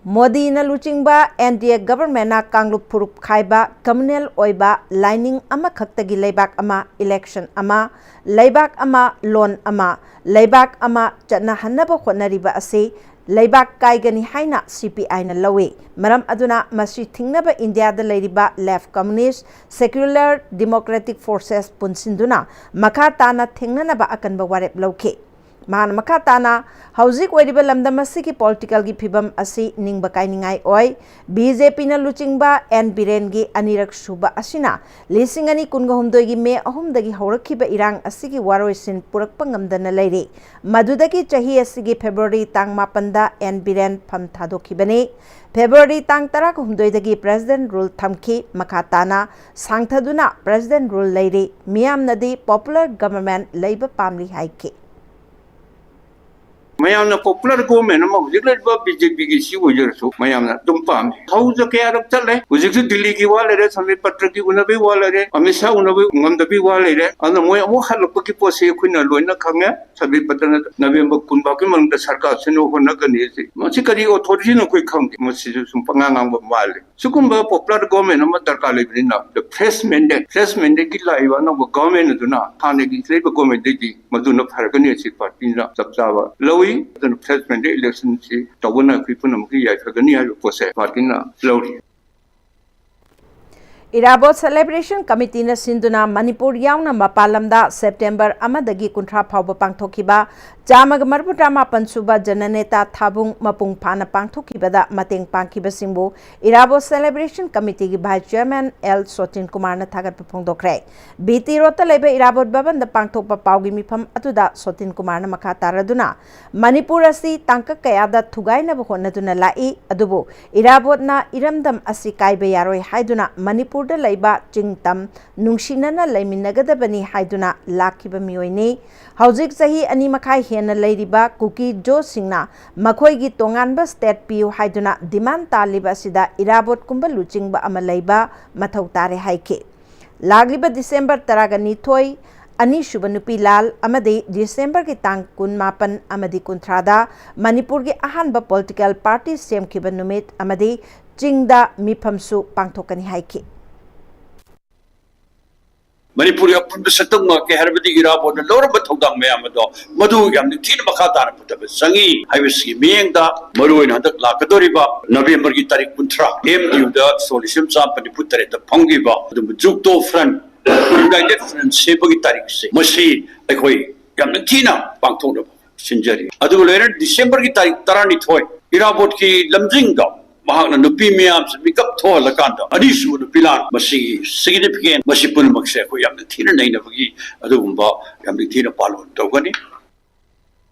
ꯃꯣꯗꯤꯅ ꯂꯨꯆꯤꯡꯕ ꯑꯦꯟ ꯗꯤ ꯑꯦ governmentꯅ ꯀꯥꯡꯂꯨꯞ ꯐꯨꯔꯨꯞ ꯈꯥꯏꯕ, communal ꯑꯣꯏꯕ ꯂꯥꯏꯅꯤꯡ ꯑꯃꯈꯛꯇꯒꯤ ꯂꯩꯕꯥꯛ ꯑꯃ, election ꯑꯃ, ꯂꯩꯕꯥꯛ ꯑꯃ, ꯂꯣꯟ ꯑꯃ, ꯂꯩꯕꯥꯛ ꯑꯃ ꯆꯠꯅꯍꯟꯅꯕ ꯍꯣꯠꯅꯔꯤꯕ ꯑꯁꯤ ꯂꯩꯕꯥꯛ ꯀꯥꯏꯒꯅꯤ ꯍꯥꯏꯅ ꯁꯤ ꯄꯤ ꯑꯥꯏꯅ ꯂꯧꯏ꯫ ꯃꯔꯝ ꯑꯗꯨꯅ ꯃꯁꯤ ꯊꯤꯡꯅꯕ ꯏꯟꯗꯤꯌꯥꯗ ꯂꯩꯔꯤꯕ left, communist, secular, democratic forces ꯄꯨꯟꯁꯤꯟꯗꯨꯅ ꯃꯈꯥ ꯇꯥꯅ ꯊꯦꯡꯅꯅꯕ ꯑꯀꯟꯕ ꯋꯥꯔꯦꯞ ꯂꯧꯈꯤ꯫ ꯃꯍꯥꯛꯅ ꯃꯈꯥ ꯇꯥꯅ, "ꯍꯧꯖꯤꯛ ꯑꯣꯏꯔꯤꯕ ꯂꯝꯗꯝ ꯑꯁꯤꯒꯤ political ꯒꯤ ꯐꯤꯕꯝ ꯑꯁꯤ ꯅꯤꯡꯕ ꯀꯥꯏꯅꯤꯡꯉꯥꯏ ꯑꯣꯏ꯫ ꯕꯤ ꯖꯦ ꯄꯤꯅ ꯂꯨꯆꯤꯡꯕ ꯑꯦꯟ ꯕꯤꯔꯦꯟꯒꯤ ꯑꯅꯤꯔꯛ ꯁꯨꯕ ꯑꯁꯤꯅ ꯂꯤꯁꯤꯡ ꯑꯅꯤ ꯀꯨꯟꯒ ꯍꯨꯝꯗꯣꯏꯒꯤ ꯃꯦ ꯑꯍꯨꯝꯗꯒꯤ ꯍꯧꯔꯛꯈꯤꯕ ꯏꯔꯥꯡ ꯑꯁꯤꯒꯤ ꯋꯥꯔꯣꯏꯁꯤꯟ ꯄꯨꯔꯛꯄ ꯉꯝꯗꯅ ꯂꯩꯔꯤ꯫ ꯃꯗꯨꯗꯒꯤ ꯆꯍꯤ ꯑꯁꯤꯒꯤ February ꯇꯥꯡ ꯃꯥꯄꯟꯗ ꯑꯦꯟ ꯕꯤꯔꯦꯟ ꯐꯝ ꯊꯥꯗꯣꯛꯈꯤꯕꯅꯤ꯫ February ꯇꯥꯡ ꯇꯔꯥꯍꯨꯝꯗꯣꯏꯗꯒꯤ president rule ꯊꯝꯈꯤ꯫ ꯃꯈꯥ ꯇꯥꯅ ꯁꯥꯡꯊꯗꯨꯅ president rule ꯂꯩꯔꯤ꯫ ꯃꯤꯌꯥꯝꯅꯗꯤ popular government ꯂꯩꯕ ꯄꯥꯝꯂꯤ" ꯍꯥꯏꯈꯤ꯫ ꯃꯌꯥꯝꯅ popular government ꯑꯃ ꯍꯧꯖꯤꯛ ꯂꯩꯔꯤꯕ ꯕꯤ ꯖꯦ ꯄꯤꯒꯤ ꯁꯤ ꯑꯣꯏꯖꯔꯁꯨ ꯃꯌꯥꯝꯅ ꯑꯗꯨꯝ ꯄꯥꯝꯃꯤ꯫ ꯍꯧꯖ ꯀꯌꯥꯔꯛ ꯆꯠꯂꯦ꯫ ꯍꯧꯖꯤꯛꯁꯨ ꯗꯤꯜꯂꯤꯒꯤ ꯋꯥ ꯂꯩꯔꯦ, ꯁꯝꯕꯤꯠ ꯄꯇ꯭ꯔꯒꯤ ꯎꯅꯕꯒꯤ ꯋꯥ ꯂꯩꯔꯦ, ꯑꯃꯤꯠ ꯁꯥꯍ ꯎꯅꯕ ꯉꯝꯗꯕꯒꯤ ꯋꯥ ꯂꯩꯔꯦ꯫ ꯑꯗꯨꯅ ꯃꯣꯏ ꯑꯃꯨꯛ ꯍꯜꯂꯛꯄꯒꯤ ꯄꯣꯠꯁꯤ ꯑꯩꯈꯣꯏꯅ ꯂꯣꯏꯅ ꯈꯪꯉꯦ꯫ ꯁꯝꯕꯤꯠ ꯄꯇ꯭ꯔꯅ November ꯀꯨꯟ ꯐꯥꯎꯒꯤ ꯃꯅꯨꯡꯗ ꯁꯔꯀꯥꯔ ꯁꯤꯟꯅꯕ ꯍꯣꯠꯅꯒꯅꯤ ꯍꯥꯏꯁꯤ, ꯃꯁꯤ ꯀꯔꯤ authority ꯅꯣ ꯑꯩꯈꯣꯏ ꯈꯪꯗꯦ꯫ ꯃꯁꯤꯁꯨ ꯁꯨꯝ ꯄꯉꯥꯡ ꯉꯥꯡꯕ ꯃꯥꯜꯂꯤ꯫ ꯁꯤꯒꯨꯝꯕ popular government ꯑꯃ ꯗꯔꯀꯥꯔ ꯂꯩꯕꯅꯤꯅ, the fresh mandate, fresh mandate ꯀꯤ ꯂꯥꯛꯏꯕ ꯑꯅꯧꯕ government ꯑꯗꯨꯅ ꯍꯥꯟꯅꯒꯤ ꯂꯩꯔꯤꯕ government ꯗꯒꯤ ꯃꯗꯨꯅ ꯐꯔꯒꯅꯤ ꯑꯁꯤ party ꯅ ꯆꯞ ꯆꯥꯕ ꯂꯧꯏ꯫ ꯑꯗꯨꯅ fresh mandate election ꯁꯤ ꯇꯧꯕꯅ ꯑꯩꯈꯣꯏ ꯄꯨꯝꯅꯃꯛꯀꯤ ꯌꯥꯏꯐꯒꯅꯤ ꯍꯥꯏꯕ ꯄꯣꯠꯁꯦ party ꯅ ꯂꯧꯔꯤ꯫ ꯏꯔꯥꯕꯣꯠ Celebration Committeeꯅ ꯁꯤꯟꯗꯨꯅ ꯃꯅꯤꯄꯨꯔ ꯌꯥꯎꯅ ꯃꯄꯥꯟ ꯂꯝꯗ September ꯑꯃꯗꯒꯤ ꯀꯨꯟꯊ꯭ꯔꯥ ꯐꯥꯎꯕ ꯄꯥꯡꯊꯣꯛꯈꯤꯕ ꯆꯥꯝꯃꯒ ꯃꯔꯤꯐꯨꯇꯔꯥꯃꯥꯄꯟ ꯁꯨꯕ ꯖꯅꯅꯦꯇꯥ ꯊꯥꯕꯨꯡ ꯃꯄꯨꯡ ꯐꯥꯅ ꯄꯥꯡꯊꯣꯛꯈꯤꯕꯗ ꯃꯇꯦꯡ ꯄꯥꯡꯈꯤꯕꯁꯤꯡꯕꯨ ꯏꯔꯥꯕꯣꯠ Celebration Committeeꯒꯤ Vice Chairman ꯑꯦꯜ ꯁꯣꯇꯤꯟ ꯀꯨꯃꯥꯔꯅ ꯊꯥꯒꯠꯄ ꯐꯣꯡꯗꯣꯛꯈ꯭ꯔꯦ꯫ ꯕꯤ ꯇꯤ ꯔꯣꯗꯇ ꯂꯩꯕ ꯏꯔꯥꯕꯣꯠ ꯚꯕꯟꯗ ꯄꯥꯡꯊꯣꯛꯄ ꯄꯥꯎꯒꯤ ꯃꯤꯐꯝ ꯑꯗꯨꯗ ꯁꯣꯇꯤꯟ ꯀꯨꯃꯥꯔꯅ ꯃꯈꯥ ꯇꯥꯔꯗꯨꯅ, ꯃꯅꯤꯄꯨꯔ ꯑꯁꯤ ꯇꯥꯡꯀꯛ ꯀꯌꯥꯗ ꯊꯨꯒꯥꯏꯅꯕ ꯍꯣꯠꯅꯗꯨꯅ ꯂꯥꯛꯏ, ꯑꯗꯨꯕꯨ ꯏꯔꯥꯕꯣꯠꯅ ꯏꯔꯝꯗꯝ ꯑꯁꯤ ꯀꯥꯏꯕ ꯌꯥꯔꯣꯏ ꯍꯥꯏꯗꯨꯅ ꯃꯅꯤꯄꯨꯔꯗ ꯂꯩꯕ ꯆꯤꯡ ꯇꯝ ꯅꯨꯡꯁꯤꯅꯅ ꯂꯩꯃꯤꯟꯅꯒꯗꯕꯅꯤ ꯍꯥꯏꯗꯨꯅ ꯂꯥꯛꯈꯤꯕ ꯃꯤꯑꯣꯏꯅꯤ꯫ ꯍꯧꯖꯤꯛ ꯆꯍꯤ ꯑꯅꯤ ꯃꯈꯥꯏ ꯍꯦꯟꯅ ꯂꯩꯔꯤꯕ ꯀꯨꯀꯤ ꯖꯣꯁꯤꯡꯅ ꯃꯈꯣꯏꯒꯤ ꯇꯣꯉꯥꯟꯕ state ꯄꯤꯌꯨ ꯍꯥꯏꯗꯨꯅ demand ꯇꯥꯜꯂꯤꯕ ꯑꯁꯤꯗ ꯏꯔꯥꯕꯣꯠꯀꯨꯝꯕ ꯂꯨꯆꯤꯡꯕ ꯑꯃ ꯂꯩꯕ ꯃꯊꯧ ꯇꯥꯔꯦ ꯍꯥꯏꯈꯤ꯫ ꯂꯥꯛꯂꯤꯕ December ꯇꯔꯥꯒ ꯅꯤꯊꯣꯏ, ꯑꯅꯤꯁꯨꯕ ꯅꯨꯄꯤ ꯂꯥꯜ ꯑꯃꯗꯤ Decemberꯒꯤ ꯇꯥꯡ ꯀꯨꯟꯃꯥꯄꯟ ꯑꯃꯗꯤ ꯀꯨꯟꯊ꯭ꯔꯥꯗ ꯃꯅꯤꯄꯨꯔꯒꯤ ꯑꯍꯥꯟꯕ political party ꯁꯦꯝꯈꯤꯕ ꯅꯨꯃꯤꯠ ꯑꯃꯗꯤ ꯆꯤꯡꯗ ꯃꯤꯐꯝꯁꯨ ꯄꯥꯡꯊꯣꯛꯀꯅꯤ ꯍꯥꯏꯈꯤ꯫ ꯃꯅꯤꯄꯨꯔꯒꯤ ꯑꯄꯨꯟꯕ ꯁꯛꯇꯝ ꯉꯥꯛꯀꯦ ꯍꯥꯏꯔꯕꯗꯤ ꯏꯔꯥꯕꯣꯠꯅ ꯂꯧꯔꯝꯕ ꯊꯧꯗꯥꯡ ꯃꯌꯥꯝ ꯑꯗꯣ ꯃꯗꯨ ꯌꯥꯝ ꯅꯤꯡꯊꯤꯅ ꯃꯈꯥ ꯇꯥꯅ ꯄꯨꯊꯕ ꯆꯪꯏ ꯍꯥꯏꯕꯁꯤꯒꯤ ꯃꯤꯠꯌꯦꯡꯗ ꯃꯔꯨꯑꯣꯏꯅ ꯍꯟꯗꯛ ꯂꯥꯛꯀꯗꯧꯔꯤꯕ Novemberꯒꯤ ꯇꯥꯔꯤꯛ ꯀꯨꯟꯊ꯭ꯔꯥ M D Uꯗ ꯁꯣ ꯂꯤꯁꯤꯡ ꯑꯃ ꯆꯥꯝꯃ ꯅꯤꯐꯨ ꯇꯔꯦꯠꯇ ꯐꯝꯈꯤꯕ ꯑꯗꯨꯕꯨ ꯖꯨꯛꯇꯣ Front, United Front ꯁꯦꯝꯕꯒꯤ ꯇꯥꯔꯤꯛꯁꯦ ꯃꯁꯤ ꯑꯩꯈꯣꯏ ꯌꯥꯝ ꯅꯤꯡꯊꯤꯅ ꯄꯥꯡꯊꯣꯛꯅꯕ ꯁꯤꯟꯖꯔꯤ꯫ ꯑꯗꯨꯒ ꯂꯣꯏꯅꯅ Decemberꯒꯤ ꯇꯥꯔꯤꯛ ꯇꯔꯥꯅꯤꯊꯣꯏ ꯏꯔꯥꯕꯣꯠꯀꯤ ꯂꯝꯖꯤꯡꯗ ꯃꯍꯥꯛꯅ ꯅꯨꯄꯤ ꯃꯌꯥꯝꯁꯦ ꯃꯤꯀꯞ ꯊꯣꯛꯍꯜꯂꯀꯥꯟꯗ ꯑꯅꯤꯁꯨꯕ ꯅꯨꯄꯤ ꯂꯥꯟ ꯃꯁꯤꯒꯤ significant, ꯃꯁꯤ ꯄꯨꯝꯅꯃꯛꯁꯦ ꯑꯩꯈꯣꯏ ꯌꯥꯝꯅ ꯊꯤꯅ ꯅꯩꯅꯕꯒꯤ ꯑꯗꯨꯒꯨꯝꯕ ꯌꯥꯝꯅ ꯊꯤꯅ ꯄꯥꯂꯣꯟ ꯇꯧꯒꯅꯤ꯫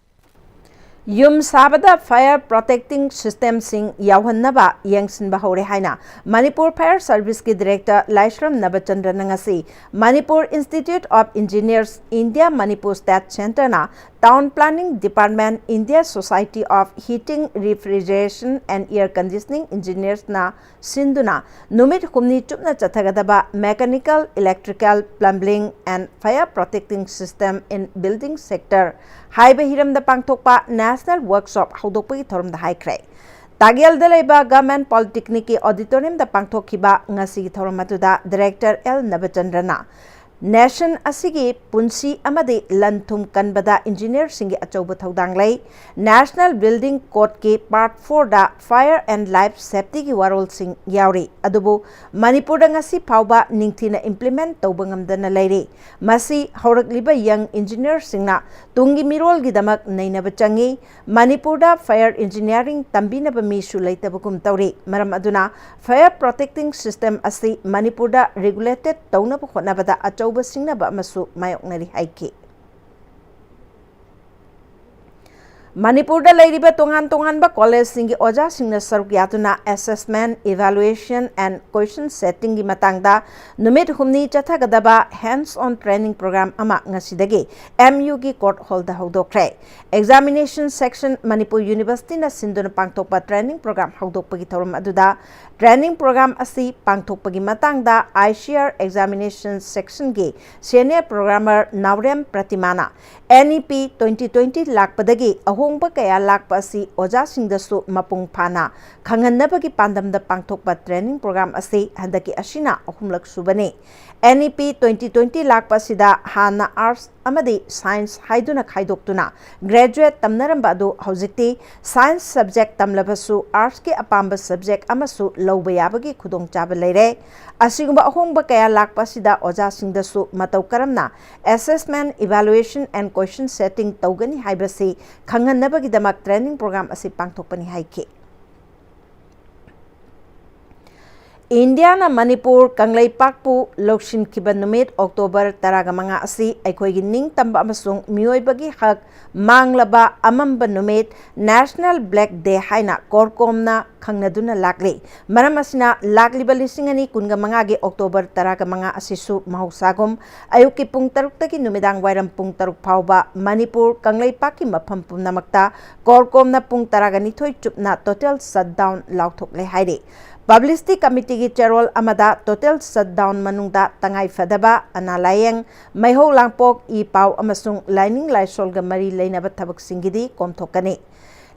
ꯌꯨꯝ ꯁꯥꯕꯗ fire protecting systemꯁꯤꯡ ꯌꯥꯎꯍꯟꯅꯕ ꯌꯦꯡꯁꯤꯟꯕ ꯍꯧꯔꯦ ꯍꯥꯏꯅ ꯃꯅꯤꯄꯨꯔ Fire Serviceꯀꯤ Director ꯂꯥꯏꯁ꯭ꯔꯝ ꯅꯕꯆꯟꯗ꯭ꯔꯅ ꯉꯁꯤ Manipur Institute of Engineers, India Manipur State Centreꯅ Town Planning Department, India Society of Heating, Refrigeration and Air Conditioning Engineersꯅ ꯁꯤꯟꯗꯨꯅ ꯅꯨꯃꯤꯠ ꯍꯨꯝꯅꯤ ꯆꯨꯞꯅ ꯆꯠꯊꯒꯗꯕ Mechanical, Electrical, Plumbing and Fire Protecting System in Building Sector ꯍꯥꯏꯕ ꯍꯤꯔꯝꯗ ꯄꯥꯡꯊꯣꯛꯄ National Workshop ꯍꯧꯗꯣꯛꯄꯒꯤ ꯊꯧꯔꯝꯗ ꯍꯥꯏꯈ꯭ꯔꯦ꯫ ꯇꯥꯒꯦꯜꯗ ꯂꯩꯕ Government Polytechnicꯀꯤ Auditoriumꯗ ꯄꯥꯡꯊꯣꯛꯈꯤꯕ ꯉꯁꯤꯒꯤ ꯊꯧꯔꯝ ꯑꯗꯨꯗ Director ꯑꯦꯜ ꯅꯕꯆꯟꯗ꯭ꯔꯅ ꯅꯦꯁꯟ ꯑꯁꯤꯒꯤ ꯄꯨꯟꯁꯤ ꯑꯃꯗꯤ ꯂꯟ ꯊꯨꯝ ꯀꯟꯕꯗ ꯏꯟꯖꯤꯅꯤꯌꯔꯁꯤꯡꯒꯤ ꯑꯆꯧꯕ ꯊꯧꯗꯥꯡ ꯂꯩ꯫ ꯅꯦꯁꯅꯦꯜ ꯕꯤꯜꯗꯤꯡ ꯀꯣꯗꯀꯤ ꯄꯥꯔꯠ ꯐꯣꯔꯗ ꯐꯥꯌꯔ ꯑꯦꯟ ꯂꯥꯏꯐ ꯁꯦꯐꯇꯤꯒꯤ ꯋꯥꯔꯣꯜꯁꯤꯡ ꯌꯥꯎꯔꯤ꯫ ꯑꯗꯨꯕꯨ ꯃꯅꯤꯄꯨꯔꯗ ꯉꯁꯤ ꯐꯥꯎꯕ ꯅꯤꯡꯊꯤꯅ ꯏꯝꯄ꯭ꯂꯤꯃꯦꯟꯠ ꯇꯧꯕ ꯉꯝꯗꯅ ꯂꯩꯔꯤ꯫ ꯃꯁꯤ ꯍꯧꯔꯛꯂꯤꯕ ꯌꯪ ꯏꯟꯖꯤꯅꯤꯌꯔꯁꯤꯡꯅ ꯇꯨꯡꯒꯤ ꯃꯤꯔꯣꯜꯒꯤꯗꯃꯛ ꯅꯩꯅꯕ ꯆꯪꯏ꯫ ꯃꯅꯤꯄꯨꯔꯗ ꯐꯥꯌꯔ ꯏꯟꯖꯤꯅꯤꯌꯥꯔꯤꯡ ꯇꯝꯕꯤꯅꯕ ꯃꯤꯁꯨ ꯂꯩꯇꯕꯒꯨꯝ ꯇꯧꯔꯤ꯫ ꯃꯔꯝ ꯑꯗꯨꯅ ꯐꯥꯌꯔ ꯄ꯭ꯔꯣꯇꯦꯛꯇꯤꯡ ꯁꯤꯁꯇꯦꯝ ꯑꯁꯤ ꯃꯅꯤꯄꯨꯔꯗ ꯔꯤꯒꯨꯂꯦꯇꯦꯗ ꯇꯧꯅꯕ ꯍꯣꯠꯅꯕꯗ ꯑꯆꯧꯕ ꯁꯤꯡꯅꯕ ꯑꯃꯁꯨ ꯃꯥꯌꯣꯛꯅꯔꯤ ꯍꯥꯏꯈꯤ꯫ ꯃꯅꯤꯄꯨꯔꯗ ꯂꯩꯔꯤꯕ ꯇꯣꯉꯥꯟ ꯇꯣꯉꯥꯟꯕ ꯀꯣꯂꯦꯖꯁꯤꯡꯒꯤ ꯑꯣꯖꯥꯁꯤꯡꯅ ꯁꯔꯨꯛ ꯌꯥꯗꯨꯅ assessment, evaluation and question settingꯒꯤ ꯃꯇꯥꯡꯗ ꯅꯨꯃꯤꯠ ꯍꯨꯝꯅꯤ ꯆꯠꯊꯒꯗꯕ hands on training program ꯑꯃ ꯉꯁꯤꯗꯒꯤ ꯑꯦꯝ ꯌꯨꯒꯤ ꯀꯣꯔꯠ ꯍꯣꯜꯗ ꯍꯧꯗꯣꯛꯈ꯭ꯔꯦ꯫ ꯑꯦꯛꯖꯥꯃꯤꯅꯦꯁꯟ ꯁꯦꯛꯁꯟ ꯃꯅꯤꯄꯨꯔ ꯌꯨꯅꯤꯚꯔꯁꯤꯇꯤꯅ ꯁꯤꯟꯗꯨꯅ ꯄꯥꯡꯊꯣꯛꯄ ꯇ꯭ꯔꯦꯅꯤꯡ ꯄ꯭ꯔꯣꯒ꯭ꯔꯥꯝ ꯍꯧꯗꯣꯛꯄꯒꯤ ꯊꯧꯔꯝ ꯑꯗꯨꯗ ꯇ꯭ꯔꯦꯅꯤꯡ ꯄ꯭ꯔꯣꯒ꯭ꯔꯥꯝ ꯑꯁꯤ ꯄꯥꯡꯊꯣꯛꯄꯒꯤ ꯃꯇꯥꯡꯗ ꯑꯥꯏ ꯁꯤ ꯑꯥꯔ ꯑꯦꯛꯖꯥꯃꯤꯅꯦꯁꯟ ꯁꯦꯛꯁꯟꯒꯤ ꯁꯦꯅꯤꯌꯔ ꯄ꯭ꯔꯣꯒ꯭ꯔꯥꯃꯔ ꯅꯥꯎꯔꯦꯝ ꯄ꯭ꯔꯇꯤꯃꯥꯅ N E P twenty twenty ꯂꯥꯛꯄꯗꯒꯤ ꯑꯍꯣꯡꯕ ꯀꯌꯥ ꯂꯥꯛꯄ ꯑꯁꯤ ꯑꯣꯖꯥꯁꯤꯡꯗꯁꯨ ꯃꯄꯨꯡ ꯐꯥꯅ ꯈꯪꯍꯟꯅꯕꯒꯤ ꯄꯥꯟꯗꯝꯗ ꯄꯥꯡꯊꯣꯛꯄ ꯇ꯭ꯔꯦꯅꯤꯡ ꯄ꯭ꯔꯣꯒ꯭ꯔꯥꯝ ꯑꯁꯤ ꯍꯟꯗꯛꯀꯤ ꯑꯁꯤꯅ ꯑꯍꯨꯝꯂꯛ ꯁꯨꯕꯅꯤ꯫ And E P twenty twenty ꯂꯥꯛꯄ ꯑꯁꯤꯗ ꯍꯥꯟꯅ ꯑꯥꯔꯠꯁ ꯑꯃꯗꯤ ꯁꯥꯏꯟꯁ ꯍꯥꯏꯗꯨꯅ ꯈꯥꯏꯗꯣꯛꯇꯨꯅ ꯒ꯭ꯔꯦꯖꯨꯑꯦꯠ ꯇꯝꯅꯔꯝꯕ ꯑꯗꯨ ꯍꯧꯖꯤꯛꯇꯤ ꯁꯥꯏꯟꯁ ꯁꯕꯖꯦꯛ ꯇꯝꯂꯕꯁꯨ ꯑꯥꯔꯠꯁꯀꯤ ꯑꯄꯥꯝꯕ ꯁꯕꯖꯦꯛ ꯑꯃꯁꯨ ꯂꯧꯕ ꯌꯥꯕꯒꯤ ꯈꯨꯗꯣꯡꯆꯥꯕ ꯂꯩꯔꯦ꯫ ꯑꯁꯤꯒꯨꯝꯕ ꯑꯍꯣꯡꯕ ꯀꯌꯥ ꯂꯥꯛꯄ ꯑꯁꯤꯗ ꯑꯣꯖꯥꯁꯤꯡꯗꯁꯨ ꯃꯇꯧ ꯀꯔꯝꯅ assessment, evaluation and question setting ꯇꯧꯒꯅꯤ ꯍꯥꯏꯕꯁꯤ ꯈꯪꯍꯟꯅꯕꯒꯤꯗꯃꯛ ꯇ꯭ꯔꯦꯅꯤꯡ ꯄ꯭ꯔꯣꯒ꯭ꯔꯥꯝ ꯑꯁꯤ ꯄꯥꯡꯊꯣꯛꯄꯅꯤ ꯍꯥꯏꯈꯤ꯫ ꯏꯟꯗꯤꯌꯥꯅ ꯃꯅꯤꯄꯨꯔ ꯀꯪꯂꯩꯄꯥꯛꯄꯨ ꯂꯧꯁꯤꯟꯈꯤꯕ ꯅꯨꯃꯤꯠ ꯑꯣꯛꯇꯣꯕꯔ ꯇꯔꯥꯒ ꯃꯉꯥ ꯑꯁꯤ ꯑꯩꯈꯣꯏꯒꯤ ꯅꯤꯡꯇꯝꯕ ꯑꯃꯁꯨꯡ ꯃꯤꯑꯣꯏꯕꯒꯤ ꯍꯛ ꯃꯥꯡꯂꯕ ꯑꯃꯝꯕ ꯅꯨꯃꯤꯠ, National Black Day ꯍꯥꯏꯅ ꯀꯣꯔꯀꯣꯝꯅ ꯈꯪꯅꯗꯨꯅ ꯂꯥꯛꯂꯤ꯫ ꯃꯔꯝ ꯑꯁꯤꯅ ꯂꯥꯛꯂꯤꯕ ꯂꯤꯁꯤꯡ ꯑꯅꯤ ꯀꯨꯟꯒ ꯃꯉꯥꯒꯤ ꯑꯣꯛꯇꯣꯕꯔ ꯇꯔꯥꯒ ꯃꯉꯥ ꯑꯁꯤꯁꯨ ꯃꯍꯧꯁꯥꯒꯨꯝ ꯑꯌꯨꯛꯀꯤ ꯄꯨꯡ ꯇꯔꯨꯛꯇꯒꯤ ꯅꯨꯃꯤꯗꯥꯡ ꯋꯥꯏꯔꯝ ꯄꯨꯡ ꯇꯔꯨꯛ ꯐꯥꯎꯕ ꯃꯅꯤꯄꯨꯔ ꯀꯪꯂꯩꯄꯥꯛꯀꯤ ꯃꯐꯝ ꯄꯨꯝꯅꯃꯛꯇ ꯀꯣꯔꯀꯣꯝꯅ ꯄꯨꯡ ꯇꯔꯥꯒ ꯅꯤꯊꯣꯏ ꯆꯨꯞꯅ total shutdown ꯂꯥꯎꯊꯣꯛꯂꯦ ꯍꯥꯏꯔꯤ꯫ ꯄꯕ꯭ꯂꯤꯁꯤꯇꯤ ꯀꯃꯤꯇꯤꯒꯤ ꯆꯦꯔꯣꯜ ꯑꯃꯗ total shutdown ꯃꯅꯨꯡꯗ ꯇꯉꯥꯏ ꯐꯗꯕ ꯑꯅꯥ ꯂꯥꯌꯦꯡ, ꯃꯩꯍꯧ ꯂꯥꯡꯄꯣꯛ, ꯏ ꯄꯥꯎ ꯑꯃꯁꯨꯡ ꯂꯥꯏꯅꯤꯡ ꯂꯥꯏꯁꯣꯜꯒ ꯃꯔꯤ ꯂꯩꯅꯕ ꯊꯕꯛꯁꯤꯡꯒꯤꯗꯤ ꯀꯣꯝꯊꯣꯛꯀꯅꯤ꯫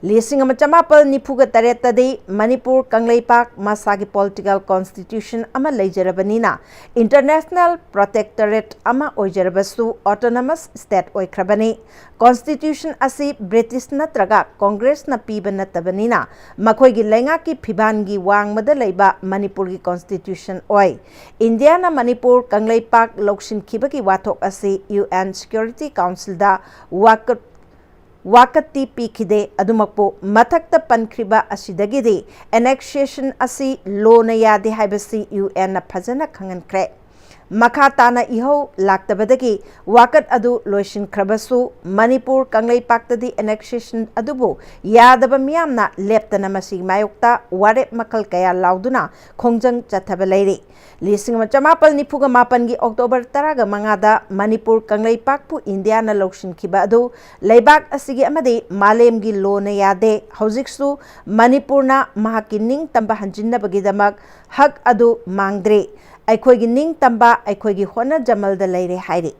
ꯂꯤꯁꯤꯡ ꯑꯃ ꯆꯃꯥꯄꯜ ꯅꯤꯐꯨꯒ ꯇꯔꯦꯠꯇꯗꯤ ꯃꯅꯤꯄꯨꯔ ꯀꯪꯂꯩꯄꯥꯛ ꯃꯁꯥꯒꯤ political constitution ꯑꯃ ꯂꯩꯖꯔꯕꯅꯤꯅ, international protectorate ꯑꯃ ꯑꯣꯏꯖꯔꯕꯁꯨ autonomous state ꯑꯣꯏꯈ꯭ꯔꯕꯅꯤ꯫ Constitution ꯑꯁꯤ British ꯅꯠꯇ꯭ꯔꯒ Congress ꯅ ꯄꯤꯕ ꯅꯠꯇꯕꯅꯤꯅ, ꯃꯈꯣꯏꯒꯤ ꯂꯩꯉꯥꯛꯀꯤ ꯐꯤꯕꯥꯟꯒꯤ ꯋꯥꯡꯃꯗ ꯂꯩꯕ ꯃꯅꯤꯄꯨꯔꯒꯤ constitution ꯑꯣꯏ꯫ ꯏꯟꯗꯤꯌꯥꯅ ꯃꯅꯤꯄꯨꯔ ꯀꯪꯂꯩꯄꯥꯛ ꯂꯧꯁꯤꯟꯈꯤꯕꯒꯤ ꯋꯥꯊꯣꯛ ꯑꯁꯤ U N Security Council ꯗ ꯋꯥꯀꯠ ꯋꯥꯀꯠꯇꯤ ꯄꯤꯈꯤꯗꯦ꯫ ꯑꯗꯨꯃꯛꯄꯨ, ꯃꯊꯛꯇ ꯄꯟꯈ꯭ꯔꯤꯕ ꯑꯁꯤꯗꯒꯤꯗꯤ annexation ꯑꯁꯤ ꯂꯣꯅ ꯌꯥꯗꯦ ꯍꯥꯏꯕꯁꯤ U N ꯅ ꯐꯖꯅ ꯈꯪꯍꯟꯈ꯭ꯔꯦ꯫ ꯃꯈꯥ ꯇꯥꯅ ꯏꯍꯧ ꯂꯥꯛꯇꯕꯗꯒꯤ ꯋꯥꯀꯠ ꯑꯗꯨ ꯂꯣꯏꯁꯤꯟꯈ꯭ꯔꯕꯁꯨ, ꯃꯅꯤꯄꯨꯔ ꯀꯪꯂꯩꯄꯥꯛꯇꯗꯤ annexation ꯑꯗꯨꯕꯨ ꯌꯥꯗꯕ ꯃꯤꯌꯥꯝꯅ ꯂꯦꯞꯇꯅ ꯃꯁꯤꯒꯤ ꯃꯥꯌꯣꯛꯇ ꯋꯥꯔꯦꯞ ꯃꯈꯜ ꯀꯌꯥ ꯂꯥꯎꯗꯨꯅ ꯈꯣꯡꯖꯪ ꯆꯠꯊꯕ ꯂꯩꯔꯤ꯫ ꯂꯤꯁꯤꯡ ꯑꯃ ꯆꯃꯥꯄꯜ ꯅꯤꯐꯨꯒ ꯃꯥꯄꯟꯒꯤ October ꯇꯔꯥꯒ ꯃꯉꯥꯗ ꯃꯅꯤꯄꯨꯔ ꯀꯪꯂꯩꯄꯥꯛꯄꯨ ꯏꯟꯗꯤꯌꯥꯅ ꯂꯧꯁꯤꯟꯈꯤꯕ ꯑꯗꯨ ꯂꯩꯕꯥꯛ ꯑꯁꯤꯒꯤ ꯑꯃꯗꯤ ꯃꯥꯂꯦꯝꯒꯤ ꯂꯣꯅ ꯌꯥꯗꯦ꯫ ꯍꯧꯖꯤꯛꯁꯨ ꯃꯅꯤꯄꯨꯔꯅ ꯃꯍꯥꯛꯀꯤ ꯅꯤꯡꯇꯝꯕ ꯍꯟꯖꯤꯟꯅꯕꯒꯤꯗꯃꯛ ꯍꯛ ꯑꯗꯨ ꯃꯥꯡꯗ꯭ꯔꯤ꯫ ꯑꯩꯈꯣꯏꯒꯤ ꯅꯤꯡꯇꯝꯕ ꯑꯩꯈꯣꯏꯒꯤ ꯍꯣꯠꯅꯖꯃꯜꯗ ꯂꯩꯔꯦ ꯍꯥꯏꯔꯤ꯫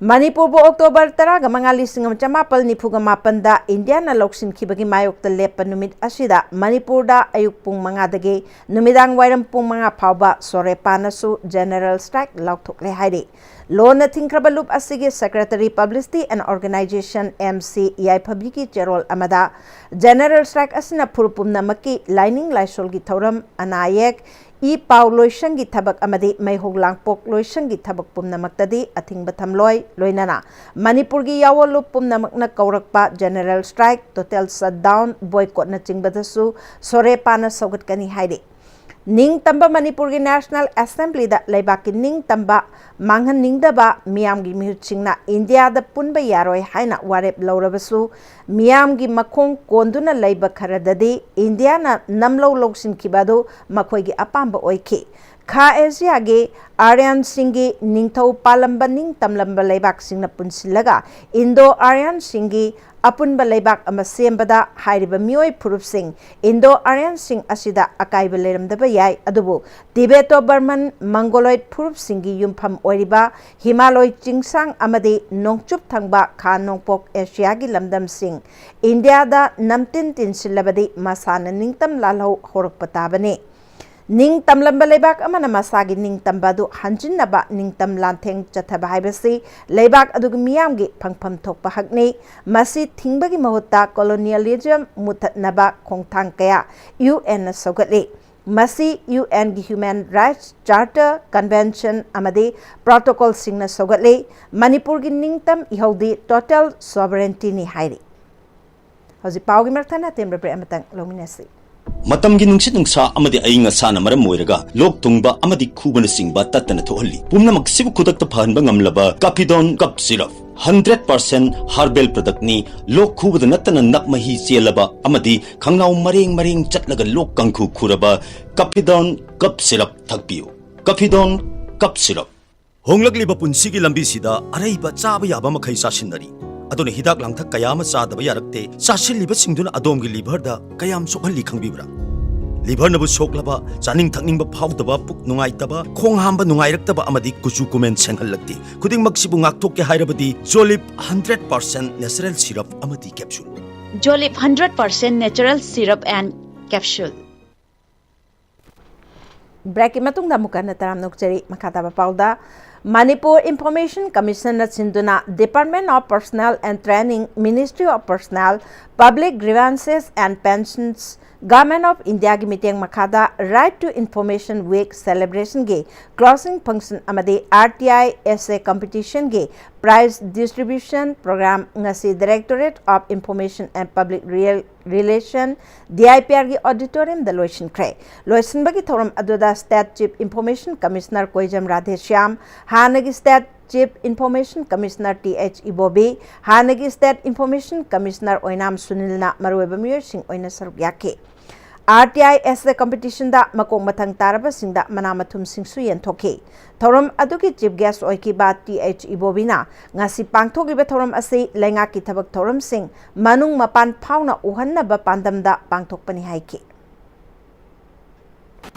ꯃꯅꯤꯄꯨꯔꯕꯨ October ꯇꯔꯥꯒ ꯃꯉꯥ, ꯂꯤꯁꯤꯡ ꯑꯃ ꯆꯃꯥꯄꯜ ꯅꯤꯐꯨꯒ ꯃꯥꯄꯟꯗ ꯏꯟꯗꯤꯌꯥꯅ ꯂꯧꯁꯤꯟꯈꯤꯕꯒꯤ ꯃꯥꯌꯣꯛꯇ ꯂꯦꯞꯄ ꯅꯨꯃꯤꯠ ꯑꯁꯤꯗ ꯃꯅꯤꯄꯨꯔꯗ ꯑꯌꯨꯛ ꯄꯨꯡ ꯃꯉꯥꯗꯒꯤ ꯅꯨꯃꯤꯗꯥꯡ ꯋꯥꯏꯔꯝ ꯄꯨꯡ ꯃꯉꯥ ꯐꯥꯎꯕ ꯁꯣꯔꯦꯄꯥꯅꯁꯨ general strike ꯂꯥꯎꯊꯣꯛꯂꯦ ꯍꯥꯏꯔꯤ꯫ ꯂꯣꯟꯅ ꯊꯤꯡꯈ꯭ꯔꯕ ꯂꯨꯞ ꯑꯁꯤꯒꯤ Secretary, Publicity and Organization, M C ꯌꯥꯏꯐꯕꯤꯒꯤ ꯆꯦꯔꯣꯜ ꯑꯃꯗ, general strike ꯑꯁꯤꯅ ꯐꯨꯔꯨꯞ ꯄꯨꯝꯅꯃꯛꯀꯤ ꯂꯥꯏꯅꯤꯡ ꯂꯥꯏꯁꯣꯜꯒꯤ ꯊꯧꯔꯝ, ꯑꯅꯥ ꯑꯌꯦꯛ, ꯏ ꯄꯥꯎ ꯂꯣꯏꯁꯪꯒꯤ ꯊꯕꯛ ꯑꯃꯗꯤ ꯃꯩꯍꯧ ꯂꯥꯡꯄꯣꯛ ꯂꯣꯏꯁꯪꯒꯤ ꯊꯕꯛ ꯄꯨꯝꯅꯃꯛꯇꯗꯤ ꯑꯊꯤꯡꯕ ꯊꯝꯂꯣꯏ꯫ ꯂꯣꯏꯅꯅ ꯃꯅꯤꯄꯨꯔꯒꯤ ꯌꯥꯑꯣꯟ ꯂꯨꯞ ꯄꯨꯝꯅꯃꯛꯅ ꯀꯧꯔꯛꯄ general strike, total shutdown, boycott ꯅꯆꯤꯡꯕꯗꯁꯨ ꯁꯣꯔꯦꯄꯥꯅ ꯁꯧꯒꯠꯀꯅꯤ ꯍꯥꯏꯔꯤ꯫ ꯅꯤꯡꯇꯝꯕ ꯃꯅꯤꯄꯨꯔꯒꯤ National Assembly ꯗ ꯂꯩꯕꯥꯛꯀꯤ ꯅꯤꯡꯇꯝꯕ ꯃꯥꯡꯍꯟꯅꯤꯡꯗꯕ ꯃꯤꯌꯥꯝꯒꯤ ꯃꯤꯍꯨꯠꯁꯤꯡꯅ ꯏꯟꯗꯤꯌꯥꯗ ꯄꯨꯟꯕ ꯌꯥꯔꯣꯏ ꯍꯥꯏꯅ ꯋꯥꯔꯦꯞ ꯂꯧꯔꯕꯁꯨ, ꯃꯤꯌꯥꯝꯒꯤ ꯃꯈꯣꯡ ꯀꯣꯟꯗꯨꯅ ꯂꯩꯕ ꯈꯔꯗꯗꯤ ꯏꯟꯗꯤꯌꯥꯅ ꯅꯝꯂꯧ ꯂꯧꯁꯤꯟꯈꯤꯕ ꯑꯗꯨ ꯃꯈꯣꯏꯒꯤ ꯑꯄꯥꯝꯕ ꯑꯣꯏꯈꯤ꯫ ꯈꯥ ꯑꯦꯁꯤꯌꯥꯒꯤ ꯑꯥꯔꯌꯟꯁꯤꯡꯒꯤ ꯅꯤꯡꯊꯧ ꯄꯥꯜꯂꯝꯕ ꯅꯤꯡꯇꯝꯂꯝꯕ ꯂꯩꯕꯥꯛꯁꯤꯡꯅ ꯄꯨꯟꯁꯤꯜꯂꯒ ꯏꯟꯗꯣ ꯑꯥꯔꯌꯟꯁꯤꯡꯒꯤ ꯑꯄꯨꯟꯕ ꯂꯩꯕꯥꯛ ꯑꯃ ꯁꯦꯝꯕꯗ ꯍꯥꯏꯔꯤꯕ ꯃꯤꯑꯣꯏ ꯐꯨꯔꯨꯞꯁꯤꯡ, Indo-Aryan ꯁꯤꯡ ꯑꯁꯤꯗ ꯑꯀꯥꯏꯕ ꯂꯩꯔꯝꯗꯕ ꯌꯥꯏ, ꯑꯗꯨꯕꯨ Tibeto-Burman Mongoloid ꯐꯨꯔꯨꯞꯁꯤꯡꯒꯤ ꯌꯨꯝꯐꯝ ꯑꯣꯏꯔꯤꯕ ꯍꯤꯃꯥꯂꯣꯏ ꯆꯤꯡꯁꯥꯡ ꯑꯃꯗꯤ ꯅꯣꯡꯆꯨꯞ ꯊꯪꯕ ꯈꯥ ꯅꯣꯡꯄꯣꯛ ꯑꯦꯁꯤꯌꯥꯒꯤ ꯂꯝꯗꯝꯁꯤꯡ ꯏꯟꯗꯤꯌꯥꯗ ꯅꯝꯇꯤꯟ ꯇꯤꯟꯁꯤꯜꯂꯕꯗꯤ ꯃꯁꯥꯅ ꯅꯤꯡꯇꯝ ꯂꯥꯜꯍꯧ ꯍꯧꯔꯛꯄ ꯇꯥꯕꯅꯤ꯫ ꯅꯤꯡ ꯇꯝꯂꯝꯕ ꯂꯩꯕꯥꯛ ꯑꯃꯅ ꯃꯁꯥꯒꯤ ꯅꯤꯡꯇꯝꯕ ꯑꯗꯨ ꯍꯟꯖꯤꯟꯅꯕ ꯅꯤꯡꯇꯝ ꯂꯥꯟꯊꯦꯡ ꯆꯠꯊꯕ ꯍꯥꯏꯕꯁꯤ ꯂꯩꯕꯥꯛ ꯑꯗꯨꯒꯤ ꯃꯤꯌꯥꯝꯒꯤ ꯐꯪꯐꯝ ꯊꯣꯛꯄ ꯍꯛꯅꯤ꯫ ꯃꯁꯤ ꯊꯤꯡꯕꯒꯤ ꯃꯍꯨꯠꯇ colonialism ꯃꯨꯊꯠꯅꯕ ꯈꯣꯡꯊꯥꯡ ꯀꯌꯥ UN ꯅ ꯁꯧꯒꯠꯂꯤ꯫ ꯃꯁꯤ UN ꯒꯤ Human Rights Charter, Convention ꯑꯃꯗꯤ Protocol ꯁꯤꯡꯅ ꯁꯧꯒꯠꯂꯤ꯫ ꯃꯅꯤꯄꯨꯔꯒꯤ ꯅꯤꯡꯇꯝ ꯏꯍꯧꯗꯤ total sovereignty ꯅꯤ ꯍꯥꯏꯔꯤ꯫ ꯍꯧꯖꯤꯛ ꯄꯥꯎꯒꯤ ꯃꯔꯛ ꯊꯠꯅ ꯑꯇꯦꯟꯕ break ꯑꯃꯇꯪ ꯂꯧꯃꯤꯟꯅꯁꯤ꯫ ꯃꯇꯝꯒꯤ ꯅꯨꯡꯁꯤꯠ ꯅꯨꯡꯁꯥ ꯑꯃꯗꯤ ꯑꯏꯪ ꯑꯁꯥꯅ ꯃꯔꯝ ꯑꯣꯏꯔꯒ ꯂꯣꯛ ꯊꯨꯡꯕ ꯑꯃꯗꯤ ꯈꯨꯕꯅꯆꯤꯡꯕ ꯇꯠꯇꯅ ꯊꯣꯛꯍꯜꯂꯤ꯫ ꯄꯨꯝꯅꯃꯛꯁꯤꯕꯨ ꯈꯨꯗꯛꯇ ꯐꯍꯟꯕ ꯉꯝꯂꯕ Caphidone Cough Syrup, hundred percent herbal product ꯅꯤ꯫ ꯂꯣꯛ ꯈꯨꯕꯗ ꯅꯠꯇꯅ ꯅꯞ ꯃꯍꯤ ꯆꯦꯜꯂꯕ ꯑꯃꯗꯤ ꯈꯪꯅꯥꯎ ꯃꯔꯦꯡ ꯃꯔꯦꯡ ꯆꯠꯂꯒ ꯂꯣꯛ ꯀꯥꯡꯈꯨ ꯈꯨꯔꯕ Caphidone Cough Syrup ꯊꯛꯄꯤꯌꯨ꯫ Caphidone Cough Syrup꯫ ꯍꯣꯡꯂꯛꯂꯤꯕ ꯄꯨꯟꯁꯤꯒꯤ ꯂꯝꯕꯤꯁꯤꯗ ꯑꯔꯩꯕ ꯆꯥꯕ ꯌꯥꯕ ꯃꯈꯩ ꯆꯥꯁꯤꯟꯅꯔꯤ꯫ ꯑꯗꯨꯅ ꯍꯤꯗꯥꯛ ꯂꯥꯡꯊꯛ ꯀꯌꯥ ꯑꯃ ꯆꯥꯗꯕ ꯌꯥꯔꯛꯇꯦ꯫ ꯆꯥꯁꯤꯜꯂꯤꯕꯁꯤꯡꯗꯨꯅ ꯑꯗꯣꯝꯒꯤ liver ꯗ ꯀꯌꯥꯝ ꯁꯣꯛꯍꯜꯂꯤ ꯈꯪꯕꯤꯕ꯭ꯔꯥ? Liver ꯅꯕꯨ ꯁꯣꯛꯂꯕ, ꯆꯥꯅꯤꯡ ꯊꯛꯅꯤꯡꯕ ꯐꯥꯎꯗꯕ, ꯄꯨꯛ ꯅꯨꯡꯉꯥꯏꯇꯕ, ꯈꯣꯡ ꯍꯥꯝꯕ ꯅꯨꯡꯉꯥꯏꯔꯛꯇꯕ ꯑꯃꯗꯤ ꯀꯨꯆꯨ ꯀꯨꯃꯦꯟ ꯁꯦꯡꯍꯜꯂꯛꯇꯦ꯫ ꯈꯨꯗꯤꯡꯃꯛꯁꯤꯕꯨ ꯉꯥꯛꯊꯣꯛꯀꯦ ꯍꯥꯏꯔꯕꯗꯤ Jolib hundred percent natural syrup ꯑꯃꯗꯤ capsule꯫ Jolib hundred percent natural syrup and capsule꯫ Break ꯀꯤ ꯃꯇꯨꯡꯗ ꯑꯃꯨꯛ ꯍꯟꯅ ꯇꯔꯥꯝꯅ ꯑꯣꯛꯆꯔꯤ꯫ ꯃꯈꯥ ꯇꯥꯕ ꯄꯥꯎꯗ, ꯃꯅꯤꯄꯨꯔ Information Commission ꯅ ꯁꯤꯟꯗꯨꯅ Department of Personnel and Training, Ministry of Personnel, Public Grievances and Pensions, Government of India ꯒꯤ ꯃꯤꯠꯌꯦꯡ ꯃꯈꯥꯗ Right to Information Week celebration ꯒꯤ closing function ꯑꯃꯗꯤ RTI essay competition ꯒꯤ prize distribution program ꯉꯁꯤ Directorate of Information and Public Real- Relation, DIPR ꯒꯤ auditorium ꯗ ꯂꯣꯏꯁꯤꯟꯈ꯭ꯔꯦ꯫ ꯂꯣꯏꯁꯤꯟꯕꯒꯤ ꯊꯧꯔꯝ ꯑꯗꯨꯗ State Chief Information Commissioner ꯀꯣꯏꯖꯝ Radheshyam, ꯍꯥꯟꯅꯒꯤ State Chief Information Commissioner T H Ibobi, ꯍꯥꯟꯅꯒꯤ State Information Commissioner ꯑꯣꯏꯅꯥꯝ ꯁꯨꯅꯤꯜꯅ ꯃꯔꯨꯑꯣꯏꯕ ꯃꯤꯑꯣꯏꯁꯤꯡ ꯑꯣꯏꯅ ꯁꯔꯨꯛ ꯌꯥꯈꯤ꯫ R T I essay competitionꯗ ꯃꯀꯣꯛ ꯃꯊꯪ ꯇꯥꯔꯕꯁꯤꯡꯗ ꯃꯅꯥ ꯃꯊꯨꯝꯁꯤꯡꯁꯨ ꯌꯦꯟꯊꯣꯛꯈꯤ꯫ ꯊꯧꯔꯝ ꯑꯗꯨꯒꯤ chief guest ꯑꯣꯏꯈꯤꯕ T H ꯏꯕꯣꯕꯤꯅ ꯉꯁꯤ ꯄꯥꯡꯊꯣꯛꯂꯤꯕ ꯊꯧꯔꯝ ꯑꯁꯤ ꯂꯩꯉꯥꯛꯀꯤ ꯊꯕꯛ ꯊꯧꯔꯝꯁꯤꯡ ꯃꯅꯨꯡ ꯃꯄꯥꯟ ꯐꯥꯎꯅ ꯎꯍꯟꯅꯕ ꯄꯥꯟꯗꯝꯗ ꯄꯥꯡꯊꯣꯛꯄꯅꯤ ꯍꯥꯏꯈꯤ꯫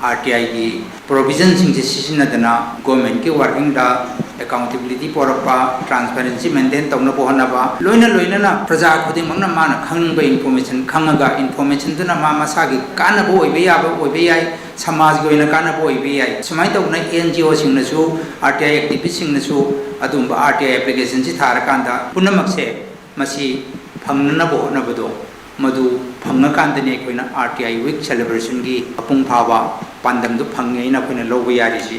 R T Iꯒꯤ provisionꯁꯤꯡꯁꯦ ꯁꯤꯖꯤꯟꯅꯗꯅ governmentꯀꯤ workingꯗ accountability ꯄꯣꯔꯛꯄ, transparency maintain ꯇꯧꯅꯕ ꯍꯣꯠꯅꯕ, ꯂꯣꯏꯅ ꯂꯣꯏꯅꯅ ꯄ꯭ꯔꯖꯥ ꯈꯨꯗꯤꯡꯃꯛꯅ ꯃꯥꯅ ꯈꯪꯅꯤꯡꯕ information ꯈꯪꯉꯒ informationꯗꯨꯅ ꯃꯥ ꯃꯁꯥꯒꯤ ꯀꯥꯟꯅꯕ ꯑꯣꯏꯕ ꯌꯥꯕ ꯑꯣꯏꯕ ꯌꯥꯏ, ꯁꯃꯥꯖꯒꯤ ꯑꯣꯏꯅ ꯀꯥꯟꯅꯕ ꯑꯣꯏꯕ ꯌꯥꯏ꯫ ꯁꯨꯃꯥꯏꯅ ꯇꯧꯗꯅ N G Oꯁꯤꯡꯅꯁꯨ, R T I activistꯁꯤꯡꯅꯁꯨ ꯑꯗꯨꯒꯨꯝꯕ R T I applicationꯁꯤ ꯊꯥꯔꯀꯥꯟꯗ ꯄꯨꯝꯅꯃꯛꯁꯦ ꯃꯁꯤ ꯐꯪꯅꯅꯕ ꯍꯣꯠꯅꯕꯗꯣ, ꯃꯗꯨ ꯐꯪꯉꯀꯥꯟꯗꯅꯤ ꯑꯩꯈꯣꯏꯅ R T I week celebrationꯒꯤ ꯃꯄꯨꯡ ꯐꯥꯕ ꯄꯥꯟꯗꯝꯗꯨ ꯐꯪꯉꯦ ꯍꯥꯏꯅ ꯑꯩꯈꯣꯏꯅ ꯂꯧꯕ ꯌꯥꯔꯤꯁꯤ꯫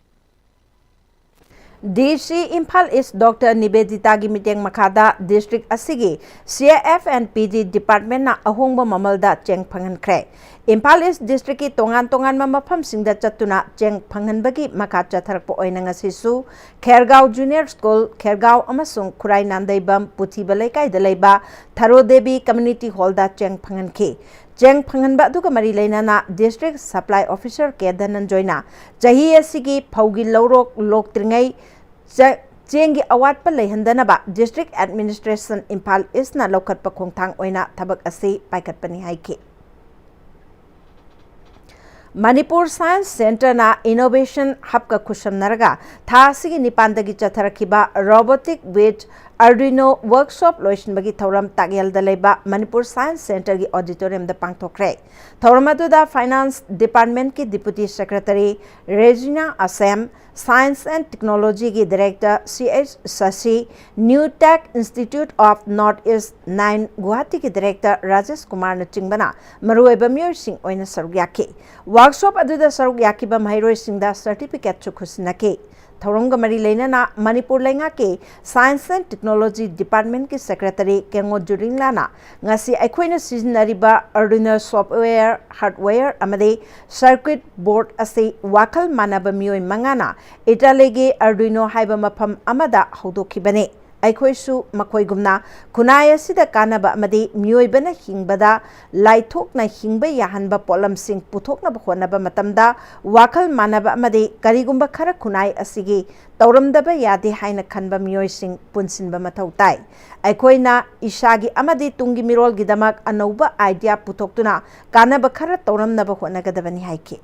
D C ꯏꯝꯐꯥꯜ ꯏꯁ ꯗꯣꯛꯇꯔ ꯅꯤꯕꯦꯗꯤꯇꯥꯒꯤ ꯃꯤꯠꯌꯦꯡ ꯃꯈꯥꯗ district ꯑꯁꯤꯒꯤ C F and P D departmentꯅ ꯑꯍꯣꯡꯕ ꯃꯃꯜꯗ ꯆꯦꯡ ꯐꯪꯍꯟꯈ꯭ꯔꯦ꯫ ꯏꯝꯐꯥꯜ ꯏꯁ districtꯀꯤ ꯇꯣꯉꯥꯟ ꯇꯣꯉꯥꯟꯕ ꯃꯐꯝꯁꯤꯡꯗ ꯆꯠꯇꯨꯅ ꯆꯦꯡ ꯐꯪꯍꯟꯕꯒꯤ ꯃꯈꯥ ꯆꯠꯊꯔꯛꯄ ꯑꯣꯏꯅ ꯉꯁꯤꯁꯨ ꯈꯦꯔꯒꯥꯎ Junior School, ꯈꯦꯔꯒꯥꯎ ꯑꯃꯁꯨꯡ ꯈꯨꯔꯥꯏ ꯅꯥꯟꯗꯩꯕꯝ ꯄꯨꯊꯤꯕ ꯂꯩꯀꯥꯏꯗ ꯂꯩꯕ ꯊꯔꯣ ꯗꯦꯕꯤ Community Hallꯗ ꯆꯦꯡ ꯐꯪꯍꯟꯈꯤ꯫ ꯆꯦꯡ ꯐꯪꯍꯟꯕ ꯑꯗꯨꯒ ꯃꯔꯤ ꯂꯩꯅꯅ District Supply Officer K ꯙꯅꯟꯖꯣꯏꯅ ꯆꯍꯤ ꯑꯁꯤꯒꯤ ꯐꯧꯒꯤ ꯂꯧꯔꯣꯛ ꯂꯣꯛꯇ꯭ꯔꯤꯉꯩ ꯆ-, ꯆꯦꯡꯒꯤ ꯑꯋꯥꯠꯄ ꯂꯩꯍꯟꯗꯅꯕ District Administration ꯏꯝꯐꯥꯜ ꯏꯁꯅ ꯂꯧꯈꯠꯄ ꯈꯣꯡꯊꯥꯡ ꯑꯣꯏꯅ ꯊꯕꯛ ꯑꯁꯤ ꯄꯥꯏꯈꯠꯄꯅꯤ ꯍꯥꯏꯈꯤ꯫ ꯃꯅꯤꯄꯨꯔ Science Centreꯅ Innovation Hubꯀ ꯈꯨꯠꯁꯝꯅꯔꯒ ꯊꯥ ꯑꯁꯤꯒꯤ ꯅꯤꯄꯥꯟꯗꯒꯤ ꯆꯠꯊꯔꯛꯈꯤꯕ Robotic with Arduino Workshop ꯂꯣꯏꯁꯤꯟꯕꯒꯤ ꯊꯧꯔꯝ ꯇꯥꯛꯌꯦꯜꯗ ꯂꯩꯕ ꯃꯅꯤꯄꯨꯔ Science Centreꯒꯤ auditoriumꯗ ꯄꯥꯡꯊꯣꯛꯈ꯭ꯔꯦ꯫ ꯊꯧꯔꯝ ꯑꯗꯨꯗ Finance Departmentꯀꯤ Deputy Secretary ꯔꯦꯖꯤꯅꯥ ꯑꯁꯦꯝ, Science and Technologyꯒꯤ Director C H ꯁꯁꯤ, New Tech Institute of North East nine ꯒꯨꯋꯥꯍꯥꯇꯤꯒꯤ Director Rajesh ꯀꯨꯃꯥꯔꯅꯆꯤꯡꯕꯅ ꯃꯔꯨꯑꯣꯏꯕ ꯃꯤꯑꯣꯏꯁꯤꯡ ꯑꯣꯏꯅ ꯁꯔꯨꯛ ꯌꯥꯈꯤ꯫ Workshop ꯑꯗꯨꯗ ꯁꯔꯨꯛ ꯌꯥꯈꯤꯕ ꯃꯍꯩꯔꯣꯏꯁꯤꯡꯗ certificateꯁꯨ ꯈꯨꯠꯁꯤꯟꯅꯈꯤ꯫ ꯊꯧꯔꯝꯒ ꯃꯔꯤ ꯂꯩꯅꯅ ꯃꯅꯤꯄꯨꯔ ꯂꯩꯉꯥꯛꯀꯤ Science and Technology Departmentꯀꯤ Secretary ꯀꯦꯡꯉꯣ ꯖꯨꯔꯤꯡꯂꯥꯅ ꯉꯁꯤ ꯑꯩꯈꯣꯏꯅ ꯁꯤꯖꯤꯟꯅꯔꯤꯕ Arduino software, hardware ꯑꯃꯗꯤ circuit board ꯑꯁꯤ ꯋꯥꯈꯜ ꯃꯥꯟꯅꯕ ꯃꯤꯑꯣꯏ ꯃꯉꯥꯅ ꯏꯇꯥꯂꯤꯒꯤ Arduino ꯍꯥꯏꯕ ꯃꯐꯝ ꯑꯃꯗ ꯍꯧꯗꯣꯛꯈꯤꯕꯅꯤ꯫ ꯑꯩꯈꯣꯏꯁꯨ ꯃꯈꯣꯏꯒꯨꯝꯅ ꯈꯨꯟꯅꯥꯏ ꯑꯁꯤꯗ ꯀꯥꯟꯅꯕ ꯑꯃꯗꯤ ꯃꯤꯑꯣꯏꯕꯅ ꯍꯤꯡꯕꯗ ꯂꯥꯏꯊꯣꯛꯅ ꯍꯤꯡꯕ ꯌꯥꯍꯟꯕ ꯄꯣꯠꯂꯝꯁꯤꯡ ꯄꯨꯊꯣꯛꯅꯕ ꯍꯣꯠꯅꯕ ꯃꯇꯝꯗ ꯋꯥꯈꯜ ꯃꯥꯟꯅꯕ ꯑꯃꯗꯤ ꯀꯔꯤꯒꯨꯝꯕ ꯈꯔ ꯈꯨꯟꯅꯥꯏ ꯑꯁꯤꯒꯤ ꯇꯧꯔꯝꯗꯕ ꯌꯥꯗꯦ ꯍꯥꯏꯅ ꯈꯟꯕ ꯃꯤꯑꯣꯏꯁꯤꯡ ꯄꯨꯟꯁꯤꯟꯕ ꯃꯊꯧ ꯇꯥꯏ꯫ ꯑꯩꯈꯣꯏꯅ ꯏꯁꯥꯒꯤ ꯑꯃꯗꯤ ꯇꯨꯡꯒꯤ ꯃꯤꯔꯣꯜꯒꯤꯗꯃꯛ ꯑꯅꯧꯕ idea ꯄꯨꯊꯣꯛꯇꯨꯅ ꯀꯥꯟꯅꯕ ꯈꯔ ꯇꯧꯔꯝꯅꯕ ꯍꯣꯠꯅꯒꯗꯕꯅꯤ ꯍꯥꯏꯈꯤ꯫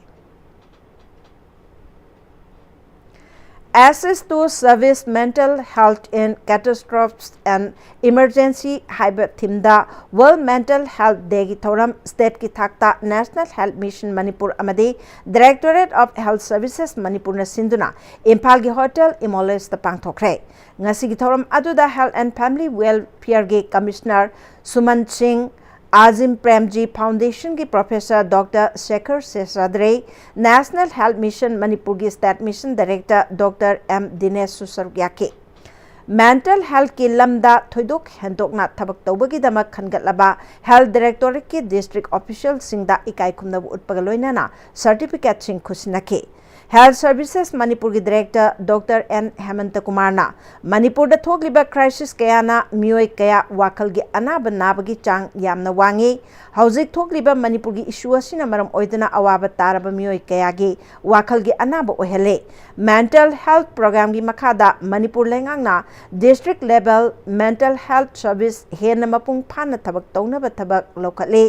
Access to Service, Mental Health in Catastrophes and Emergency ꯍꯥꯏꯕ themeꯗ World Mental Health Dayꯒꯤ ꯊꯧꯔꯝ stateꯀꯤ ꯊꯥꯛꯇ National Health Mission ꯃꯅꯤꯄꯨꯔ ꯑꯃꯗꯤ Directorate of Health Services ꯃꯅꯤꯄꯨꯔꯅ ꯁꯤꯟꯗꯨꯅ ꯏꯝꯐꯥꯜꯒꯤ Hotel Imoleseꯇ ꯄꯥꯡꯊꯣꯛꯈ꯭ꯔꯦ꯫ ꯉꯁꯤꯒꯤ ꯊꯧꯔꯝ ꯑꯗꯨꯗ Health and Family Welfareꯒꯤ Commissioner Suman Singh, Azim Premji Foundationꯒꯤ Professor Doctor Shekhar Seshadri, National Health Mission ꯃꯅꯤꯄꯨꯔꯒꯤ State Mission Director Doctor M ꯗꯤꯅꯦꯁꯁꯨ ꯁꯔꯨꯛ ꯌꯥꯈꯤ꯫ Mental healthꯀꯤ ꯂꯝꯗ ꯊꯣꯏꯗꯣꯛ ꯍꯦꯟꯗꯣꯛꯅ ꯊꯕꯛ ꯇꯧꯕꯒꯤꯗꯃꯛ ꯈꯟꯒꯠꯂꯕ Health Directorateꯀꯤ district officialꯁꯤꯡꯗ ꯏꯀꯥꯏ ꯈꯨꯝꯅꯕ ꯎꯠꯄꯒ ꯂꯣꯏꯅꯅ certificateꯁꯤꯡ ꯈꯨꯠꯁꯤꯟꯅꯈꯤ꯫ Health Services ꯃꯅꯤꯄꯨꯔꯒꯤ Director Doctor ꯑꯦꯟ ꯍꯦꯃꯟꯇ ꯀꯨꯃꯥꯔꯅ ꯃꯅꯤꯄꯨꯔꯗ ꯊꯣꯛꯂꯤꯕ crisis ꯀꯌꯥꯅ ꯃꯤꯑꯣꯏ ꯀꯌꯥ ꯋꯥꯈꯜꯒꯤ ꯑꯅꯥꯕ ꯅꯥꯕꯒꯤ ꯆꯥꯡ ꯌꯥꯝꯅ ꯋꯥꯡꯏ꯫ ꯍꯧꯖꯤꯛ ꯊꯣꯛꯂꯤꯕ ꯃꯅꯤꯄꯨꯔꯒꯤ issue ꯑꯁꯤꯅ ꯃꯔꯝ ꯑꯣꯏꯗꯨꯅ ꯑꯋꯥꯕ ꯇꯥꯔꯕ ꯃꯤꯑꯣꯏ ꯀꯌꯥꯒꯤ ꯋꯥꯈꯜꯒꯤ ꯑꯅꯥꯕ ꯑꯣꯏꯍꯜꯂꯦ꯫ Mental health programmeꯒꯤ ꯃꯈꯥꯗ ꯃꯅꯤꯄꯨꯔ ꯂꯩꯉꯥꯛꯅ district level mental health service ꯍꯦꯟꯅ ꯃꯄꯨꯡ ꯐꯥꯅ ꯊꯕꯛ ꯇꯧꯅꯕ ꯊꯕꯛ ꯂꯧꯈꯠꯂꯤ꯫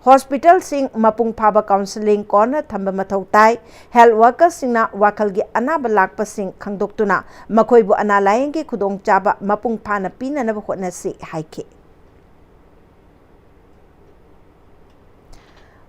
Hospitalꯁꯤꯡ ꯃꯄꯨꯡ ꯐꯥꯕ counselling corner ꯊꯝꯕ ꯃꯊꯧ ꯇꯥꯏ꯫ Health workerꯁꯤꯡꯅ ꯋꯥꯈꯜꯒꯤ ꯑꯅꯥꯕ ꯂꯥꯛꯄꯁꯤꯡ ꯈꯪꯗꯣꯛꯇꯨꯅ ꯃꯈꯣꯏꯕꯨ ꯑꯅꯥ ꯂꯥꯌꯦꯡꯒꯤ ꯈꯨꯗꯣꯡꯆꯥꯕ ꯃꯄꯨꯡ ꯐꯥꯅ ꯄꯤꯅꯅꯕ ꯍꯣꯠꯅꯁꯤ ꯍꯥꯏꯈꯤ꯫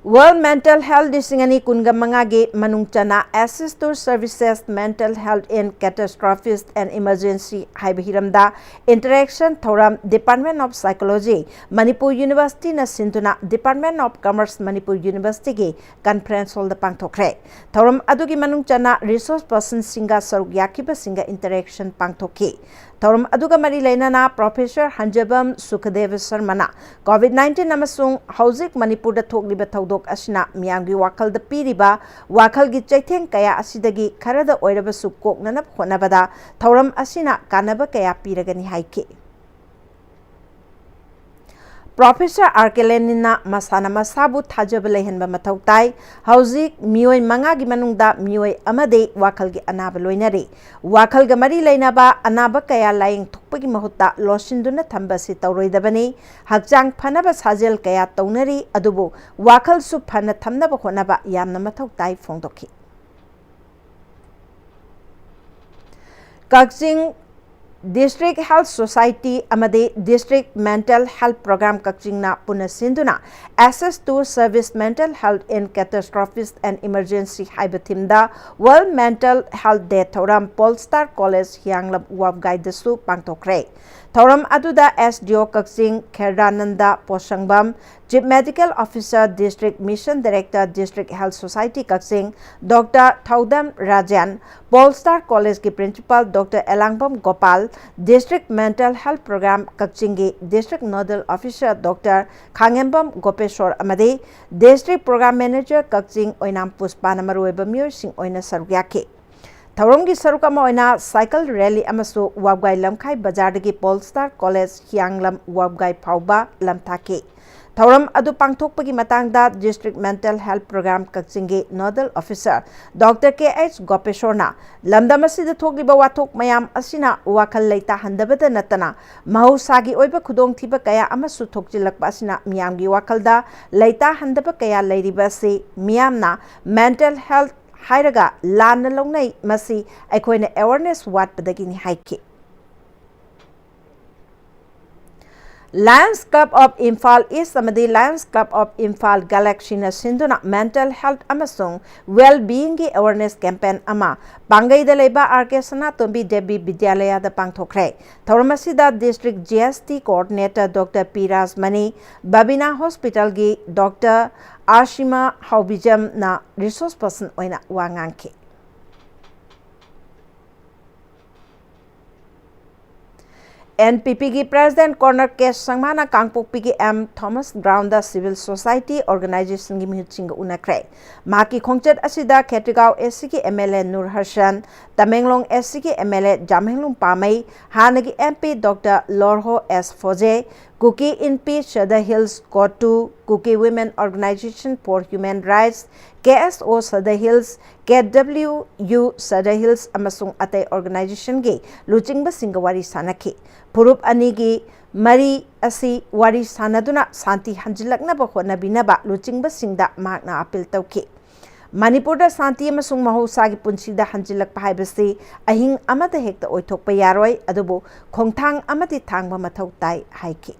World Mental Health ꯂꯤꯁꯤꯡ ꯑꯅꯤ ꯀꯨꯟꯒ ꯃꯉꯥꯒꯤ ꯃꯅꯨꯡ ꯆꯟꯅ Access to Services, Mental Health in Catastrophes and Emergency ꯍꯥꯏꯕ ꯍꯤꯔꯝꯗ interaction ꯊꯧꯔꯝ Department of Psychology ꯃꯅꯤꯄꯨꯔ Universityꯅ ꯁꯤꯟꯗꯨꯅ Department of Commerce Manipur Universityꯒꯤ Conference Hallꯗ ꯄꯥꯡꯊꯣꯛꯈ꯭ꯔꯦ꯫ ꯊꯧꯔꯝ ꯑꯗꯨꯒꯤ ꯃꯅꯨꯡ ꯆꯟꯅ resource personꯁꯤꯡꯒ ꯁꯔꯨꯛ ꯌꯥꯈꯤꯕꯁꯤꯡꯒ interaction ꯄꯥꯡꯊꯣꯛꯈꯤ꯫ ꯊꯧꯔꯝ ꯑꯗꯨꯒ ꯃꯔꯤ ꯂꯩꯅꯅ Professor ꯍꯟꯖꯕꯝ ꯁꯨꯈꯗꯦꯕ ꯁꯔꯃꯅ COVID nineteen ꯑꯃꯁꯨꯡ ꯍꯧꯖꯤꯛ ꯃꯅꯤꯄꯨꯔꯗ ꯊꯣꯛꯂꯤꯕ ꯊꯧꯗꯣꯛ ꯑꯁꯤꯅ ꯃꯤꯌꯥꯝꯒꯤ ꯋꯥꯈꯜꯗ ꯄꯤꯔꯤꯕ ꯋꯥꯈꯜꯒꯤ ꯆꯩꯊꯦꯡ ꯀꯌꯥ ꯑꯁꯤꯗꯒꯤ ꯈꯔꯗ ꯑꯣꯏꯔꯕꯁꯨ ꯀꯣꯛꯅꯅꯕ ꯍꯣꯠꯅꯕꯗ ꯊꯧꯔꯝ ꯑꯁꯤꯅ ꯀꯥꯟꯅꯕ ꯀꯌꯥ ꯄꯤꯔꯒꯅꯤ ꯍꯥꯏꯈꯤ꯫ ꯄ꯭ꯔꯣꯐꯦꯁꯔ ꯑꯥꯔ ꯀꯦ ꯂꯦꯅꯤꯟꯅ ꯃꯁꯥꯅ ꯃꯁꯥꯕꯨ ꯊꯥꯖꯕ ꯂꯩꯍꯟꯕ ꯃꯊꯧ ꯇꯥꯏ꯫ ꯍꯧꯖꯤꯛ ꯃꯤꯑꯣꯏ ꯃꯉꯥꯒꯤ ꯃꯅꯨꯡꯗ ꯃꯤꯑꯣꯏ ꯑꯃꯗꯤ ꯋꯥꯈꯜꯒꯤ ꯑꯅꯥꯕ ꯂꯣꯏꯅꯔꯤ꯫ ꯋꯥꯈꯜꯒ ꯃꯔꯤ ꯂꯩꯅꯕ ꯑꯅꯥꯕ ꯀꯌꯥ ꯂꯥꯏꯌꯦꯡ ꯊꯣꯛꯄꯒꯤ ꯃꯍꯨꯠꯇ ꯂꯣꯠꯁꯤꯟꯗꯨꯅ ꯊꯝꯕ ꯑꯁꯤ ꯇꯧꯔꯣꯏꯗꯕꯅꯤ꯫ ꯍꯛꯆꯥꯡ ꯐꯅꯕ ꯁꯥꯖꯦꯜ ꯀꯌꯥ ꯇꯧꯅꯔꯤ, ꯑꯗꯨꯕꯨ ꯋꯥꯈꯜꯁꯨ ꯐꯅ ꯊꯝꯅꯕ ꯍꯣꯠꯅꯕ ꯌꯥꯝꯅ ꯃꯊꯧ ꯇꯥꯏ ꯐꯣꯡꯗꯣꯛꯈꯤ꯫ ꯀꯛꯆꯤꯡ District Health Society ꯑꯃꯗꯤ District Mental Health Program ꯀꯛꯆꯤꯡꯅ ꯄꯨꯟꯅ ꯁꯤꯟꯗꯨꯅ Access to Service Mental Health in Catastrophes and Emergency ꯍꯥꯏꯕ ꯊꯤꯝꯗ World Mental Health Day ꯊꯧꯔꯝ ꯄꯣꯜ ꯁ꯭ꯇꯥꯔ ꯀꯣꯂꯦꯖ ꯍꯤꯌꯥꯡꯂꯝ ꯋꯥꯕꯒꯥꯏꯗꯁꯨ ꯄꯥꯡꯊꯣꯛꯈ꯭ꯔꯦ꯫ ꯊꯧꯔꯝ ꯑꯗꯨꯗ ꯑꯦꯁ ꯗꯤ ꯑꯣ ꯀꯛꯆꯤꯡ ꯈꯦꯔꯗꯥꯅꯟꯗ ꯄꯣꯁꯪꯕꯝ, Chief Medical Officer, District Mission Director, District Health Society Kakching, doctor Thoudam Rajen, pole star ꯀꯣꯂꯦꯖꯀꯤ principal doctor Elangbam Gopal, District Mental Health Program ꯀꯛꯆꯤꯡꯒꯤ District Nodal Officer doctor Khangembam Gopeshor ꯑꯃꯗꯤ District Program Manager ꯀꯛꯆꯤꯡ ꯑꯣꯏꯅꯥꯝ ꯄꯨꯁꯄꯥꯅ ꯃꯔꯨꯑꯣꯏꯕ ꯃꯤꯑꯣꯏꯁꯤꯡ ꯑꯣꯏꯅ ꯁꯔꯨꯛ ꯌꯥꯈꯤ꯫ ꯊꯧꯔꯝꯒꯤ ꯁꯔꯨꯛ ꯑꯃ ꯑꯣꯏꯅ ꯁꯥꯏꯀꯜ ꯔꯦꯂꯤ ꯑꯃꯁꯨ ꯋꯥꯕꯒꯥꯏ ꯂꯝꯈꯥꯏ ꯕꯖꯥꯔꯗꯒꯤ ꯄꯣꯜ ꯁ꯭ꯇꯥꯔ ꯀꯣꯂꯦꯖ ꯍꯤꯌꯥꯡꯂꯝ ꯋꯥꯕꯒꯥꯏ ꯐꯥꯎꯕ ꯂꯝꯊꯥꯈꯤ꯫ ꯊꯧꯔꯝ ꯑꯗꯨ ꯄꯥꯡꯊꯣꯛꯄꯒꯤ ꯃꯇꯥꯡꯗ District Mental Health Program ꯀꯛꯆꯤꯡꯒꯤ Nodal Officer ꯗꯣꯛꯇꯔ ꯀꯦ ꯑꯩꯆ ꯒꯣꯄꯦꯁꯣꯔꯅ ꯂꯝꯗꯝ ꯑꯁꯤꯗ ꯊꯣꯛꯂꯤꯕ ꯋꯥꯊꯣꯛ ꯃꯌꯥꯝ ꯑꯁꯤꯅ ꯋꯥꯈꯜ ꯂꯩꯇꯥꯍꯟꯗꯕꯗ ꯅꯠꯇꯅ ꯃꯍꯧꯁꯥꯒꯤ ꯑꯣꯏꯕ ꯈꯨꯗꯣꯡꯊꯤꯕ ꯀꯌꯥ ꯑꯃꯁꯨ ꯊꯣꯛꯆꯤꯜꯂꯛꯄ ꯑꯁꯤꯅ ꯃꯤꯌꯥꯝꯒꯤ ꯋꯥꯈꯜꯗ ꯂꯩꯇꯥꯍꯟꯗꯕ ꯀꯌꯥ ꯂꯩꯔꯤꯕ ꯑꯁꯤ ꯃꯤꯌꯥꯝꯅ mental health ꯍꯥꯏꯔꯒ ꯂꯥꯟꯅ ꯂꯧꯅꯩ꯫ ꯃꯁꯤ ꯑꯩꯈꯣꯏꯅ awareness ꯋꯥꯠꯄꯗꯒꯤꯅꯤ ꯍꯥꯏꯈꯤ꯫ Lions Club of Imphal East ꯑꯃꯗꯤ Lions Club of Imphal Galaxyꯅ ꯁꯤꯟꯗꯨꯅ mental health ꯑꯃꯁꯨꯡ well beingꯒꯤ awareness campaign ꯑꯃ ꯄꯥꯡꯒꯩꯗ ꯂꯩꯕ ꯑꯥꯔ ꯀꯦ ꯁꯅꯥꯇꯣꯝꯕꯤ ꯗꯦꯕꯤ ꯕꯤꯗ꯭ꯌꯥꯂꯌꯥꯗ ꯄꯥꯡꯊꯣꯛꯈ꯭ꯔꯦ꯫ ꯊꯧꯔꯝ ꯑꯁꯤꯗ District G S T Coordinator doctor P Rajmani, Babina ꯍꯣꯁꯄꯤꯇꯥꯜꯒꯤ ꯗꯣꯛꯇꯔ ꯑꯥꯔꯁꯤꯃꯥ ꯍꯥꯎꯕꯤꯖꯝꯅ resource person ꯑꯣꯏꯅ ꯋꯥ ꯉꯥꯡꯈꯤ꯫ ꯑꯦꯟ ꯄꯤ ꯄꯤꯒꯤ ꯄ꯭ꯔꯦꯁꯤꯗꯦꯟꯠ ꯀꯣꯅꯔ ꯀꯦ ꯁꯪꯃꯥꯅ ꯀꯥꯡꯄꯣꯛꯄꯤꯒꯤ M Thomas ground civil society ꯑꯣꯔꯒꯅꯥꯏꯖꯦꯁꯟꯒꯤ ꯃꯤꯍꯨꯠꯁꯤꯡꯒ ꯎꯅꯈ꯭ꯔꯦ꯫ ꯃꯍꯥꯛꯀꯤ ꯈꯣꯡꯆꯠ ꯑꯁꯤꯗ ꯈꯦꯇ꯭ꯔꯤꯒꯥꯎ ꯑꯦꯁ ꯁꯤꯒꯤ ꯑꯦꯝ ꯑꯦꯜ ꯑꯦ ꯅꯨꯔ ꯍꯔꯁꯟ, ꯇꯃꯦꯡꯂꯣꯡ ꯑꯦꯁ ꯁꯤꯒꯤ ꯑꯦꯝ ꯑꯦꯜ ꯑꯦ ꯖꯥꯝꯍꯦꯡꯂꯨꯡ ꯄꯥꯃꯩ, ꯍꯥꯟꯅꯒꯤ ꯑꯦꯝ ꯄꯤ ꯗꯣꯛꯇꯔ ꯂꯣꯔꯍꯣ ꯑꯦꯁ ꯐꯣꯖꯦ, ꯀꯨꯀꯤ ꯏꯟꯄꯤ ꯁꯗ ꯍꯤꯜꯁ ꯀꯣ ꯇꯨ, Kuki women organization for human rights, K S O Sadar hills, K W U Sadar hills ꯑꯃꯁꯨꯡ ꯑꯇꯩ ꯑꯣꯔꯒꯅꯥꯏꯖꯦꯁꯟꯒꯤ ꯂꯨꯆꯤꯡꯕꯁꯤꯡꯒ ꯋꯥꯔꯤ ꯁꯥꯟꯅꯈꯤ꯫ ꯐꯨꯔꯨꯞ ꯑꯅꯤꯒꯤ ꯃꯔꯤ ꯑꯁꯤ ꯋꯥꯔꯤ ꯁꯥꯟꯅꯗꯨꯅ ꯁꯥꯟꯇꯤ ꯍꯟꯖꯤꯜꯂꯛꯅꯕ ꯍꯣꯠꯅꯕꯤꯅꯕ ꯂꯨꯆꯤꯡꯕꯁꯤꯡꯗ ꯃꯍꯥꯛꯅ ꯑꯄꯤꯜ ꯇꯧꯈꯤ꯫ ꯃꯅꯤꯄꯨꯔꯗ ꯁꯥꯟꯇꯤ ꯑꯃꯁꯨꯡ ꯃꯍꯧꯁꯥꯒꯤ ꯄꯨꯟꯁꯤꯗ ꯍꯟꯖꯤꯜꯂꯛꯄ ꯍꯥꯏꯕꯁꯤ ꯑꯍꯤꯡ ꯑꯃꯗ ꯍꯦꯛꯇ ꯑꯣꯏꯊꯣꯛꯄ ꯌꯥꯔꯣꯏ, ꯑꯗꯨꯕꯨ ꯈꯣꯡꯊꯥꯡ ꯑꯃꯗꯤ ꯊꯥꯡꯕ ꯃꯊꯧ ꯇꯥꯏ ꯍꯥꯏꯈꯤ꯫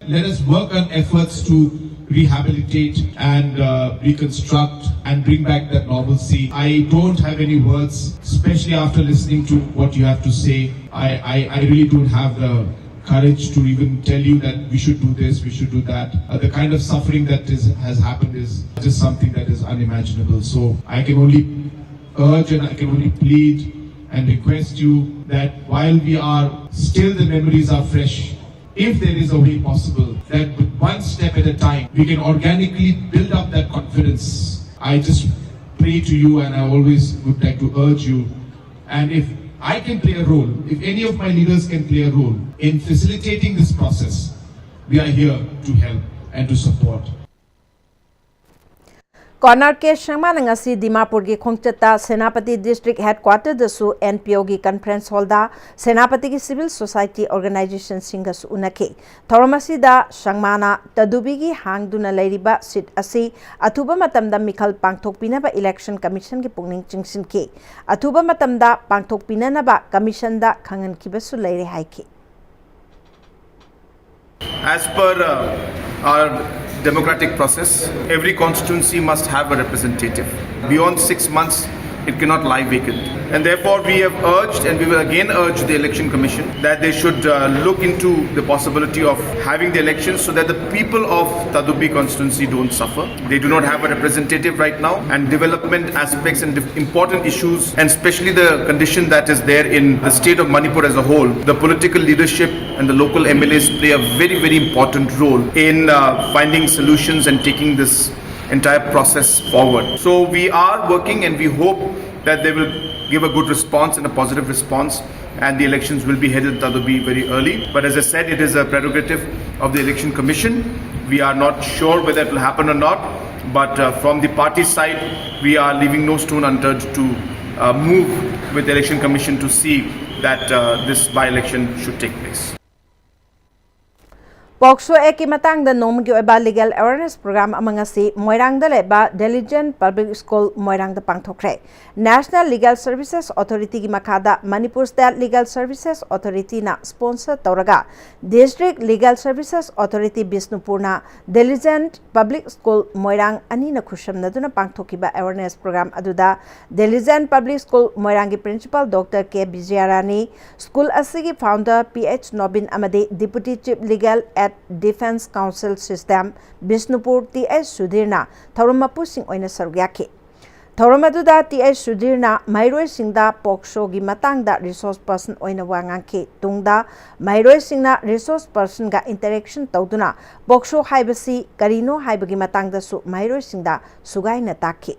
Let us work on efforts to rehabilitate and uh, reconstruct and bring back that normalcy. I don't have any words, especially after listening to what you have to say. I, I, I really don't have the courage to even tell you that we should do this, we should do that. Uh, the kind of suffering that is, has happened is just something that is unimaginable. So I can only urge and I can only plead and request you that while we are still, the memories are fresh, if there is a way possible, that with one step at a time, we can organically build up that confidence. I just pray to you, and I always would like to urge you, and if I can play a role, if any of my leaders can play a role in facilitating this process, we are here to help and to support. Conrad K ꯁꯪꯃꯥꯅ ꯉꯁꯤ ꯗꯤꯃꯥꯄꯨꯔꯒꯤ ꯈꯣꯡꯆꯠꯇ ꯁꯦꯅꯥꯄꯇꯤ ꯗꯤꯁꯇ꯭ꯔꯤꯛ ꯍꯦꯗꯀ꯭ꯋꯥꯇꯔꯗꯁꯨ ꯑꯦꯟ ꯄꯤ ꯑꯣꯒꯤ ꯀꯟꯐꯔꯦꯟꯁ ꯍꯣꯜꯗ ꯁꯦꯅꯥꯄꯇꯤꯒꯤ ꯁꯤꯚꯤꯜ ꯁꯣꯁꯥꯏꯇꯤ ꯑꯣꯔꯒꯅꯥꯏꯖꯦꯁꯟꯁꯤꯡꯒꯁꯨ ꯎꯅꯈꯤ꯫ ꯊꯧꯔꯝ ꯑꯁꯤꯗ ꯁꯪꯃꯥꯅ ꯇꯗꯨꯕꯤꯒꯤ ꯍꯥꯡꯗꯨꯅ ꯂꯩꯔꯤꯕ ꯁꯤꯠ ꯑꯁꯤ ꯑꯊꯨꯕ ꯃꯇꯝꯗ ꯃꯤꯈꯜ ꯄꯥꯡꯊꯣꯛꯄꯤꯅꯕ ꯏꯂꯦꯛꯁꯟ ꯀꯃꯤꯁꯟꯒꯤ ꯄꯨꯛꯅꯤꯡ ꯆꯤꯡꯁꯤꯟꯈꯤ꯫ ꯑꯊꯨꯕ ꯃꯇꯝꯗ ꯄꯥꯡꯊꯣꯛꯄꯤꯅꯅꯕ ꯀꯃꯤꯁꯟꯗ ꯈꯪꯍꯟꯈꯤꯕꯁꯨ ꯂꯩꯔꯦ ꯍꯥꯏꯈꯤ꯫ As per uh, our democratic process, every constituency must have a representative. Beyond six months, It cannot lie vacant. And therefore, we have urged, and we will again urge the Election Commission that they should uh, look into the possibility of having the elections so that the people of Tadubi constituency don't suffer. They do not have a representative right now, and development aspects and dif- important issues, and especially the condition that is there in the state of Manipur as a whole, the political leadership and the local M L As play a very, very important role in uh, finding solutions and taking this entire process forward. So we are working, and we hope that they will give a good response and a positive response, and the elections will be held in Tadubi very early. But as I said, it is a prerogative of the Election Commission. We are not sure whether it will happen or not, but uh, from the party side, we are leaving no stone unturned to uh, move with the Election Commission to see that uh, this by-election should take place. ꯄꯣꯛꯁꯣ ꯑꯦꯛꯀꯤ ꯃꯇꯥꯡꯗ ꯅꯣꯡꯃꯒꯤ ꯑꯣꯏꯕ ꯂꯤꯒꯦꯜ ꯑꯦꯋꯦꯔꯅꯦꯁ ꯄ꯭ꯔꯣꯒ꯭ꯔꯥꯝ ꯑꯃ ꯉꯁꯤ ꯃꯣꯏꯔꯥꯡꯗ ꯂꯩꯕ ꯗꯤꯂꯤꯖꯦꯟ ꯄꯕ꯭ꯂꯤꯛ ꯁ꯭ꯀꯨꯜ ꯃꯣꯏꯔꯥꯡꯗ ꯄꯥꯡꯊꯣꯛꯈ꯭ꯔꯦ꯫ ꯅꯦꯁꯅꯦꯜ ꯂꯤꯒꯦꯜ ꯁꯔꯚꯤꯁꯦꯁ ꯑꯣꯊꯣꯔꯤꯇꯤꯒꯤ ꯃꯈꯥꯗ ꯃꯅꯤꯄꯨꯔ ꯁ꯭ꯇꯦꯠ ꯂꯤꯒꯦꯜ ꯁꯔꯚꯤꯁꯦꯁ ꯑꯣꯊꯣꯔꯤꯇꯤꯅ ꯁ꯭ꯄꯣꯟꯁꯔ ꯇꯧꯔꯒ ꯗꯤꯁꯇ꯭ꯔꯤꯛ ꯂꯤꯒꯦꯜ ꯁꯔꯚꯤꯁꯦꯁ ꯑꯣꯊꯣꯔꯤꯇꯤ ꯕꯤꯁꯅꯨꯄꯨꯔꯅ ꯗꯤꯂꯤꯖꯦꯟ ꯄꯕ꯭ꯂꯤꯛ ꯁ꯭ꯀꯨꯜ ꯃꯣꯏꯔꯥꯡ ꯑꯅꯤꯅ ꯈꯨꯠꯁꯝꯅꯗꯨꯅ ꯄꯥꯡꯊꯣꯛꯈꯤꯕ ꯑꯦꯋꯦꯔꯅꯦꯁ ꯄ꯭ꯔꯣꯒ꯭ꯔꯥꯝ ꯑꯗꯨꯗ ꯗꯤꯂꯤꯖꯦꯟ ꯄꯕ꯭ꯂꯤꯛ ꯁ꯭ꯀꯨꯜ ꯃꯣꯏꯔꯥꯡꯒꯤ principal doctor K Bijayarani, school ꯑꯁꯤꯒꯤ ꯐꯥꯎꯟꯗꯔ ꯄꯤ ꯑꯩꯆ ꯅꯣꯕꯤꯟ ꯑꯃꯗꯤ deputy chief legal aid defence counsel system Bishnupur T H ꯁꯨꯙꯤꯔꯅ ꯊꯧꯔꯝ ꯃꯄꯨꯁꯤꯡ ꯑꯣꯏꯅ ꯁꯔꯨꯛ ꯌꯥꯈꯤ꯫ ꯊꯧꯔꯝ ꯑꯗꯨꯗ ꯇꯤ ꯑꯩꯆ ꯁꯨꯙꯤꯔꯅ ꯃꯍꯩꯔꯣꯏꯁꯤꯡꯗ ꯄꯣꯛꯁꯣꯒꯤ ꯃꯇꯥꯡꯗ ꯔꯤꯁꯣꯔꯁ ꯄꯔꯁꯟ ꯑꯣꯏꯅ ꯋꯥ ꯉꯥꯡꯈꯤ꯫ ꯇꯨꯡꯗ ꯃꯍꯩꯔꯣꯏꯁꯤꯡꯅ ꯔꯤꯁꯣꯔꯁ ꯄꯔꯁꯟꯒ ꯏꯟꯇꯔꯦꯛꯁꯟ ꯇꯧꯗꯨꯅ ꯄꯣꯛꯁꯣ ꯍꯥꯏꯕꯁꯤ ꯀꯔꯤꯅꯣ ꯍꯥꯏꯕꯒꯤ ꯃꯇꯥꯡꯗꯁꯨ ꯃꯍꯩꯔꯣꯏꯁꯤꯡꯗ ꯁꯨꯒꯥꯏꯅ ꯇꯥꯛꯈꯤ꯫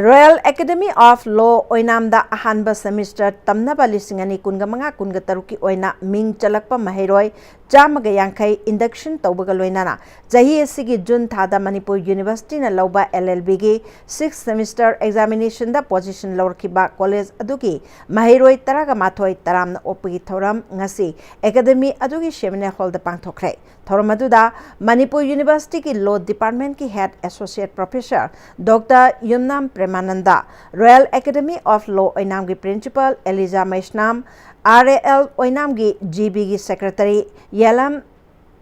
ꯔꯣꯌꯦꯜ ꯑꯦꯀꯥꯗꯦꯃꯤ ꯑꯣꯐ ꯂꯣ ꯑꯣꯏꯅꯥꯝꯗ ꯑꯍꯥꯟꯕ ꯁꯦꯃꯤꯁꯇꯔ ꯇꯝꯅꯕ ꯂꯤꯁꯤꯡ ꯑꯅꯤ ꯀꯨꯟꯒ ꯃꯉꯥ ꯀꯨꯟꯒ ꯇꯔꯨꯛꯀꯤ ꯑꯣꯏꯅ ꯃꯤꯡ ꯆꯜꯂꯛꯄ ꯃꯍꯩꯔꯣꯏ ꯆꯥꯝꯃꯒ ꯌꯥꯡꯈꯩ ꯏꯟꯗꯛꯁꯟ ꯇꯧꯕꯒ ꯂꯣꯏꯅꯅ ꯆꯍꯤ ꯑꯁꯤꯒꯤ ꯖꯨꯟ ꯊꯥꯗ ꯃꯅꯤꯄꯨꯔ ꯌꯨꯅꯤꯚꯔꯁꯤꯇꯤꯅ ꯂꯧꯕ ꯑꯦꯜ ꯑꯦꯜ ꯕꯤꯒꯤ ꯁꯤꯛꯁ ꯁꯦꯃꯤꯁꯇꯔ ꯑꯦꯛꯖꯥꯃꯤꯅꯦꯁꯟꯗ ꯄꯣꯖꯤꯁꯟ ꯂꯧꯔꯛꯈꯤꯕ ꯀꯣꯂꯦꯖ ꯑꯗꯨꯒꯤ ꯃꯍꯩꯔꯣꯏ ꯇꯔꯥꯒ ꯃꯥꯊꯣꯏ ꯇꯔꯥꯝꯅ ꯑꯣꯛꯄꯒꯤ ꯊꯧꯔꯝ ꯉꯁꯤ ꯑꯦꯀꯥꯗꯦꯃꯤ ꯑꯗꯨꯒꯤ ꯁꯦꯃꯤꯅꯥꯔ ꯍꯣꯜꯗ ꯄꯥꯡꯊꯣꯛꯈ꯭ꯔꯦ꯫ ꯊꯧꯔꯝ ꯑꯗꯨꯗ ꯃꯅꯤꯄꯨꯔ ꯌꯨꯅꯤꯚꯔꯁꯤꯇꯤꯒꯤ ꯂꯣ ꯗꯤꯄꯥꯔꯠꯃꯦꯟꯠꯀꯤ head associate professor doctor Yumnam Premananda, royal academy of law ꯑꯣꯏꯅꯥꯝꯒꯤ principal Eliza Meisnam, R A L ꯑꯣꯏꯅꯥꯝꯒꯤ ꯖꯤ ꯕꯤꯒꯤ ꯁꯦꯀ꯭ꯔꯦꯇꯔꯤ ꯌꯦꯂꯝ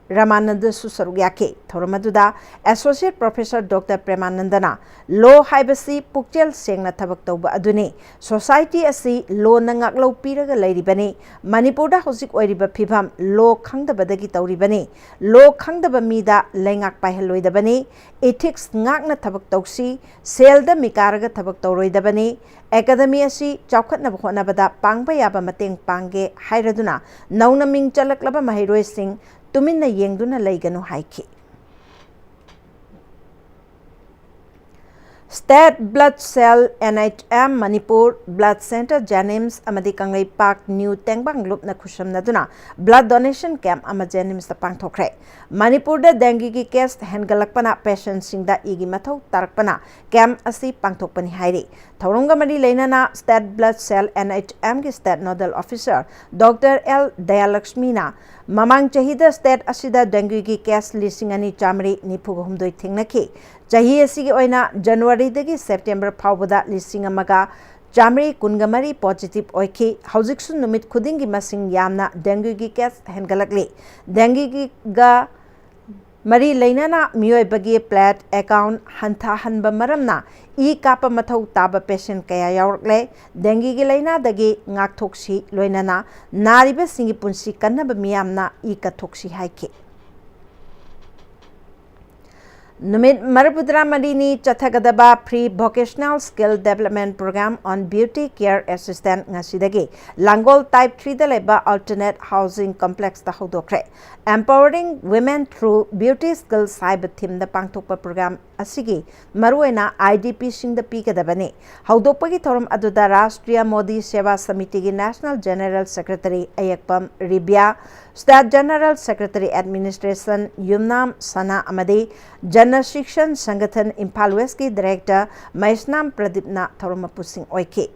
ꯔꯥꯃꯥꯅꯟꯗꯁꯨ ꯁꯔꯨꯛ ꯌꯥꯈꯤ꯫ ꯊꯧꯔꯝ ꯑꯗꯨꯗ Associate Professor Doctor ꯄ꯭ꯔꯦꯃꯥꯅꯟꯗꯅ, "ꯂꯣ ꯍꯥꯏꯕꯁꯤ ꯄꯨꯛꯆꯦꯜ ꯁꯦꯡꯅ ꯊꯕꯛ ꯇꯧꯕ ꯑꯗꯨꯅꯤ꯫ ꯁꯣꯁꯥꯏꯇꯤ ꯑꯁꯤ ꯂꯣꯅ ꯉꯥꯛꯂꯧ ꯄꯤꯔꯒ ꯂꯩꯔꯤꯕꯅꯤ꯫ ꯃꯅꯤꯄꯨꯔꯗ ꯍꯧꯖꯤꯛ ꯑꯣꯏꯔꯤꯕ ꯐꯤꯕꯝ ꯂꯣ ꯈꯪꯗꯕꯗꯒꯤ ꯇꯧꯔꯤꯕꯅꯤ꯫ ꯂꯣ ꯈꯪꯗꯕ ꯃꯤꯗ ꯂꯩꯉꯥꯛ ꯄꯥꯏꯍꯜꯂꯣꯏꯗꯕꯅꯤ꯫ Ethics ꯉꯥꯛꯅ ꯊꯕꯛ ꯇꯧꯁꯤ꯫ ꯁꯦꯜꯗ ꯃꯤꯀꯥꯔꯒ ꯊꯕꯛ ꯇꯧꯔꯣꯏꯗꯕꯅꯤ꯫ ꯑꯦꯀꯥꯗꯃꯤ ꯑꯁꯤ ꯆꯥꯎꯈꯠꯅꯕ ꯍꯣꯠꯅꯕꯗ ꯄꯥꯡꯕ ꯌꯥꯕ ꯃꯇꯦꯡ ꯄꯥꯡꯒꯦ" ꯍꯥꯏꯔꯗꯨꯅ ꯅꯧꯅ ꯃꯤꯡ ꯆꯜꯂꯛꯂꯕ ꯃꯍꯩꯔꯣꯏꯁꯤꯡ ꯇꯨꯃꯤꯟꯅ ꯌꯦꯡꯗꯨꯅ ꯂꯩꯒꯅꯨ ꯍꯥꯏꯈꯤ꯫ State Blood Cell, N H M Manipur, Blood Centre JNIMS ꯑꯃꯗꯤ ꯀꯪꯂꯩꯄꯥꯛ ꯅ꯭ꯌꯨ ꯇꯦꯡꯕꯥꯡ ꯂꯨꯞꯅ ꯈꯨꯠꯁꯝꯅꯗꯨꯅ blood donation camp ꯑꯃ JNIMSꯇ ꯄꯥꯡꯊꯣꯛꯈ꯭ꯔꯦ꯫ ꯃꯅꯤꯄꯨꯔꯗ dengueꯒꯤ case ꯍꯦꯟꯒꯠꯂꯛꯄꯅ patientꯁꯤꯡꯗ ꯏꯒꯤ ꯃꯊꯧ ꯇꯥꯔꯛꯄꯅ camp ꯑꯁꯤ ꯄꯥꯡꯊꯣꯛꯄꯅꯤ ꯍꯥꯏꯔꯤ꯫ ꯊꯧꯔꯝꯒ ꯃꯔꯤ ꯂꯩꯅꯅ State Blood Cell, NHMꯒꯤ State Nodal Officer Doctor L ꯗꯌꯥꯂꯛꯁꯃꯤꯅ ꯃꯃꯥꯡ ꯆꯍꯤꯗ state ꯑꯁꯤꯗ dengueꯒꯤ case ꯂꯤꯁꯤꯡ ꯑꯅꯤ ꯆꯥꯃꯔꯤ ꯅꯤꯐꯨꯒ ꯍꯨꯝꯗꯣꯏ ꯊꯦꯡꯅꯈꯤ꯫ ꯆꯍꯤ ꯑꯁꯤꯒꯤ ꯑꯣꯏꯅ ꯖꯅꯋꯥꯔꯤꯗꯒꯤ ꯁꯦꯞꯇꯦꯝꯕꯔ ꯐꯥꯎꯕꯗ ꯂꯤꯁꯤꯡ ꯑꯃꯒ ꯆꯥꯃꯔꯤ ꯀꯨꯟꯒ ꯃꯔꯤ positive ꯑꯣꯏꯈꯤ꯫ ꯍꯧꯖꯤꯛꯁꯨ ꯅꯨꯃꯤꯠ ꯈꯨꯗꯤꯡꯒꯤ ꯃꯁꯤꯡ ꯌꯥꯝꯅ dengueꯒꯤ case ꯍꯦꯟꯒꯠꯂꯛꯂꯤ꯫ Dengueꯒ ꯃꯔꯤ ꯂꯩꯅꯅ ꯃꯤꯑꯣꯏꯕꯒꯤ platelet count ꯍꯟꯊꯍꯟꯕ ꯃꯔꯝꯅ ꯏ ꯀꯥꯞꯄ ꯃꯊꯧ ꯇꯥꯕ patient ꯀꯌꯥ ꯌꯥꯎꯔꯛꯂꯦ꯫ Dengueꯒꯤ ꯂꯥꯏꯅꯥꯗꯒꯤ ꯉꯥꯛꯊꯣꯛꯁꯤ, ꯂꯣꯏꯅꯅ ꯅꯥꯔꯤꯕꯁꯤꯡꯒꯤ ꯄꯨꯟꯁꯤ ꯀꯟꯅꯕ ꯃꯤꯌꯥꯝꯅ ꯏ ꯀꯠꯊꯣꯛꯁꯤ ꯍꯥꯏꯈꯤ꯫ ꯅꯨꯃꯤꯠ ꯃꯔꯤꯐꯨꯇꯔꯥ ꯃꯔꯤꯅꯤ ꯆꯠꯊꯒꯗꯕ Free Vocational Skill Development Program on Beauty Care Assistant ꯉꯁꯤꯗꯒꯤ ꯂꯥꯡꯒꯣꯜ Type threeꯗ ꯂꯩꯕ Alternate Housing Complexꯇ ꯍꯧꯗꯣꯛꯈ꯭ꯔꯦ꯫ Empowering Women Through Beauty Skills ꯍꯥꯏꯕ themeꯗ ꯄꯥꯡꯊꯣꯛꯄ program ꯑꯁꯤꯒꯤ ꯃꯔꯨꯑꯣꯏꯅ IDPꯁꯤꯡꯗ ꯄꯤꯒꯗꯕꯅꯤ꯫ ꯍꯧꯗꯣꯛꯄꯒꯤ ꯊꯧꯔꯝ ꯑꯗꯨꯗ Rashtriya Modi Seva Samitiꯒꯤ National General Secretary ꯑꯌꯦꯛꯄꯝ ꯔꯤꯕꯤꯌꯥ, State General Secretary Administration ꯌꯨꯝꯅꯥꯝ ꯁꯅꯥ ꯑꯃꯗꯤ ꯖꯅ ꯁꯤꯛꯁꯟ ꯁꯪꯒꯊꯟ ꯏꯝꯐꯥꯜ Westꯀꯤ Director ꯃꯍꯦꯁꯅꯥꯝ ꯄ꯭ꯔꯗꯤꯞꯅ ꯊꯧꯔꯝ ꯃꯄꯨꯁꯤꯡ ꯑꯣꯏꯈꯤ꯫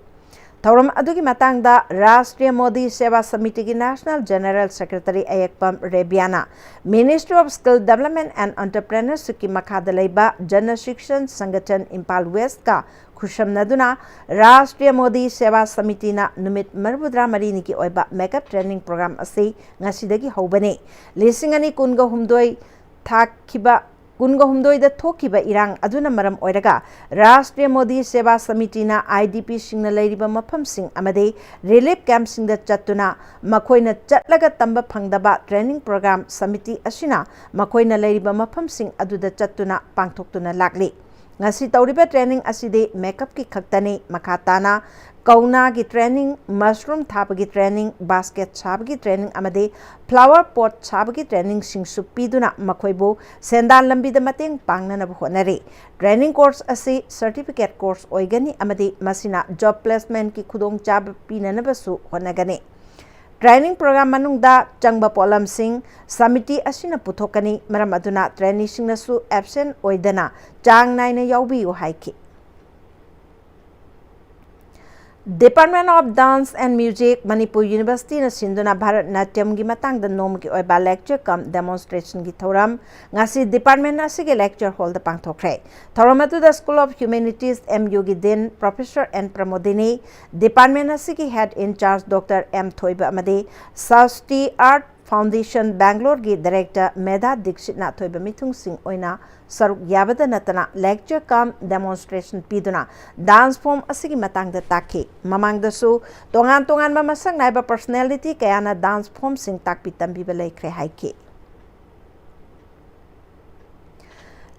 ꯊꯧꯔꯝ ꯑꯗꯨꯒꯤ ꯃꯇꯥꯡꯗ ꯔꯥꯁꯇ꯭ꯔꯤꯌ ꯃꯣꯗꯤ ꯁꯦꯕꯥ ꯁꯃꯤꯇꯤꯒꯤ National General Secretary ꯑꯌꯦꯛꯄꯝ ꯔꯦꯕꯤꯌꯥꯅ Ministry of Skill Development and Entrepreneurshipꯀꯤ ꯃꯈꯥꯗ ꯂꯩꯕ ꯖꯅ ꯁꯤꯛꯁꯟ ꯁꯪꯒꯊꯟ ꯏꯝꯐꯥꯜ ꯋꯦꯁꯀ ꯈꯨꯠꯁꯝꯅꯗꯨꯅ ꯔꯥꯁꯇ꯭ꯔꯤꯌ ꯃꯣꯗꯤ ꯁꯦꯕꯥ ꯁꯃꯤꯇꯤꯅ ꯅꯨꯃꯤꯠ ꯃꯔꯤꯐꯨꯇꯔꯥ ꯃꯔꯤꯅꯤꯒꯤ ꯑꯣꯏꯕ makeup training program ꯑꯁꯤ ꯉꯁꯤꯗꯒꯤ ꯍꯧꯕꯅꯤ꯫ ꯂꯤꯁꯤꯡ ꯑꯅꯤ ꯀꯨꯟꯒ ꯍꯨꯝꯗꯣꯏ ꯊꯥꯈꯤꯕ ꯀꯨꯟꯒ ꯍꯨꯝꯗꯣꯏꯗ ꯊꯣꯛꯈꯤꯕ ꯏꯔꯥꯡ ꯑꯗꯨꯅ ꯃꯔꯝ ꯑꯣꯏꯔꯒ ꯔꯥꯁꯇ꯭ꯔꯤꯌ ꯃꯣꯗꯤ ꯁꯦꯕꯥ ꯁꯃꯤꯇꯤꯅ IDPꯁꯤꯡꯅ ꯂꯩꯔꯤꯕ ꯃꯐꯝꯁꯤꯡ ꯑꯃꯗꯤ relief campꯁꯤꯡꯗ ꯆꯠꯇꯨꯅ ꯃꯈꯣꯏꯅ ꯆꯠꯂꯒ ꯇꯝꯕ ꯐꯪꯗꯕ training program ꯁꯃꯤꯇꯤ ꯑꯁꯤꯅ ꯃꯈꯣꯏꯅ ꯂꯩꯔꯤꯕ ꯃꯐꯝꯁꯤꯡ ꯑꯗꯨꯗ ꯆꯠꯇꯨꯅ ꯄꯥꯡꯊꯣꯛꯇꯨꯅ ꯂꯥꯛꯂꯤ꯫ ꯉꯁꯤ ꯇꯧꯔꯤꯕ training ꯑꯁꯤꯗꯤ makeupꯀꯤ ꯈꯛꯇꯅꯤ꯫ ꯃꯈꯥ ꯇꯥꯅ ꯀꯧꯅꯥꯒꯤ training, mushroom ꯊꯥꯕꯒꯤ training, basket ꯁꯥꯕꯒꯤ training ꯑꯃꯗꯤ flower pot ꯁꯥꯕꯒꯤ trainingꯁꯤꯡꯁꯨ ꯄꯤꯗꯨꯅ ꯃꯈꯣꯏꯕꯨ ꯁꯦꯟꯗꯥꯟ ꯂꯝꯕꯤꯗ ꯃꯇꯦꯡ ꯄꯥꯡꯅꯅꯕ ꯍꯣꯠꯅꯔꯤ꯫ Training course ꯑꯁꯤ certificate course ꯑꯣꯏꯒꯅꯤ ꯑꯃꯗꯤ ꯃꯁꯤꯅ job placementꯀꯤ ꯈꯨꯗꯣꯡꯆꯥꯕ ꯄꯤꯅꯅꯕꯁꯨ ꯍꯣꯠꯅꯒꯅꯤ꯫ Training program ꯃꯅꯨꯡꯗ ꯆꯪꯕ ꯄꯣꯠꯂꯝꯁꯤꯡ ꯁꯃꯤꯇꯤ ꯑꯁꯤꯅ ꯄꯨꯊꯣꯛꯀꯅꯤ꯫ ꯃꯔꯝ ꯑꯗꯨꯅ traineeꯁꯤꯡꯅꯁꯨ absent ꯑꯣꯏꯗꯅ ꯆꯥꯡ ꯅꯥꯏꯅ ꯌꯥꯎꯕꯤꯌꯨ ꯍꯥꯏꯈꯤ꯫ Department of Dance and Music, Manipur Universityꯅ ꯁꯤꯟꯗꯨꯅ ꯚꯥꯔꯠ ꯅꯥꯇ꯭ꯌꯝꯒꯤ ꯃꯇꯥꯡꯗ ꯅꯣꯡꯃꯒꯤ ꯑꯣꯏꯕ lecture cum demonstrationꯒꯤ ꯊꯧꯔꯝ ꯉꯁꯤ department ꯑꯁꯤꯒꯤ lecture hallꯗ ꯄꯥꯡꯊꯣꯛꯈ꯭ꯔꯦ꯫ ꯊꯧꯔꯝ ꯑꯗꯨꯗ School of Humanities, MUꯒꯤ Dean Professor N Pramodini, department ꯑꯁꯤꯒꯤ head in charge Doctor M ꯊꯣꯏꯕ ꯑꯃꯗꯤ Sashti Art Foundation Bangaloreꯒꯤ director ꯃꯦꯙꯥ ꯗꯤꯛꯁꯤꯠꯅ ꯑꯊꯣꯏꯕ ꯃꯤꯊꯨꯡꯁꯤꯡ ꯑꯣꯏꯅ ꯁꯔꯨꯛ ꯌꯥꯕꯗ ꯅꯠꯇꯅ lecture cum demonstration ꯄꯤꯗꯨꯅ dance form ꯑꯁꯤꯒꯤ ꯃꯇꯥꯡꯗ ꯇꯥꯛꯈꯤ꯫ ꯃꯃꯥꯡꯗꯁꯨ ꯇꯣꯉꯥꯟ ꯇꯣꯉꯥꯟꯕ ꯃꯁꯛ ꯅꯥꯏꯕ personality ꯀꯌꯥꯅ dance formꯁꯤꯡ ꯇꯥꯛꯄꯤ ꯇꯝꯕꯤꯕ ꯂꯩꯈ꯭ꯔꯦ ꯍꯥꯏꯈꯤ꯫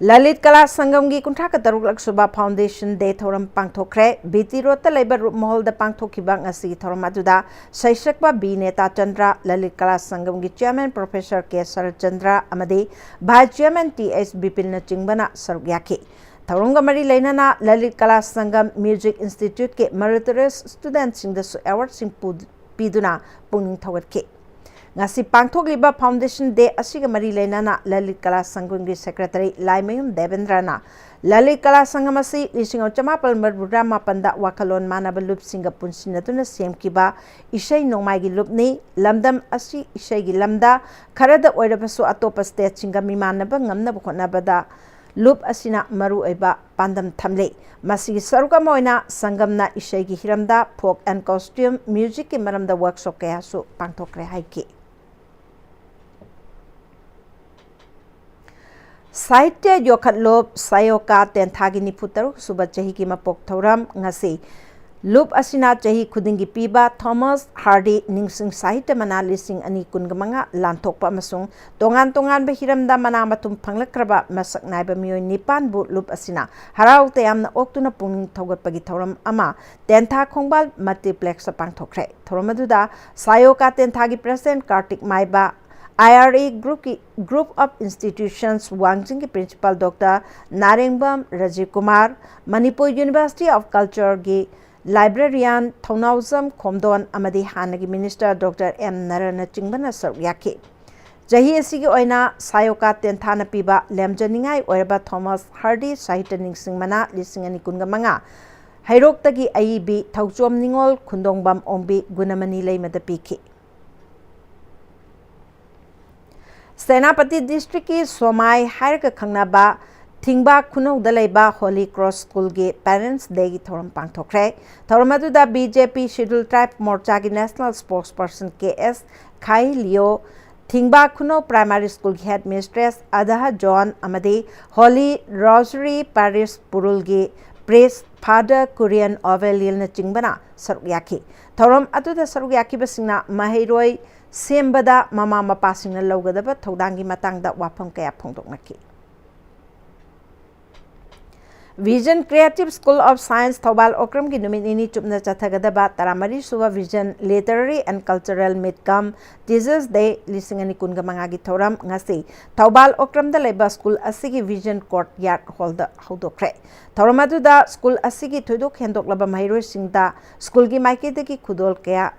ꯂꯂꯤꯠ ꯀꯂꯥ ꯁꯪꯒꯝꯒꯤ ꯀꯨꯟꯊ꯭ꯔꯥꯒ ꯇꯔꯨꯛꯂꯛ ꯁꯨꯕ Foundation Day ꯊꯧꯔꯝ ꯄꯥꯡꯊꯣꯛꯈ꯭ꯔꯦ꯫ BT Roadꯇ ꯂꯩꯕ ꯔꯨꯞ ꯃꯍꯜꯗ ꯄꯥꯡꯊꯣꯛꯈꯤꯕ ꯉꯁꯤꯒꯤ ꯊꯧꯔꯝ ꯑꯗꯨꯗ ꯁꯩꯁꯛꯄ ꯕꯤ ꯅꯦꯇꯥ ꯆꯟꯗ꯭ꯔ, ꯂꯂꯤꯠ ꯀꯂꯥ ꯁꯪꯒꯝꯒꯤ chairman Professor ꯀꯦ ꯁꯔꯠ ꯆꯟꯗ꯭ꯔ ꯑꯃꯗꯤ vice chairman ꯇꯤ ꯑꯩꯆ ꯕꯤꯄꯤꯟꯅꯆꯤꯡꯕꯅ ꯁꯔꯨꯛ ꯌꯥꯈꯤ꯫ ꯊꯧꯔꯝꯒ ꯃꯔꯤ ꯂꯩꯅꯅ ꯂꯂꯤꯠ ꯀꯂꯥ ꯁꯪꯒꯝ Music Instituteꯀꯤ meritorious studentꯁꯤꯡꯗꯁꯨ awardꯁꯤꯡ ꯄꯨ-, ꯄꯤꯗꯨꯅ ꯄꯨꯛꯅꯤꯡ ꯊꯧꯒꯠꯈꯤ꯫ ꯉꯁꯤ ꯄꯥꯡꯊꯣꯛꯂꯤꯕ Foundation Day ꯑꯁꯤꯒ ꯃꯔꯤ ꯂꯩꯅꯅ ꯂꯂꯤꯠ ꯀꯂꯥ ꯁꯪꯒꯝꯒꯤ Secretary ꯂꯥꯏꯃꯌꯨꯝ ꯗꯦꯕꯦꯟꯗ꯭ꯔꯅ ꯂꯂꯤꯠ ꯀꯂꯥ ꯁꯪꯒꯝ ꯑꯁꯤ ꯂꯤꯁꯤꯡ ꯑꯃ ꯆꯃꯥꯄꯜ ꯃꯔꯤꯐꯨꯇꯔꯥ ꯃꯥꯄꯟꯗ ꯋꯥꯈꯜꯂꯣꯟ ꯃꯥꯟꯅꯕ ꯂꯨꯞꯁꯤꯡꯒ ꯄꯨꯟꯁꯤꯟꯅꯗꯨꯅ ꯁꯦꯝꯈꯤꯕ ꯏꯁꯩ ꯅꯣꯡꯃꯥꯏꯒꯤ ꯂꯨꯞꯅꯤ꯫ ꯂꯝꯗꯝ ꯑꯁꯤ ꯏꯁꯩꯒꯤ ꯂꯝꯗ ꯈꯔꯗ ꯑꯣꯏꯔꯕꯁꯨ ꯑꯇꯣꯞꯄ stateꯁꯤꯡꯒ ꯃꯤꯃꯥꯟꯅꯕ ꯉꯝꯅꯕ ꯍꯣꯠꯅꯕꯗ ꯂꯨꯞ ꯑꯁꯤꯅ ꯃꯔꯨꯑꯣꯏꯕ ꯄꯥꯟꯗꯝ ꯊꯝꯂꯤ꯫ ꯃꯁꯤꯒꯤ ꯁꯔꯨꯛ ꯑꯃ ꯑꯣꯏꯅ ꯁꯪꯒꯝꯅ ꯏꯁꯩꯒꯤ ꯍꯤꯔꯝꯗ folk and costume musicꯀꯤ ꯃꯔꯝꯗ workshop ꯀꯌꯥꯁꯨ ꯄꯥꯡꯊꯣꯛꯈ꯭ꯔꯦ ꯍꯥꯏꯈꯤ꯫ ꯁꯥꯍꯤꯇ꯭ꯌ ꯌꯣꯛꯈꯠꯂꯣꯞ ꯁꯥꯌꯣꯀꯥ ꯇꯦꯟꯊꯥꯒꯤ ꯅꯤꯐꯨ ꯇꯔꯨꯛ ꯁꯨꯕ ꯆꯍꯤꯒꯤ ꯃꯄꯣꯛ ꯊꯧꯔꯝ ꯉꯁꯤ ꯂꯨꯞ ꯑꯁꯤꯅ ꯆꯍꯤ ꯈꯨꯗꯤꯡꯒꯤ ꯄꯤꯕ ꯊꯣꯃꯥꯁ ꯍꯥꯔꯗꯤ ꯅꯤꯡꯁꯤꯡ ꯁꯥꯍꯤꯇ꯭ꯌ ꯃꯅꯥ ꯂꯤꯁꯤꯡ ꯑꯅꯤ ꯀꯨꯟꯒ ꯃꯉꯥ ꯂꯥꯟꯊꯣꯛꯄ ꯑꯃꯁꯨꯡ ꯇꯣꯉꯥꯟ ꯇꯣꯉꯥꯟꯕ ꯍꯤꯔꯝꯗ ꯃꯅꯥ ꯃꯊꯨꯝ ꯐꯪꯂꯛꯈ꯭ꯔꯕ ꯃꯁꯛ ꯅꯥꯏꯕ ꯃꯤꯑꯣꯏ ꯅꯤꯄꯥꯟꯕꯨ ꯂꯨꯞ ꯑꯁꯤꯅ ꯍꯔꯥꯎ ꯇꯌꯥꯝꯅ ꯑꯣꯛꯇꯨꯅ ꯄꯨꯛꯅꯤꯡ ꯊꯧꯒꯠꯄꯒꯤ ꯊꯧꯔꯝ ꯑꯃ ꯇꯦꯟꯊꯥ ꯈꯣꯡꯕꯥꯜ multiplexꯇ ꯄꯥꯡꯊꯣꯛꯈ꯭ꯔꯦ꯫ ꯊꯧꯔꯝ ꯑꯗꯨꯗ ꯁꯥꯌꯣꯀꯥ ꯇꯦꯟꯊꯥꯒꯤ President ꯀꯥꯔꯇꯤꯛ ꯃꯥꯏꯕ, I R E groupꯀꯤ, Group of Institutions ꯋꯥꯡꯖꯤꯡꯒꯤ Principal Doctor Narengbam Rajiv Kumar, Manipur University of Cultureꯒꯤ librarian ꯊꯧꯅꯥꯎꯖꯝ ꯈꯣꯝꯗꯣꯟ ꯑꯃꯗꯤ ꯍꯥꯟꯅꯒꯤ Minister Doctor ꯑꯦꯝ ꯅꯔꯅꯆꯤꯡꯕꯅ ꯁꯔꯨꯛ ꯌꯥꯈꯤ꯫ ꯆꯍꯤ ꯑꯁꯤꯒꯤ ꯑꯣꯏꯅ ꯁꯥꯌꯣꯀꯥ ꯇꯦꯟꯊꯥꯅ ꯄꯤꯕ ꯂꯦꯝꯖꯅꯤꯡꯉꯥꯏ ꯑꯣꯏꯔꯕ ꯊꯣꯃꯥꯁ ꯍꯥꯔꯗꯤ ꯁꯥꯍꯤꯇ꯭ꯌ ꯅꯤꯡꯁꯤꯡ ꯃꯅꯥ ꯂꯤꯁꯤꯡ ꯑꯅꯤ ꯀꯨꯟꯒ ꯃꯉꯥ, ꯍꯩꯔꯣꯛꯇꯒꯤ ꯑꯏꯕꯤ ꯊꯧꯆꯣꯝ ꯅꯤꯉꯣꯜ ꯈꯨꯟꯗꯣꯡꯕꯝ ꯑꯣꯡꯕꯤ ꯒꯨꯅꯃꯅꯤ ꯂꯩꯃꯗ ꯄꯤꯈꯤ꯫ ꯁꯦꯅꯥꯄꯇꯤ districtꯀꯤ ꯁꯣꯃꯥꯏ ꯍꯥꯏꯔꯒ ꯈꯪꯅꯕ ꯊꯤꯡꯕꯥ ꯈꯨꯅꯧꯗ ꯂꯩꯕ Holy Cross Schoolꯒꯤ Parents Dayꯒꯤ ꯊꯧꯔꯝ ꯄꯥꯡꯊꯣꯛꯈ꯭ꯔꯦ꯫ ꯊꯧꯔꯝ ꯑꯗꯨꯗ B J P Scheduled Tribe ꯃꯣꯔꯆꯥꯒꯤ National Spokesperson K S Khailiyo, Thingba Khunou Primary Schoolꯒꯤ Headmistress ꯑꯗꯥꯍ ꯖꯣꯟ ꯑꯃꯗꯤ Holy Rosary Parish ꯄꯨꯔꯨꯜꯒꯤ Priest Father Kurian Ovelielꯅꯆꯤꯡꯕꯅ ꯁꯔꯨꯛ ꯌꯥꯈꯤ꯫ ꯊꯧꯔꯝ ꯑꯗꯨꯗ ꯁꯔꯨꯛ ꯌꯥꯈꯤꯕꯁꯤꯡꯅ ꯃꯍꯩꯔꯣꯏ ꯁꯦꯝꯕꯗ ꯃꯃꯥ ꯃꯄꯥꯁꯤꯡꯅ ꯂꯧꯒꯗꯕ ꯊꯧꯗꯥꯡꯒꯤ ꯃꯇꯥꯡꯗ ꯋꯥꯐꯝ ꯀꯌꯥ ꯐꯣꯡꯗꯣꯛꯅꯈꯤ꯫ Vision Creative School of Science Thoubal ꯑꯣꯀ꯭ꯔꯝꯒꯤ ꯅꯨꯃꯤꯠ ꯅꯤꯅꯤ ꯆꯨꯞꯅ ꯆꯠꯊꯒꯗꯕ ꯇꯔꯥꯃꯔꯤ ꯁꯨꯕ Vision Literary and Cultural Meet cum Teachers Day ꯂꯤꯁꯤꯡ ꯑꯅꯤ ꯀꯨꯟꯒ ꯃꯉꯥꯒꯤ ꯊꯧꯔꯝ ꯉꯁꯤ ꯊꯧꯕꯥꯜ ꯑꯣꯀ꯭ꯔꯝꯗ ꯂꯩꯕ ꯁ꯭ꯀꯨꯜ ꯑꯁꯤꯒꯤ Vision Courtyard Hallꯗ ꯍꯧꯗꯣꯛꯈ꯭ꯔꯦ꯫ ꯊꯧꯔꯝ ꯑꯗꯨꯗ ꯁ꯭ꯀꯨꯜ ꯑꯁꯤꯒꯤ ꯊꯣꯏꯗꯣꯛ ꯍꯦꯟꯗꯣꯛꯂꯕ ꯃꯍꯩꯔꯣꯏꯁꯤꯡꯗ ꯁ꯭ꯀꯨꯜꯒꯤ ꯃꯥꯏꯀꯩꯗꯒꯤ ꯈꯨꯗꯣꯜ ꯀꯌꯥ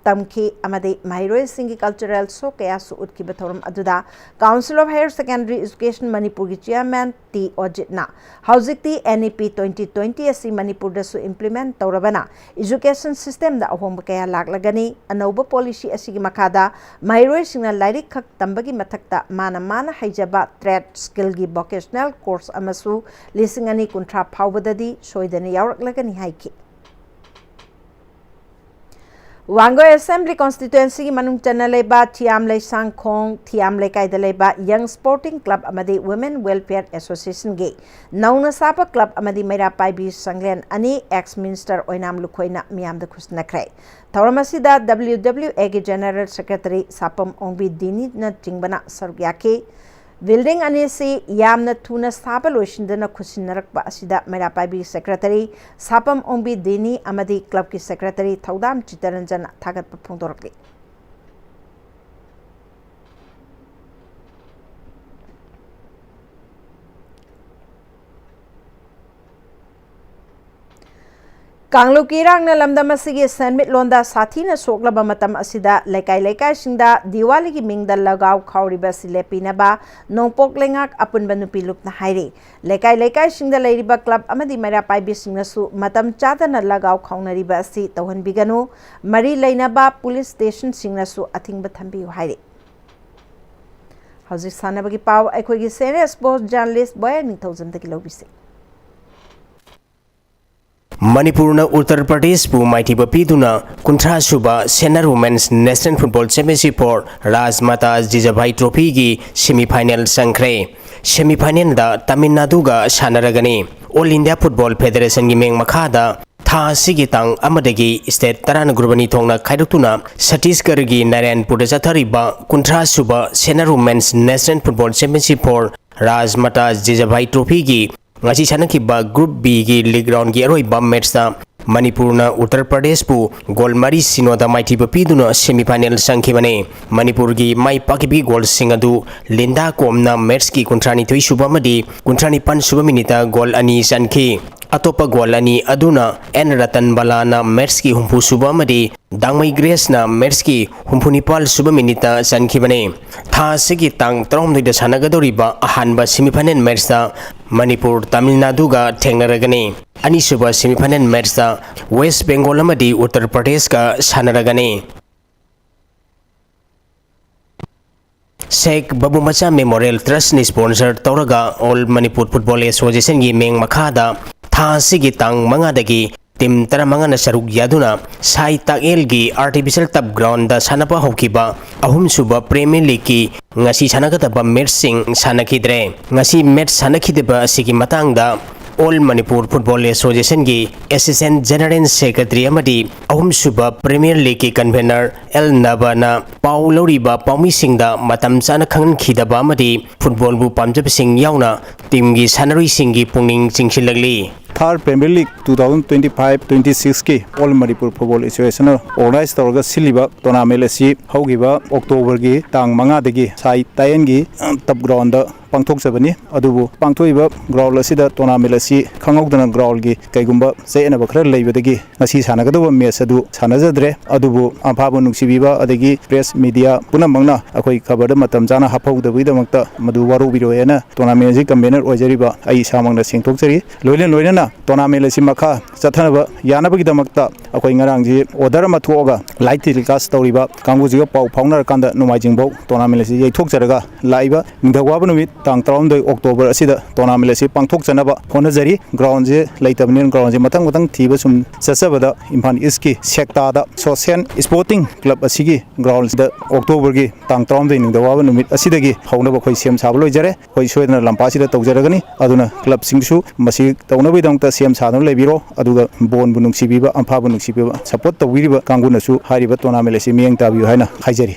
ꯇꯝꯈꯤ ꯑꯃꯗꯤ ꯃꯍꯩꯔꯣꯏꯁꯤꯡꯒꯤ cultural show ꯀꯌꯥꯁꯨ ꯎꯠꯈꯤꯕ ꯊꯧꯔꯝ ꯑꯗꯨꯗ Council of Higher Secondary Education ꯃꯅꯤꯄꯨꯔꯒꯤ chairman ꯇꯤ ꯑꯣꯖꯤꯠꯅ ꯍꯧꯖꯤꯛꯇꯤ N E P twenty twenty ꯑꯁꯤ ꯃꯅꯤꯄꯨꯔꯗꯁꯨ implement ꯇꯧꯔꯕꯅ education systemꯗ ꯑꯍꯣꯡꯕ ꯀꯌꯥ ꯂꯥꯛꯂꯒꯅꯤ꯫ ꯑꯅꯧꯕ policy ꯑꯁꯤꯒꯤ ꯃꯈꯥꯗ ꯃꯍꯩꯔꯣꯏꯁꯤꯡꯅ ꯂꯥꯏꯔꯤꯛ ꯈꯛ ꯇꯝꯕꯒꯤ ꯃꯊꯛꯇ ꯃꯥꯅ ꯃꯥꯅ ꯍꯩꯖꯕ trade skillꯒꯤ vocational course ꯑꯃꯁꯨ ꯂꯤꯁꯤꯡ ꯑꯅꯤ ꯀꯨꯟꯊ꯭ꯔꯥ ꯐꯥꯎꯕꯗꯗꯤ ꯁꯣꯏꯗꯅ ꯌꯥꯎꯔꯛꯂꯒꯅꯤ ꯍꯥꯏꯈꯤ꯫ ꯋꯥꯡꯒꯣꯏ Assembly Constituencyꯒꯤ ꯃꯅꯨꯡ ꯆꯟꯅ ꯂꯩꯕ ꯊꯤꯌꯥꯝ ꯂꯩꯁꯥꯡꯈꯣꯡ ꯊꯤꯌꯥꯝ ꯂꯩꯀꯥꯏꯗ ꯂꯩꯕ Young Sporting Club ꯑꯃꯗꯤ Women Welfare Associationꯒꯤ ꯅꯧꯅ ꯁꯥꯕ club ꯑꯃꯗꯤ ꯃꯩꯔꯥ ꯄꯥꯏꯕꯤ ꯁꯪꯂꯦꯟ ꯑꯅꯤ ex minister ꯑꯣꯏꯅꯥꯝ ꯂꯨꯈꯣꯏꯅ ꯃꯤꯌꯥꯝꯗ ꯈꯨꯠꯁꯤꯟꯅꯈ꯭ꯔꯦ꯫ ꯊꯧꯔꯝ ꯑꯁꯤꯗ W W Aꯒꯤ General Secretary ꯁꯥꯄꯝ ꯑꯣꯡꯕꯤ ꯗꯤꯅꯤꯅꯆꯤꯡꯕꯅ ꯁꯔꯨꯛ ꯌꯥꯈꯤ꯫ Building ꯑꯅꯤꯁꯤ ꯌꯥꯝꯅ ꯊꯨꯅ ꯁꯥꯕ ꯂꯣꯏꯁꯤꯟꯗꯨꯅ ꯈꯨꯠꯁꯤꯟꯅꯔꯛꯄ ꯑꯁꯤꯗ ꯃꯩꯔꯥ ꯄꯥꯏꯕꯤ Secretary ꯁꯥꯄꯝ ꯑꯣꯡꯕꯤ ꯗꯤꯅꯤ ꯑꯃꯗꯤ clubꯀꯤ Secretary ꯊꯧꯗꯥꯝ ꯆꯤꯇꯔꯟꯖꯟꯅ ꯊꯥꯒꯠꯄ ꯐꯣꯡꯗꯣꯔꯛꯂꯤ꯫ ꯀꯥꯡꯂꯨꯞꯀꯤ ꯏꯔꯥꯡꯅ ꯂꯝꯗꯝ ꯑꯁꯤꯒꯤ ꯁꯦꯟꯃꯤꯠꯂꯣꯟꯗ ꯁꯥꯊꯤꯅ ꯁꯣꯛꯂꯕ ꯃꯇꯝ ꯑꯁꯤꯗ ꯂꯩꯀꯥꯏ ꯂꯩꯀꯥꯏꯁꯤꯡꯗ ꯗꯤꯋꯥꯂꯤꯒꯤ ꯃꯤꯡꯗ ꯂꯒꯥꯎ ꯈꯥꯎꯔꯤꯕ ꯑꯁꯤ ꯂꯦꯞꯄꯤꯅꯕ ꯅꯣꯡꯄꯣꯛ ꯂꯩꯉꯥꯛ ꯑꯄꯨꯟꯕ ꯅꯨꯄꯤ ꯂꯨꯞꯅ ꯍꯥꯏꯔꯤ꯫ ꯂꯩꯀꯥꯏ ꯂꯩꯀꯥꯏꯁꯤꯡꯗ ꯂꯩꯔꯤꯕ club ꯑꯃꯗꯤ ꯃꯩꯔꯥ ꯄꯥꯏꯕꯤꯁꯤꯡꯅꯁꯨ ꯃꯇꯝ ꯆꯥꯗꯅ ꯂꯒꯥꯎ ꯈꯥꯎꯅꯔꯤꯕ ꯑꯁꯤ ꯇꯧꯍꯟꯕꯤꯒꯅꯨ꯫ ꯃꯔꯤ ꯂꯩꯅꯕ police stationꯁꯤꯡꯅꯁꯨ ꯑꯊꯤꯡꯕ ꯊꯝꯕꯤꯌꯨ ꯍꯥꯏꯔꯤ꯫ ꯍꯧꯖꯤꯛ ꯁꯥꯟꯅꯕꯒꯤ ꯄꯥꯎ ꯑꯩꯈꯣꯏꯒꯤ senior sports journalist ꯕꯣꯌꯥ ꯅꯤꯡꯊꯧꯖꯝꯗꯒꯤ ꯂꯧꯕꯤꯁꯤ꯫ ꯃꯅꯤꯄꯨꯔꯅ ꯎꯠꯇꯔ ꯄ꯭ꯔꯗꯦꯁꯄꯨ ꯃꯥꯏꯊꯤꯕ ꯄꯤꯗꯨꯅ ꯀꯨꯟꯊ꯭ꯔꯥ ꯁꯨꯕ Senior Women's National Football Championship for Rajmata Jijabhai Trophyꯒꯤ semifinal ꯆꯪꯈ꯭ꯔꯦ꯫ Semifinalꯗ ꯇꯥꯃꯤꯜ ꯅꯥꯗꯨꯒ ꯁꯥꯟꯅꯔꯒꯅꯤ꯫ All India Football Federationꯒꯤ ꯃꯤꯡ ꯃꯈꯥꯗ ꯊꯥ ꯑꯁꯤꯒꯤ ꯇꯥꯡ ꯑꯃꯗꯒꯤ state ꯇꯔꯥꯅ group ꯑꯅꯤ ꯊꯣꯛꯅ ꯈꯥꯏꯗꯣꯛꯇꯨꯅ ꯁꯠꯇꯤꯁꯒꯔꯒꯤ ꯅꯥꯔꯥꯌꯟꯄꯨꯔꯗ ꯆꯠꯊꯔꯤꯕ ꯀꯨꯟꯊ꯭ꯔꯥ ꯁꯨꯕ Senior Women's National Football Championship for Rajmata Jijabhai Trophyꯒꯤ ꯉꯁꯤ ꯁꯥꯟꯅꯈꯤꯕ Group Bꯒꯤ league roundꯒꯤ ꯑꯔꯣꯏꯕ matchꯇ ꯃꯅꯤꯄꯨꯔꯅ ꯎꯠꯇꯔ ꯄ꯭ꯔꯗꯦꯁꯄꯨ goal ꯃꯔꯤ ꯁꯤꯅꯣꯗ ꯃꯥꯏꯊꯤꯕ ꯄꯤꯗꯨꯅ semifinal ꯆꯪꯈꯤꯕꯅꯤ꯫ ꯃꯅꯤꯄꯨꯔꯒꯤ ꯃꯥꯏ ꯄꯥꯛꯈꯤꯕꯒꯤ goalꯁꯤꯡ ꯑꯗꯨ ꯂꯤꯟꯗꯥ ꯀꯣꯝꯅ matchꯀꯤ ꯀꯨꯟꯊ꯭ꯔꯥ ꯅꯤꯊꯣꯏ ꯁꯨꯕ ꯑꯃꯗꯤ ꯀꯨꯟꯊ꯭ꯔꯥ ꯅꯤꯄꯥꯟ ꯁꯨꯕ minuteꯇ goal ꯑꯅꯤ ꯆꯟꯈꯤ꯫ ꯑꯇꯣꯞꯄ ꯒꯣꯜ ꯑꯅꯤ ꯑꯗꯨꯅ ꯑꯦꯟ ꯔꯇꯟ ꯕꯂꯥꯅ ꯃꯦꯠꯁꯀꯤ ꯍꯨꯝꯐꯨ ꯁꯨꯕ ꯑꯃꯗꯤ ꯗꯥꯡꯃꯩ ꯒ꯭ꯔꯦꯁꯅ ꯃꯦꯠꯁꯀꯤ ꯍꯨꯝꯐꯨ ꯅꯤꯄꯥꯜ ꯁꯨꯕ ꯃꯤꯅꯤꯠꯇ ꯆꯟꯈꯤꯕꯅꯤ꯫ ꯊꯥ ꯑꯁꯤꯒꯤ ꯇꯥꯡ ꯇꯔꯥꯍꯨꯝꯗꯣꯏꯗ ꯁꯥꯟꯅꯒꯗꯧꯔꯤꯕ ꯑꯍꯥꯟꯕ semifinal ꯃꯦꯠꯁꯇ ꯃꯅꯤꯄꯨꯔ ꯇꯥꯃꯤꯜ ꯅꯥꯗꯨꯒ ꯊꯦꯡꯅꯔꯒꯅꯤ꯫ ꯑꯅꯤꯁꯨꯕ semifinal ꯃꯦꯠꯁꯇ ꯋꯦꯁ ꯕꯦꯡꯒꯣꯜ ꯑꯃꯗꯤ ꯎꯠꯇꯔ ꯄ꯭ꯔꯗꯦꯁꯀ ꯁꯥꯟꯅꯔꯒꯅꯤ꯫ ꯁꯦꯈ ꯕꯕꯨ ꯃꯆꯥ ꯃꯦꯃꯣꯔꯤꯌꯦꯜ ꯇ꯭ꯔꯁꯅ ꯁ꯭ꯄꯣꯟꯁꯔ ꯇꯧꯔꯒ ꯑꯣꯜ ꯃꯅꯤꯄꯨꯔ ꯐꯨꯠꯕꯣꯜ ꯑꯦꯁꯣꯁꯤꯌꯦꯁꯟꯒꯤ ꯃꯤꯡ ꯃꯈꯥꯗ ꯊꯥ ꯑꯁꯤꯒꯤ ꯇꯥꯡ ꯃꯉꯥꯗꯒꯤ ꯇꯤꯝ ꯇꯔꯥꯃꯉꯥꯅ ꯁꯔꯨꯛ ꯌꯥꯗꯨꯅ ꯁꯥꯏ ꯇꯥꯛꯌꯦꯜꯒꯤ ꯑꯥꯔꯇꯤꯐꯤꯁꯤꯌꯦꯜ ꯇꯞ ꯒ꯭ꯔꯥꯎꯟꯗ ꯁꯥꯟꯅꯕ ꯍꯧꯈꯤꯕ ꯑꯍꯨꯝꯁꯨꯕ ꯄ꯭ꯔꯤꯃꯤꯌꯔ ꯂꯤꯒꯀꯤ ꯉꯁꯤ ꯁꯥꯟꯅꯒꯗꯕ ꯃꯦꯠꯁꯁꯤꯡ ꯁꯥꯟꯅꯈꯤꯗ꯭ꯔꯦ꯫ ꯉꯁꯤ ꯃꯦꯠꯁ ꯁꯥꯟꯅꯈꯤꯗꯕ ꯑꯁꯤꯒꯤ ꯃꯇꯥꯡꯗ ꯑꯣꯜ ꯃꯅꯤꯄꯨꯔ ꯐꯨꯠꯕꯣꯜ ꯑꯦꯁꯣꯁꯤꯌꯦꯁꯟꯒꯤ ꯑꯦꯁꯤꯁꯇꯦꯟ ꯖꯦꯅꯔꯦꯜ ꯁꯦꯀ꯭ꯔꯦꯇꯔꯤ ꯑꯃꯗꯤ ꯑꯍꯨꯝꯁꯨꯕ ꯄ꯭ꯔꯤꯃꯤꯌꯔ ꯂꯤꯒꯀꯤ ꯀꯟꯚꯦꯅꯔ ꯑꯦꯜ ꯅꯕꯅ ꯄꯥꯎ ꯂꯧꯔꯤꯕ ꯄꯥꯎꯃꯤꯁꯤꯡꯗ ꯃꯇꯝ ꯆꯥꯅ ꯈꯪꯍꯟꯈꯤꯗꯕ ꯑꯃꯗꯤ ꯐꯨꯠꯕꯣꯜꯕꯨ ꯄꯥꯝꯖꯕꯁꯤꯡ ꯌꯥꯎꯅ ꯇꯤꯝꯒꯤ ꯁꯥꯟꯅꯔꯣꯏꯁꯤꯡꯒꯤ ꯄꯨꯛꯅꯤꯡ ꯆꯤꯡꯁꯤꯜꯂꯛꯂꯤ꯫ ꯊꯥꯔꯠ premier league two thousand twenty five twenty ꯁꯤꯛꯁꯀꯤ ꯑꯣꯜ ꯃꯅꯤꯄꯨꯔ ꯐꯨꯠꯕꯣꯜ ꯑꯦꯁꯣꯁꯤꯌꯦꯁꯟꯅ ꯑꯣꯔꯒꯅꯥꯏꯖ ꯇꯧꯔꯒ ꯁꯤꯜꯂꯤꯕ ꯇꯣꯔꯅꯥꯃꯦꯟ ꯑꯁꯤ ꯍꯧꯈꯤꯕ ꯑꯣꯛꯇꯣꯕꯔꯒꯤ ꯇꯥꯡ ꯃꯉꯥꯗꯒꯤ ꯁꯥꯏ ꯇꯥꯌꯦꯟꯒꯤ ꯇꯞ ꯒ꯭ꯔꯥꯎꯟꯗ ꯄꯥꯡꯊꯣꯛꯆꯕꯅꯤ꯫ ꯑꯗꯨꯕꯨ ꯄꯥꯡꯊꯣꯛꯏꯕ ꯒ꯭ꯔꯥꯎꯟ ꯑꯁꯤꯗ ꯇꯣꯔꯅꯥꯃꯦꯟ ꯑꯁꯤ ꯈꯪꯍꯧꯗꯅ ꯒ꯭ꯔꯥꯎꯟꯒꯤ ꯀꯩꯒꯨꯝꯕ ꯆꯌꯦꯠꯅꯕ ꯈꯔ ꯂꯩꯕꯗꯒꯤ ꯉꯁꯤ ꯁꯥꯟꯅꯒꯗꯧꯕ ꯃꯦꯠꯆ ꯑꯗꯨ ꯁꯥꯟꯅꯖꯗ꯭ꯔꯦ꯫ ꯑꯗꯨꯕꯨ ꯑꯝꯐꯥꯕꯨ ꯅꯨꯡꯁꯤꯕꯤꯕ ꯑꯗꯒꯤ ꯄ꯭ꯔꯦꯁ ꯃꯤꯗꯤꯌꯥ ꯄꯨꯝꯅꯃꯛꯅ ꯑꯩꯈꯣꯏ ꯈꯕꯔꯗ ꯃꯇꯝ ꯆꯥꯅ ꯍꯥꯞꯍꯧꯗꯕꯒꯤꯗꯃꯛꯇ ꯃꯗꯨ ꯋꯥꯔꯧꯕꯤꯔꯣꯏ ꯍꯥꯏꯅ ꯇꯣꯔꯅꯥꯃꯦꯟ ꯑꯁꯤ ꯀꯟꯚꯦꯅꯔ ꯑꯣꯏꯖꯔꯤꯕ ꯑꯩ ꯏꯁꯥꯃꯛꯅ ꯁꯦꯡꯗꯣꯛꯆꯔꯤ꯫ ꯂꯣꯏꯅ ꯂꯣꯏꯅꯅ ꯇꯣꯔꯅꯥꯃꯦꯟ ꯑꯁꯤ ꯃꯈꯥ ꯆꯠꯊꯅꯕ ꯌꯥꯅꯕꯒꯤꯗꯃꯛꯇ ꯑꯩꯈꯣꯏ ꯉꯔꯥꯡꯁꯤ ꯑꯣꯔꯗꯔ ꯑꯃ ꯊꯣꯛꯑꯒ ꯂꯥꯏꯚ ꯇꯦꯂꯤꯀꯥꯁ ꯇꯧꯔꯤꯕ ꯀꯥꯡꯕꯨꯁꯤꯒ ꯄꯥꯎ ꯐꯥꯎꯅꯔꯀꯥꯟꯗ ꯅꯣꯡꯃꯥꯏꯖꯤꯡꯐꯥꯎ ꯇꯣꯔꯅꯥꯃꯦꯟ ꯑꯁꯤ ꯌꯩꯊꯣꯛꯆꯔꯒ ꯂꯥꯛꯏꯕ ꯅꯤꯡꯊꯧꯀꯥꯕ ꯅꯨꯃꯤꯠ ꯇꯥꯡ ꯇꯔꯥꯍꯨꯝꯗꯣꯏ ꯑꯣꯛꯇꯣꯕꯔ ꯑꯁꯤꯗ ꯇꯣꯔꯅꯥꯃꯦꯟ ꯑꯁꯤ ꯄꯥꯡꯊꯣꯛꯆꯅꯕ ꯍꯣꯠꯅꯖꯔꯤ꯫ ꯒ꯭ꯔꯥꯎꯟꯁꯦ ꯂꯩꯇꯕꯅꯤꯅ ꯒ꯭ꯔꯥꯎꯟꯁꯦ ꯃꯊꯪ ꯃꯊꯪ ꯊꯤꯕ ꯁꯨꯝ ꯆꯠꯆꯕꯗ ꯏꯝꯐꯥꯜ ꯏꯁꯀꯤ ꯁꯦꯛꯇꯥꯗ ꯁꯣꯁꯦꯟ ꯁ꯭ꯄꯣꯔꯇꯤꯡ ꯀ꯭ꯂꯕ ꯑꯁꯤꯒꯤ ꯒ꯭ꯔꯥꯎꯟꯁꯤꯗ ꯑꯣꯛꯇꯣꯕꯔꯒꯤ ꯇꯥꯡ ꯇꯔꯥꯍꯨꯝꯗꯣꯏ ꯅꯤꯡꯊꯧꯀꯥꯕ ꯅꯨꯃꯤꯠ ꯑꯁꯤꯗꯒꯤ ꯍꯧꯅꯕ ꯑꯩꯈꯣꯏ ꯁꯦꯝ ꯁꯥꯕ ꯂꯣꯏꯖꯔꯦ꯫ ꯑꯩꯈꯣꯏ ꯁꯣꯏꯗꯅ ꯂꯝꯄꯥꯛꯁꯤꯗ ꯇꯧꯖꯔꯒꯅꯤ꯫ ꯑꯗꯨꯅ ꯀ꯭ꯂꯕꯁꯤꯡꯁꯨ ꯃꯁꯤ ꯇꯧꯅꯕꯒꯤꯗꯃꯛꯇ ꯁꯦꯝ ꯁꯥꯗꯨꯅ ꯂꯩꯕꯤꯔꯣ꯫ ꯑꯗꯨꯒ ꯕꯣꯟꯕꯨ ꯅꯨꯡꯁꯤꯕꯤꯕ, ꯑꯝꯐꯥꯕꯨ ꯅꯨꯡꯁꯤꯕꯤꯕ, ꯁꯄꯣꯔꯠ ꯇꯧꯕꯤꯔꯤꯕ ꯀꯥꯡꯕꯨꯅꯁꯨ ꯍꯥꯏꯔꯤꯕ ꯇꯣꯔꯅꯥꯃꯦꯟ ꯑꯁꯤ ꯃꯤꯠꯌꯦꯡ ꯇꯥꯕꯤꯌꯨ ꯍꯥꯏꯅ ꯍꯥꯏꯖꯔꯤ꯫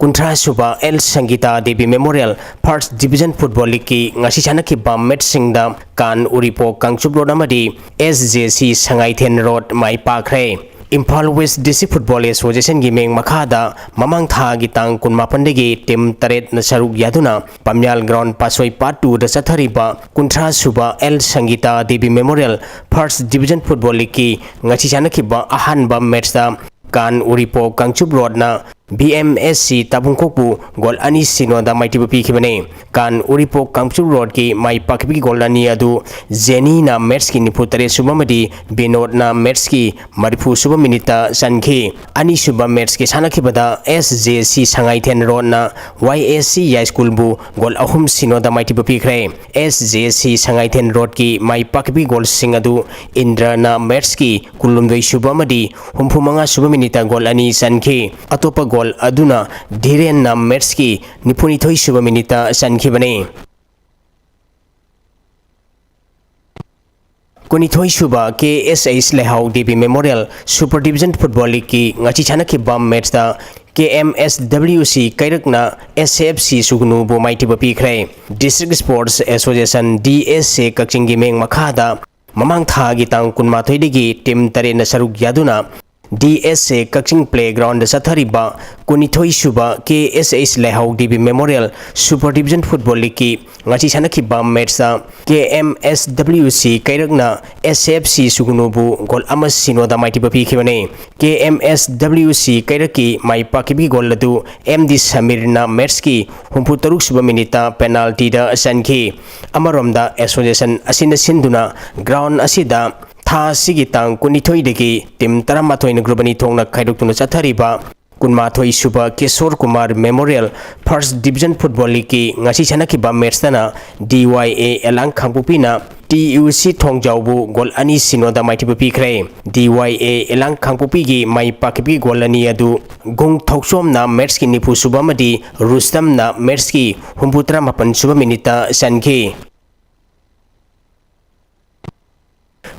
ꯀꯨꯟꯊ꯭ꯔꯥ ꯁꯨꯕ L Sangita Devi memorial first division football ꯂꯤꯒꯀꯤ ꯉꯁꯤ ꯁꯥꯟꯅꯈꯤꯕ ꯃꯦꯠꯁꯁꯤꯡꯗ ꯀꯥꯟ ꯎꯔꯤꯄꯣꯛ ꯀꯥꯡꯆꯨꯞ ꯔꯣꯗ ꯑꯃꯗꯤ ꯑꯦꯁ ꯖꯦ ꯁꯤ ꯁꯉꯥꯏꯊꯦꯟ ꯔꯣꯗ ꯃꯥꯏ ꯄꯥꯛꯈ꯭ꯔꯦ꯫ ꯏꯝꯐꯥꯜ ꯋꯦꯁ ꯗꯤꯁꯇ꯭ꯔꯤꯛ ꯐꯨꯠꯕꯣꯜ ꯑꯦꯁꯣꯁꯤꯌꯦꯁꯟꯒꯤ ꯃꯤꯡ ꯃꯈꯥꯗ ꯃꯃꯥꯡ ꯊꯥꯒꯤ ꯇꯥꯡ ꯀꯨꯟꯃꯥꯄꯟꯗꯒꯤ ꯇꯤꯝ ꯇꯔꯦꯠꯅ ꯁꯔꯨꯛ ꯌꯥꯗꯨꯅ ꯄꯥꯝꯌꯥꯜ ꯒ꯭ꯔꯥꯎꯟ ꯄꯥꯠꯁꯣꯏ ꯄꯥꯔꯠ ꯇꯨꯗ ꯆꯠꯊꯔꯤꯕ ꯀꯨꯟꯊ꯭ꯔꯥ ꯁꯨꯕ L Sangita Devi memorial first division football ꯂꯤꯒꯀꯤ ꯉꯁꯤ ꯁꯥꯟꯅꯈꯤꯕ ꯑꯍꯥꯟꯕ ꯃꯦꯠꯁꯇ ꯀꯥꯟ ꯎꯔꯤꯄꯣꯛ Kangchup ꯔꯣꯗꯅ B M S C ꯇꯥꯕꯨꯡꯈꯣꯛꯄꯨ goal ꯑꯅꯤ ꯁꯤꯅꯣꯗ ꯃꯥꯏꯊꯤꯕ ꯄꯤꯈꯤꯕꯅꯤ꯫ ꯀꯥꯟ ꯎꯔꯤꯄꯣꯛ ꯀꯥꯡꯆꯨꯞ ꯔꯣꯗꯀꯤ ꯃꯥꯏ ꯄꯥꯛꯈꯤꯕꯒꯤ ꯒꯣꯜ ꯑꯅꯤ ꯑꯗꯨ ꯖꯦꯅꯤꯅ ꯃꯦꯠꯁꯀꯤ ꯅꯤꯐꯨ ꯇꯔꯦꯠ ꯁꯨꯕ ꯑꯃꯗꯤ ꯕꯤꯅꯣꯗꯅ ꯃꯦꯠꯁꯀꯤ ꯃꯔꯤꯐꯨ ꯁꯨꯕ ꯃꯤꯅꯤꯠꯇ ꯆꯟꯈꯤ꯫ ꯑꯅꯤꯁꯨꯕ ꯃꯦꯠꯁꯀꯤ ꯁꯥꯟꯅꯈꯤꯕꯗ ꯑꯦꯁ ꯖꯦ ꯁꯤ ꯁꯉꯥꯏꯊꯦꯟ ꯔꯣꯗꯅ ꯋꯥꯏ ꯑꯦꯁ ꯁꯤ ꯌꯥꯏꯁ꯭ꯀꯨꯜꯕꯨ ꯒꯣꯜ ꯑꯍꯨꯝ ꯁꯤꯅꯣꯗ ꯃꯥꯏꯊꯤꯕ ꯄꯤꯈ꯭ꯔꯦ꯫ ꯑꯦꯁ ꯖꯦ ꯁꯤ ꯁꯉꯥꯏꯊꯦꯟ ꯔꯣꯗꯀꯤ ꯃꯥꯏ ꯄꯥꯛꯈꯤꯕꯒꯤ ꯒꯣꯜꯁꯤꯡ ꯑꯗꯨ ꯏꯟꯗ꯭ꯔꯅ ꯃꯦꯠꯁꯀꯤ ꯀꯨꯟꯍꯨꯝꯗꯣꯏ ꯁꯨꯕ ꯑꯃꯗꯤ ꯍꯨꯝꯐꯨ ꯃꯉꯥ ꯁꯨꯕ ꯃꯤꯅꯤꯠꯇ ꯒꯣꯜ ꯑꯅꯤ ꯆꯟꯈꯤ꯫ ꯑꯇꯣꯞꯄ ꯒꯣꯜ ꯑꯗꯨꯅ ꯙꯤꯔꯦꯟꯅ ꯃꯦꯠꯁꯀꯤ ꯅꯤꯐꯨꯅꯤꯊꯣꯏ ꯁꯨꯕ ꯃꯤꯅꯤꯠꯇ ꯆꯟꯈꯤꯕꯅꯤ꯫ ꯀꯨꯟꯅꯤꯊꯣꯏ ꯁꯨꯕ ꯀꯦ S H Leihao Devi memorial super division football ꯂꯤꯒꯀꯤ ꯉꯁꯤ ꯁꯥꯟꯅꯈꯤꯕ ꯃꯦꯠꯁꯇ ꯀꯦ ꯑꯦꯝ ꯑꯦꯁ ꯗꯕ꯭ꯂꯤꯎ ꯁꯤ ꯀꯩꯔꯛꯅ ꯑꯦꯁ ꯑꯦꯐ ꯁꯤ ꯁꯨꯒꯅꯨꯕꯨ ꯃꯥꯏꯊꯤꯕ ꯄꯤꯈ꯭ꯔꯦ꯫ District sports association, D S A, ꯀꯛꯆꯤꯡꯒꯤ ꯃꯤꯡ ꯃꯈꯥꯗ ꯃꯃꯥꯡ ꯊꯥꯒꯤ ꯇꯥꯡ ꯀꯨꯟꯃꯥꯊꯣꯏꯗꯒꯤ ꯇꯤꯝ ꯇꯔꯦꯠꯅ ꯁꯔꯨꯛ ꯌꯥꯗꯨꯅ ꯗꯤ ꯑꯦꯁ ꯑꯦ ꯀꯛꯆꯤꯡ ꯄ꯭ꯂꯦꯒ꯭ꯔꯥꯎꯟꯗ ꯆꯠꯊꯔꯤꯕ ꯀꯨꯟꯅꯤꯊꯣꯏ ꯁꯨꯕ ꯀꯦ S H Leihao Devi memorial super division football ꯂꯤꯒꯀꯤ ꯉꯁꯤ ꯁꯥꯟꯅꯈꯤꯕ ꯃꯦꯠꯁꯇ ꯀꯦ ꯑꯦꯝ ꯑꯦꯁ ꯗꯕ꯭ꯂꯤꯎ ꯁꯤ ꯀꯩꯔꯛꯅ ꯑꯦꯁ ꯑꯦꯐ ꯁꯤ ꯁꯨꯒꯅꯨꯕꯨ ꯒꯣꯜ ꯑꯃ ꯁꯤꯅꯣꯗ ꯃꯥꯏꯊꯤꯕ ꯄꯤꯈꯤꯕꯅꯤ꯫ ꯀꯦ ꯑꯦꯝ ꯑꯦꯁ ꯗꯕ꯭ꯂꯤꯎ ꯁꯤ ꯀꯩꯔꯛꯀꯤ ꯃꯥꯏ ꯄꯥꯛꯈꯤꯕꯒꯤ ꯒꯣꯜ ꯑꯗꯨ ꯑꯦꯝ ꯗꯤ ꯁꯃꯤꯔꯅ ꯃꯦꯠꯁꯀꯤ ꯍꯨꯝꯐꯨ ꯇꯔꯨꯛ ꯁꯨꯕ ꯃꯤꯅꯤꯠꯇ ꯄꯦꯅꯥꯜꯇꯤꯗ ꯆꯟꯈꯤ꯫ ꯑꯃꯔꯣꯝꯗ ꯑꯦꯁꯣꯁꯤꯌꯦꯁꯟ ꯑꯁꯤꯅ ꯁꯤꯟꯗꯨꯅ ꯒ꯭ꯔꯥꯎꯟ ꯑꯁꯤꯗ ꯊꯥ ꯑꯁꯤꯒꯤ ꯇꯥꯡ ꯀꯨꯟꯅꯤꯊꯣꯏꯗꯒꯤ ꯇꯤꯝ ꯇꯔꯥꯃꯥꯊꯣꯏꯅ ꯒ꯭ꯔꯨꯞ ꯑꯅꯤ ꯊꯣꯛꯅ ꯈꯥꯏꯗꯣꯛꯇꯨꯅ ꯆꯠꯊꯔꯤꯕ ꯀꯨꯟꯃꯥꯊꯣꯏ ꯁꯨꯕ Kishor Kumar memorial first division football ꯂꯤꯒꯀꯤ ꯉꯁꯤ ꯁꯥꯟꯅꯈꯤꯕ ꯃꯦꯠꯁꯇꯅ ꯗꯤ ꯋꯥꯏ ꯑꯦ ꯑꯦꯂꯥꯡ ꯈꯥꯡꯄꯣꯛꯄꯤꯅ ꯇꯤ ꯌꯨ ꯁꯤ ꯊꯣꯡꯖꯥꯎꯕꯨ ꯒꯣꯜ ꯑꯅꯤ ꯁꯤꯅꯣꯗ ꯃꯥꯏꯊꯤꯕ ꯄꯤꯈ꯭ꯔꯦ꯫ ꯗꯤ ꯋꯥꯏ ꯑꯦ ꯑꯦꯂꯥꯡ ꯈꯥꯡꯄꯣꯛꯄꯤꯒꯤ ꯃꯥꯏ ꯄꯥꯛꯈꯤꯕꯒꯤ ꯒꯣꯜ ꯑꯅꯤ ꯑꯗꯨ ꯒꯨꯡ ꯊꯧꯆꯣꯝꯅ ꯃꯦꯠꯁꯀꯤ ꯅꯤꯐꯨ ꯁꯨꯕ ꯑꯃꯗꯤ ꯔꯨꯁꯇꯝꯅ ꯃꯦꯠꯁꯀꯤ ꯍꯨꯝꯐꯨ ꯇꯔꯥꯃꯥꯄꯟ ꯁꯨꯕ ꯃꯤꯅꯤꯠꯇ ꯆꯟꯈꯤ꯫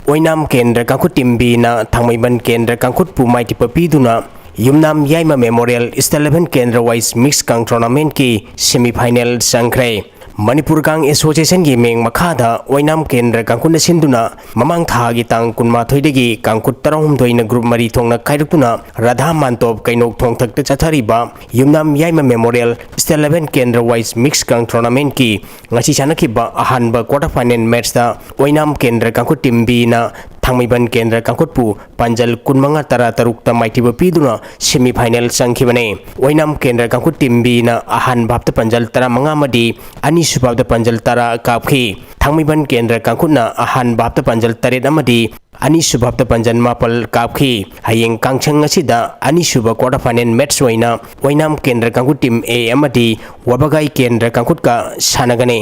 ꯑꯣꯏꯅꯥꯝ ꯀꯦꯟꯗ꯭ꯔ ꯀꯥꯡꯈꯨꯠ ꯇꯤꯝ ꯕꯤꯅ ꯊꯥꯡꯃꯩꯕꯟ ꯀꯦꯟꯗ꯭ꯔ ꯀꯥꯡꯈꯨꯠꯄꯨ ꯃꯥꯏꯊꯤꯕ ꯄꯤꯗꯨꯅ ꯌꯨꯝꯅꯥꯝ ꯌꯥꯏꯃ ꯃꯦꯃꯣꯔꯤꯌꯦꯜ ꯏꯁ ꯏꯂꯦꯚꯦꯟ ꯀꯦꯟꯗ꯭ꯔ ꯋꯥꯏꯁ ꯃꯤꯛꯁ ꯀꯥꯡ ꯇꯣꯔꯅꯥꯃꯦꯟꯠꯀꯤ ꯁꯦꯃꯤ ꯐꯥꯏꯅꯦꯜ ꯆꯪꯈ꯭ꯔꯦ꯫ ꯃꯅꯤꯄꯨꯔ ꯀꯥꯡ ꯑꯦꯁꯣꯁꯤꯌꯦꯁꯟꯒꯤ ꯃꯤꯡ ꯃꯈꯥꯗ ꯑꯣꯏꯅꯥꯝ ꯀꯦꯟꯗ꯭ꯔ ꯀꯥꯡꯈꯨꯠꯅ ꯁꯤꯟꯗꯨꯅ ꯃꯃꯥꯡ ꯊꯥꯒꯤ ꯇꯥꯡ ꯀꯨꯟꯃꯥꯊꯣꯏꯗꯒꯤ ꯀꯥꯡꯈꯨꯠ ꯇꯔꯥꯍꯨꯝꯗꯣꯏꯅ ꯒ꯭ꯔꯨꯞ ꯃꯔꯤ ꯊꯣꯛꯅ ꯈꯥꯏꯗꯣꯛꯇꯨꯅ ꯔꯥꯙꯥ ꯃꯥꯟꯇꯣꯞ ꯀꯩꯅꯧ ꯊꯣꯡꯊꯛꯇ ꯆꯠꯊꯔꯤꯕ ꯌꯨꯝꯅꯥꯝ ꯌꯥꯏꯃ ꯃꯦꯃꯣꯔꯤꯌꯦꯜ ꯁ꯭ꯇꯦꯠ ꯏꯂꯦꯚꯦꯟ ꯀꯦꯟꯗ꯭ꯔ ꯋꯥꯏꯁ ꯃꯤꯛꯁ ꯀꯥꯡ ꯇꯣꯔꯅꯥꯃꯦꯟꯠꯀꯤ ꯉꯁꯤ ꯁꯥꯟꯅꯈꯤꯕ ꯑꯍꯥꯟꯕ ꯀ꯭ꯋꯥꯇꯔ ꯐꯥꯏꯅꯦꯜ ꯃꯦꯠꯆꯇ ꯑꯣꯏꯅꯥꯝ ꯀꯦꯟꯗ꯭ꯔ ꯀꯥꯡꯈꯨꯠ ꯇꯤꯝ ꯕꯤꯅ ꯊꯥꯡꯃꯩꯕꯟ ꯀꯦꯟꯗ꯭ꯔ ꯀꯥꯡꯈꯨꯠꯄꯨ ꯄꯥꯟꯖꯜ ꯀꯨꯟꯃꯉꯥ ꯇꯔꯥ ꯇꯔꯨꯛꯇ ꯃꯥꯏꯊꯤꯕ ꯄꯤꯗꯨꯅ ꯁꯦꯃꯤ ꯐꯥꯏꯅꯦꯜ ꯆꯪꯈꯤꯕꯅꯤ꯫ ꯑꯣꯏꯅꯥꯝ ꯀꯦꯟꯗ꯭ꯔ ꯀꯥꯡꯈꯨꯠ ꯇꯤꯝ ꯕꯤꯅ ꯑꯍꯥꯟꯕ ꯍꯥꯞꯇ ꯄꯥꯟꯖꯜ ꯇꯔꯥꯃꯉꯥ ꯑꯃꯗꯤ ꯑꯅꯤꯁꯨꯕ ꯍꯥꯞꯇ ꯄꯥꯟꯖꯜ ꯇꯔꯥ ꯀꯥꯞꯈꯤ꯫ ꯊꯥꯡꯃꯩꯕꯟ ꯀꯦꯟꯗ꯭ꯔ ꯀꯥꯡꯈꯨꯠꯅ ꯑꯍꯥꯟꯕ ꯍꯥꯞꯇ ꯄꯥꯟꯖꯜ ꯇꯔꯦꯠ ꯑꯃꯗꯤ ꯑꯅꯤꯁꯨꯕ ꯍꯥꯞꯇ ꯄꯥꯟꯖꯜ ꯃꯥꯄꯜ ꯀꯥꯞꯈꯤ꯫ ꯍꯌꯦꯡ ꯀꯥꯡꯁꯪ ꯑꯁꯤꯗ ꯑꯅꯤꯁꯨꯕ ꯀ꯭ꯋꯥꯇꯔ ꯐꯥꯏꯅꯦꯜ ꯃꯦꯠꯆ ꯑꯣꯏꯅ ꯑꯣꯏꯅꯥꯝ ꯀꯦꯟꯗ꯭ꯔ ꯀꯥꯡꯈꯨꯠ ꯇꯤꯝ ꯑꯦ ꯑꯃꯗꯤ ꯋꯥꯕꯒꯥꯏ ꯀꯦꯟꯗ꯭ꯔ ꯀꯥꯡꯈꯨꯠꯀ ꯁꯥꯟꯅꯒꯅꯤ꯫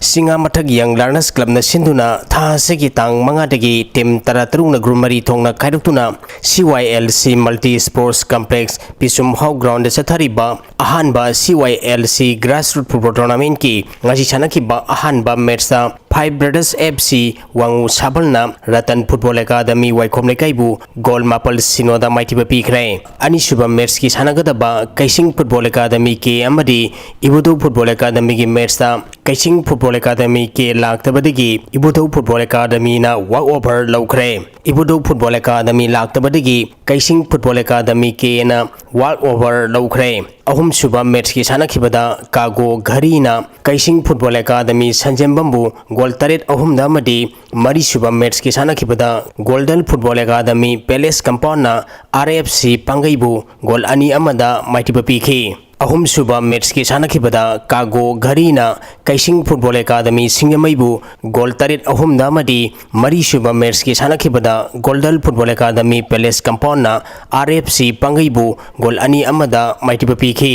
ꯁꯤꯡꯉꯥ ꯃꯊꯛ ꯌꯪ ꯂꯔꯅꯔꯁ ꯀ꯭ꯂꯕꯅ ꯁꯤꯟꯗꯨꯅ ꯊꯥ ꯑꯁꯤꯒꯤ ꯇꯥꯡ ꯃꯉꯥꯗꯒꯤ ꯇꯤꯝ ꯇꯔꯥ ꯇꯔꯨꯛꯅ ꯒ꯭ꯔꯨꯞ ꯃꯔꯤ ꯊꯣꯛꯅ ꯈꯥꯏꯗꯣꯛꯇꯨꯅ C Y L C multi sports complex ꯄꯤꯁꯨꯝ ꯍꯥꯎ ꯒ꯭ꯔꯥꯎꯟꯗ ꯆꯠꯊꯔꯤꯕ ꯑꯍꯥꯟꯕ C Y L C grassroot football ꯇꯣꯔꯅꯥꯃꯦꯟꯠꯀꯤ ꯉꯁꯤ ꯁꯥꯟꯅꯈꯤꯕ ꯑꯍꯥꯟꯕ ꯃꯦꯠꯆꯇ ꯐꯥꯏꯚ ꯕ꯭ꯔꯗꯔꯁ ꯑꯦꯐ ꯁꯤ ꯋꯥꯡꯉꯨ ꯁꯥꯕꯜꯅ ꯔꯇꯟ ꯐꯨꯠꯕꯣꯜ ꯑꯦꯀꯥꯗꯃꯤ ꯋꯥꯏꯈꯣꯝ ꯂꯩꯀꯥꯏꯕꯨ ꯒꯣꯜ ꯃꯥꯄꯜ ꯁꯤꯅꯣꯗ ꯃꯥꯏꯊꯤꯕ ꯄꯤꯈ꯭ꯔꯦ꯫ ꯑꯅꯤꯁꯨꯕ ꯃꯦꯠꯆꯀꯤ ꯁꯥꯟꯅꯒꯗꯕ ꯀꯩꯁꯤꯡ football academy K Ibudhou football ꯐꯨꯠꯕꯣꯜ ꯑꯦꯀꯥꯗꯃꯤꯒꯤ ꯃꯦꯠꯆꯇ ꯀꯩꯁꯤꯡ ꯐꯨꯠꯕꯣꯜ ꯑꯦꯀꯥꯗꯃꯤ ꯀꯦ ꯂꯥꯛꯇꯕꯗꯒꯤ ꯏꯕꯨꯙꯧ ꯐꯨꯠꯕꯣꯜ ꯑꯦꯀꯥꯗꯃꯤꯅ ꯋꯥꯛ ꯑꯣꯚꯔ ꯂꯧꯈ꯭ꯔꯦ꯫ ꯏꯕꯨꯙꯧ ꯐꯨꯠꯕꯣꯜ ꯑꯦꯀꯥꯗꯃꯤ ꯂꯥꯛꯇꯕꯗꯒꯤ ꯀꯩꯁꯤꯡ ꯐꯨꯠꯕꯣꯜ ꯑꯦꯀꯥꯗꯃꯤ ꯀꯦꯅ ꯋꯥꯛ ꯑꯣꯚꯔ ꯂꯧꯈ꯭ꯔꯦ꯫ ꯑꯍꯨꯝꯁꯨꯕ ꯃꯦꯠꯆꯀꯤ ꯁꯥꯟꯅꯈꯤꯕꯗ ꯀꯥꯒꯣ ꯘꯔꯤꯅ ꯀꯩꯁꯤꯡ ꯐꯨꯠꯕꯣꯜ ꯑꯦꯀꯥꯗꯃꯤ ꯁꯟꯖꯦꯝꯕꯝꯕꯨ ꯒꯣꯜ ꯇꯔꯦꯠ ꯑꯍꯨꯝꯗ ꯑꯃꯗꯤ ꯃꯔꯤꯁꯨꯕ ꯃꯦꯠꯆꯀꯤ ꯁꯥꯟꯅꯈꯤꯕꯗ ꯒꯣꯜꯗꯜ ꯐꯨꯠꯕꯣꯜ ꯑꯦꯀꯥꯗꯃꯤ ꯄꯦꯂꯦꯁ ꯀꯝꯄꯥꯎꯟꯅ ꯑꯥꯔ ꯑꯦꯐ ꯁꯤ ꯄꯥꯡꯒꯩꯕꯨ ꯒꯣꯜ ꯑꯅꯤ ꯑꯃꯗ ꯃꯥꯏꯊꯤꯕ ꯄꯤꯈꯤ꯫ ꯑꯍꯨꯝꯁꯨꯕ ꯃꯦꯠꯆꯀꯤ ꯁꯥꯟꯅꯈꯤꯕꯗ ꯀꯥꯒꯣ ꯘꯔꯤꯅ ꯀꯩꯁꯤꯡ ꯐꯨꯠꯕꯣꯜ ꯑꯦꯀꯥꯗꯃꯤ ꯁꯤꯡꯖꯃꯩꯕꯨ ꯒꯣꯜ ꯇꯔꯦꯠ ꯑꯍꯨꯝꯗ ꯑꯃꯗꯤ ꯃꯔꯤꯁꯨꯕ ꯃꯦꯠꯆꯀꯤ ꯁꯥꯟꯅꯈꯤꯕꯗ ꯒꯣꯜꯗꯜ ꯐꯨꯠꯕꯣꯜ ꯑꯦꯀꯥꯗꯃꯤ ꯄꯦꯂꯦꯁ ꯀꯝꯄꯥꯎꯟꯅ ꯑꯥꯔ ꯑꯦꯐ ꯁꯤ ꯄꯥꯡꯒꯩꯕꯨ ꯒꯣꯜ ꯑꯅꯤ ꯑꯃꯗ ꯃꯥꯏꯊꯤꯕ ꯄꯤꯈꯤ꯫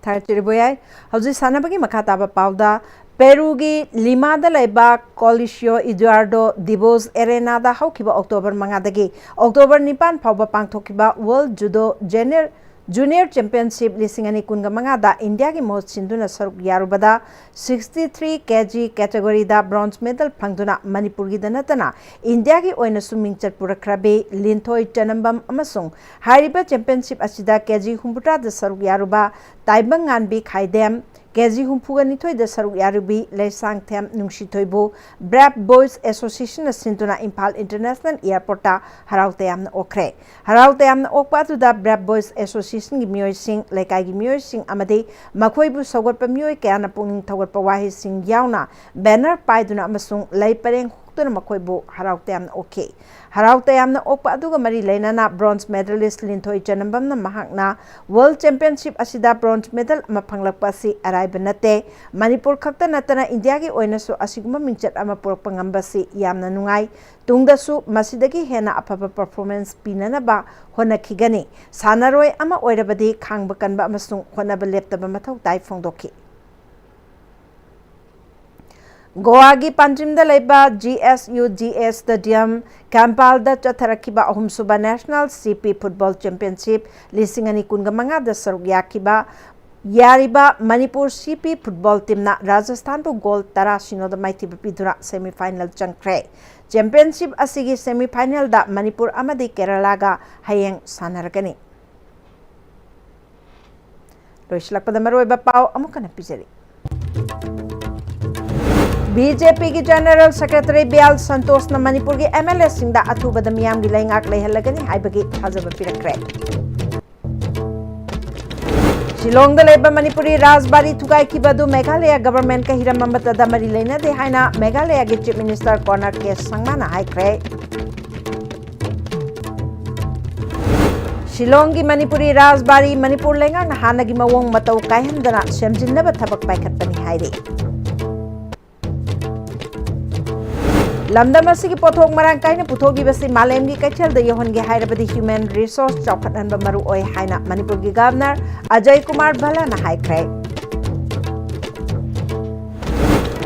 ꯊꯥꯒꯠꯆꯔꯤꯕ ꯌꯥꯏ꯫ ꯍꯧꯖꯤꯛ ꯁꯥꯟꯅꯕꯒꯤ ꯃꯈꯥ ꯇꯥꯕ ꯄꯥꯎꯗ, ꯄꯦꯔꯨꯒꯤ ꯂꯤꯃꯥꯗ ꯂꯩꯕ ꯀꯣꯂꯤꯁꯤꯌꯣ ꯏꯗꯨꯑꯥꯔꯗꯣ ꯗꯤꯕꯣꯁ ꯑꯦꯔꯦꯅꯥꯗ ꯍꯧꯈꯤꯕ ꯑꯣꯛꯇꯣꯕꯔ ꯃꯉꯥꯗꯒꯤ ꯑꯣꯛꯇꯣꯕꯔ ꯅꯤꯄꯥꯟ ꯐꯥꯎꯕ ꯄꯥꯡꯊꯣꯛꯈꯤꯕ ꯋꯥꯔꯜꯗ ꯖꯨꯗꯣ ꯖꯦꯅꯤꯌꯔ Junior Championship ꯂꯤꯁꯤꯡ ꯑꯅꯤ ꯀꯨꯟꯒ ꯃꯉꯥꯗ ꯏꯟꯗꯤꯌꯥꯒꯤ ꯃꯍꯨꯠ ꯁꯤꯟꯗꯨꯅ ꯁꯔꯨꯛ ꯌꯥꯔꯨꯕꯗ sixty three K G category ꯗ bronze medal ꯐꯪꯗꯨꯅ ꯃꯅꯤꯄꯨꯔꯒꯤꯗ ꯅꯠꯇꯅ ꯏꯟꯗꯤꯌꯥꯒꯤ ꯑꯣꯏꯅꯁꯨ ꯃꯤꯡꯆꯠ ꯄꯨꯔꯛꯈ꯭ꯔꯕꯤ ꯂꯤꯟꯊꯣꯏ ꯆꯅꯝꯕꯝ ꯑꯃꯁꯨꯡ ꯍꯥꯏꯔꯤꯕ championship ꯑꯁꯤꯗ K G ꯍꯨꯝꯐꯨꯇꯔꯥꯗ ꯁꯔꯨꯛ ꯌꯥꯔꯨꯕ ꯇꯥꯏꯕꯪꯉꯥꯟꯕꯤ ꯈꯥꯏꯗꯦꯝ, K G ꯍꯨꯝꯐꯨꯒ ꯅꯤꯊꯣꯏꯗ ꯁꯔꯨꯛ ꯌꯥꯔꯨꯕꯤ ꯂꯩꯁꯥꯡꯊꯦꯝ ꯅꯨꯡꯁꯤꯊꯣꯏꯕꯨ Brave Boys Association ꯅ ꯁꯤꯟꯗꯨꯅ ꯏꯝꯐꯥꯜ International Airport ꯇ ꯍꯔꯥꯎ ꯇꯌꯥꯝꯅ ꯑꯣꯛꯈ꯭ꯔꯦ꯫ ꯍꯔꯥꯎ ꯇꯌꯥꯝꯅ ꯑꯣꯛꯄ ꯑꯗꯨꯗ Brave Boys Association ꯒꯤ ꯃꯤꯑꯣꯏꯁꯤꯡ, ꯂꯩꯀꯥꯏꯒꯤ ꯃꯤꯑꯣꯏꯁꯤꯡ ꯑꯃꯗꯤ ꯃꯈꯣꯏꯕꯨ ꯁꯧꯒꯠꯄ ꯃꯤꯑꯣꯏ ꯀꯌꯥꯅ ꯄꯨꯛꯅꯤꯡ ꯊꯧꯒꯠꯄ ꯋꯥꯍꯩꯁꯤꯡ ꯌꯥꯎꯅ banner ꯄꯥꯏꯗꯨꯅ ꯑꯃꯁꯨꯡ ꯂꯩ ꯄꯔꯦꯡ ꯍꯨꯛꯇꯨꯅ ꯃꯈꯣꯏꯕꯨ ꯍꯔꯥꯎ ꯇꯌꯥꯝꯅ ꯑꯣꯛꯈꯤ꯫ ꯍꯔꯥꯎ ꯇꯌꯥꯝꯅ ꯑꯣꯛꯄ ꯑꯗꯨꯒ ꯃꯔꯤ ꯂꯩꯅꯅ bronze medalist ꯂꯤꯟꯊꯣꯏ ꯆꯅꯝꯕꯝꯅ ꯃꯍꯥꯛꯅ World Championship ꯑꯁꯤꯗ bronze medal ꯑꯃ ꯐꯪꯂꯛꯄ ꯑꯁꯤ ꯑꯔꯥꯏꯕ ꯅꯠꯇꯦ꯫ ꯃꯅꯤꯄꯨꯔ ꯈꯛꯇ ꯅꯠꯇꯅ ꯏꯟꯗꯤꯌꯥꯒꯤ ꯑꯣꯏꯅꯁꯨ ꯑꯁꯤꯒꯨꯝꯕ ꯃꯤꯡꯆꯠ ꯑꯃ ꯄꯨꯔꯛꯄ ꯉꯝꯕꯁꯤ ꯌꯥꯝꯅ ꯅꯨꯡꯉꯥꯏ꯫ ꯇꯨꯡꯗꯁꯨ ꯃꯁꯤꯗꯒꯤ ꯍꯦꯟꯅ ꯑꯐꯕ performance ꯄꯤꯅꯅꯕ ꯍꯣꯠꯅꯈꯤꯒꯅꯤ꯫ ꯁꯥꯟꯅꯔꯣꯏ ꯑꯃ ꯑꯣꯏꯔꯕꯗꯤ ꯈꯥꯡꯕ ꯀꯟꯕ ꯑꯃꯁꯨꯡ ꯍꯣꯠꯅꯕ ꯂꯦꯞꯇꯕ ꯃꯊꯧ ꯇꯥꯏ ꯐꯣꯡꯗꯣꯛꯈꯤ꯫ ꯒꯣꯋꯥꯒꯤ ꯄꯥꯟꯖꯤꯝꯗ ꯂꯩꯕ G S U G A Stadium ꯀꯦꯝꯄꯥꯜꯗ ꯆꯠꯊꯔꯛꯈꯤꯕ ꯑꯍꯨꯝꯁꯨꯕ National C P Football Championship ꯂꯤꯁꯤꯡ ꯑꯅꯤ ꯀꯨꯟꯒ ꯃꯉꯥꯗ ꯁꯔꯨꯛ ꯌꯥꯈꯤꯕ, ꯌꯥꯔꯤꯕ Manipur C P football team ꯅ ꯔꯥꯖꯁꯊꯥꯟꯕꯨ goal ꯇꯔꯥ ꯁꯤꯅꯣꯗ ꯃꯥꯏꯊꯤꯕ ꯄꯤꯗꯨꯅ semi final ꯆꯪꯈ꯭ꯔꯦ꯫ Championship ꯑꯁꯤꯒꯤ semi final ꯗ ꯃꯅꯤꯄꯨꯔ ꯑꯃꯗꯤ ꯀꯦꯔꯂꯥꯒ ꯍꯌꯦꯡ ꯁꯥꯟꯅꯔꯒꯅꯤ꯫ ꯂꯣꯏꯁꯤꯜꯂꯛꯄꯗ ꯃꯔꯨꯑꯣꯏꯕ ꯄꯥꯎ ꯑꯃꯨꯛ ꯍꯟꯅ ꯄꯤꯖꯔꯤ꯫ B J P ꯒꯤ General Secretary B L ꯁꯟꯇꯣꯁꯅ ꯃꯅꯤꯄꯨꯔꯒꯤ M L A ꯁꯤꯡꯗ ꯑꯊꯨꯕꯗ ꯃꯤꯌꯥꯝꯒꯤ ꯂꯩꯉꯥꯛ ꯂꯩꯍꯜꯂꯒꯅꯤ ꯍꯥꯏꯕꯒꯤ ꯊꯥꯖꯕ ꯄꯤꯔꯛꯈ꯭ꯔꯦ꯫ ꯁꯤꯂꯣꯡꯗ ꯂꯩꯕ ꯃꯅꯤꯄꯨꯔꯤ ꯔꯥꯖꯕꯥꯔꯤ ꯊꯨꯒꯥꯏꯈꯤꯕ ꯑꯗꯨ ꯃꯦꯘꯥꯂꯌꯥ government ꯀ ꯍꯤꯔꯝ ꯑꯃꯠꯇꯗ ꯃꯔꯤ ꯂꯩꯅꯗꯦ ꯍꯥꯏꯅ ꯃꯦꯘꯥꯂꯌꯥꯒꯤ Chief Minister Conrad K ꯁꯪꯃꯥꯅ ꯍꯥꯏꯈ꯭ꯔꯦ꯫ ꯁꯤꯂꯣꯡꯒꯤ ꯃꯅꯤꯄꯨꯔꯤ ꯔꯥꯖꯕꯥꯔꯤ ꯃꯅꯤꯄꯨꯔ ꯂꯩꯉꯥꯛꯅ ꯍꯥꯟꯅꯒꯤ ꯃꯑꯣꯡ ꯃꯇꯧ ꯀꯥꯏꯍꯟꯗꯅ ꯁꯦꯝꯖꯤꯟꯅꯕ ꯊꯕꯛ ꯄꯥꯏꯈꯠꯄꯅꯤ ꯍꯥꯏꯔꯤ꯫ ꯂꯝꯗꯝ ꯑꯁꯤꯒꯤ ꯄꯣꯠꯊꯣꯛ ꯃꯔꯥꯡ ꯀꯥꯏꯅ ꯄꯨꯊꯣꯛꯂꯤꯕꯁꯤ ꯃꯥꯂꯦꯝꯒꯤ ꯀꯩꯊꯦꯜꯗ ꯌꯧꯍꯟꯒꯦ ꯍꯥꯏꯔꯕꯗꯤ human resource ꯆꯥꯎꯈꯠꯍꯟꯕ ꯃꯔꯨ ꯑꯣꯏ ꯍꯥꯏꯅ ꯃꯅꯤꯄꯨꯔꯒꯤ Governor ꯑꯖꯌ ꯀꯨꯃꯥꯔ ꯚꯜꯂꯥꯅ ꯍꯥꯏꯈ꯭ꯔꯦ꯫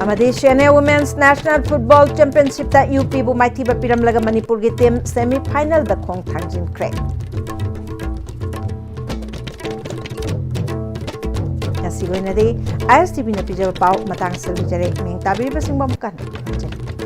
ꯑꯃꯗꯤ C N A Women's National Football Championship ꯇ U P ꯕꯨ ꯃꯥꯏꯊꯤꯕ ꯄꯤꯔꯝꯂꯒ ꯃꯅꯤꯄꯨꯔꯒꯤ team semi final ꯗ ꯈꯣꯡ ꯊꯥꯡꯖꯤꯟꯈ꯭ꯔꯦ꯫ ꯁꯤꯒꯤ ꯑꯣꯏꯅꯗꯤ ꯑꯥꯏ ꯑꯦꯁ ꯇꯤ ꯚꯤꯅ ꯄꯤꯖꯕ ꯄꯥꯎ ꯃꯇꯥꯡ ꯑꯁꯤꯗ ꯂꯣꯏꯖꯔꯦ꯫ ꯃꯤꯡ ꯇꯥꯕꯤꯔꯤꯕꯁꯤꯡꯕꯨ ꯑꯃꯨꯛꯀ ꯍꯟꯅ ꯈꯪꯖꯔꯤ꯫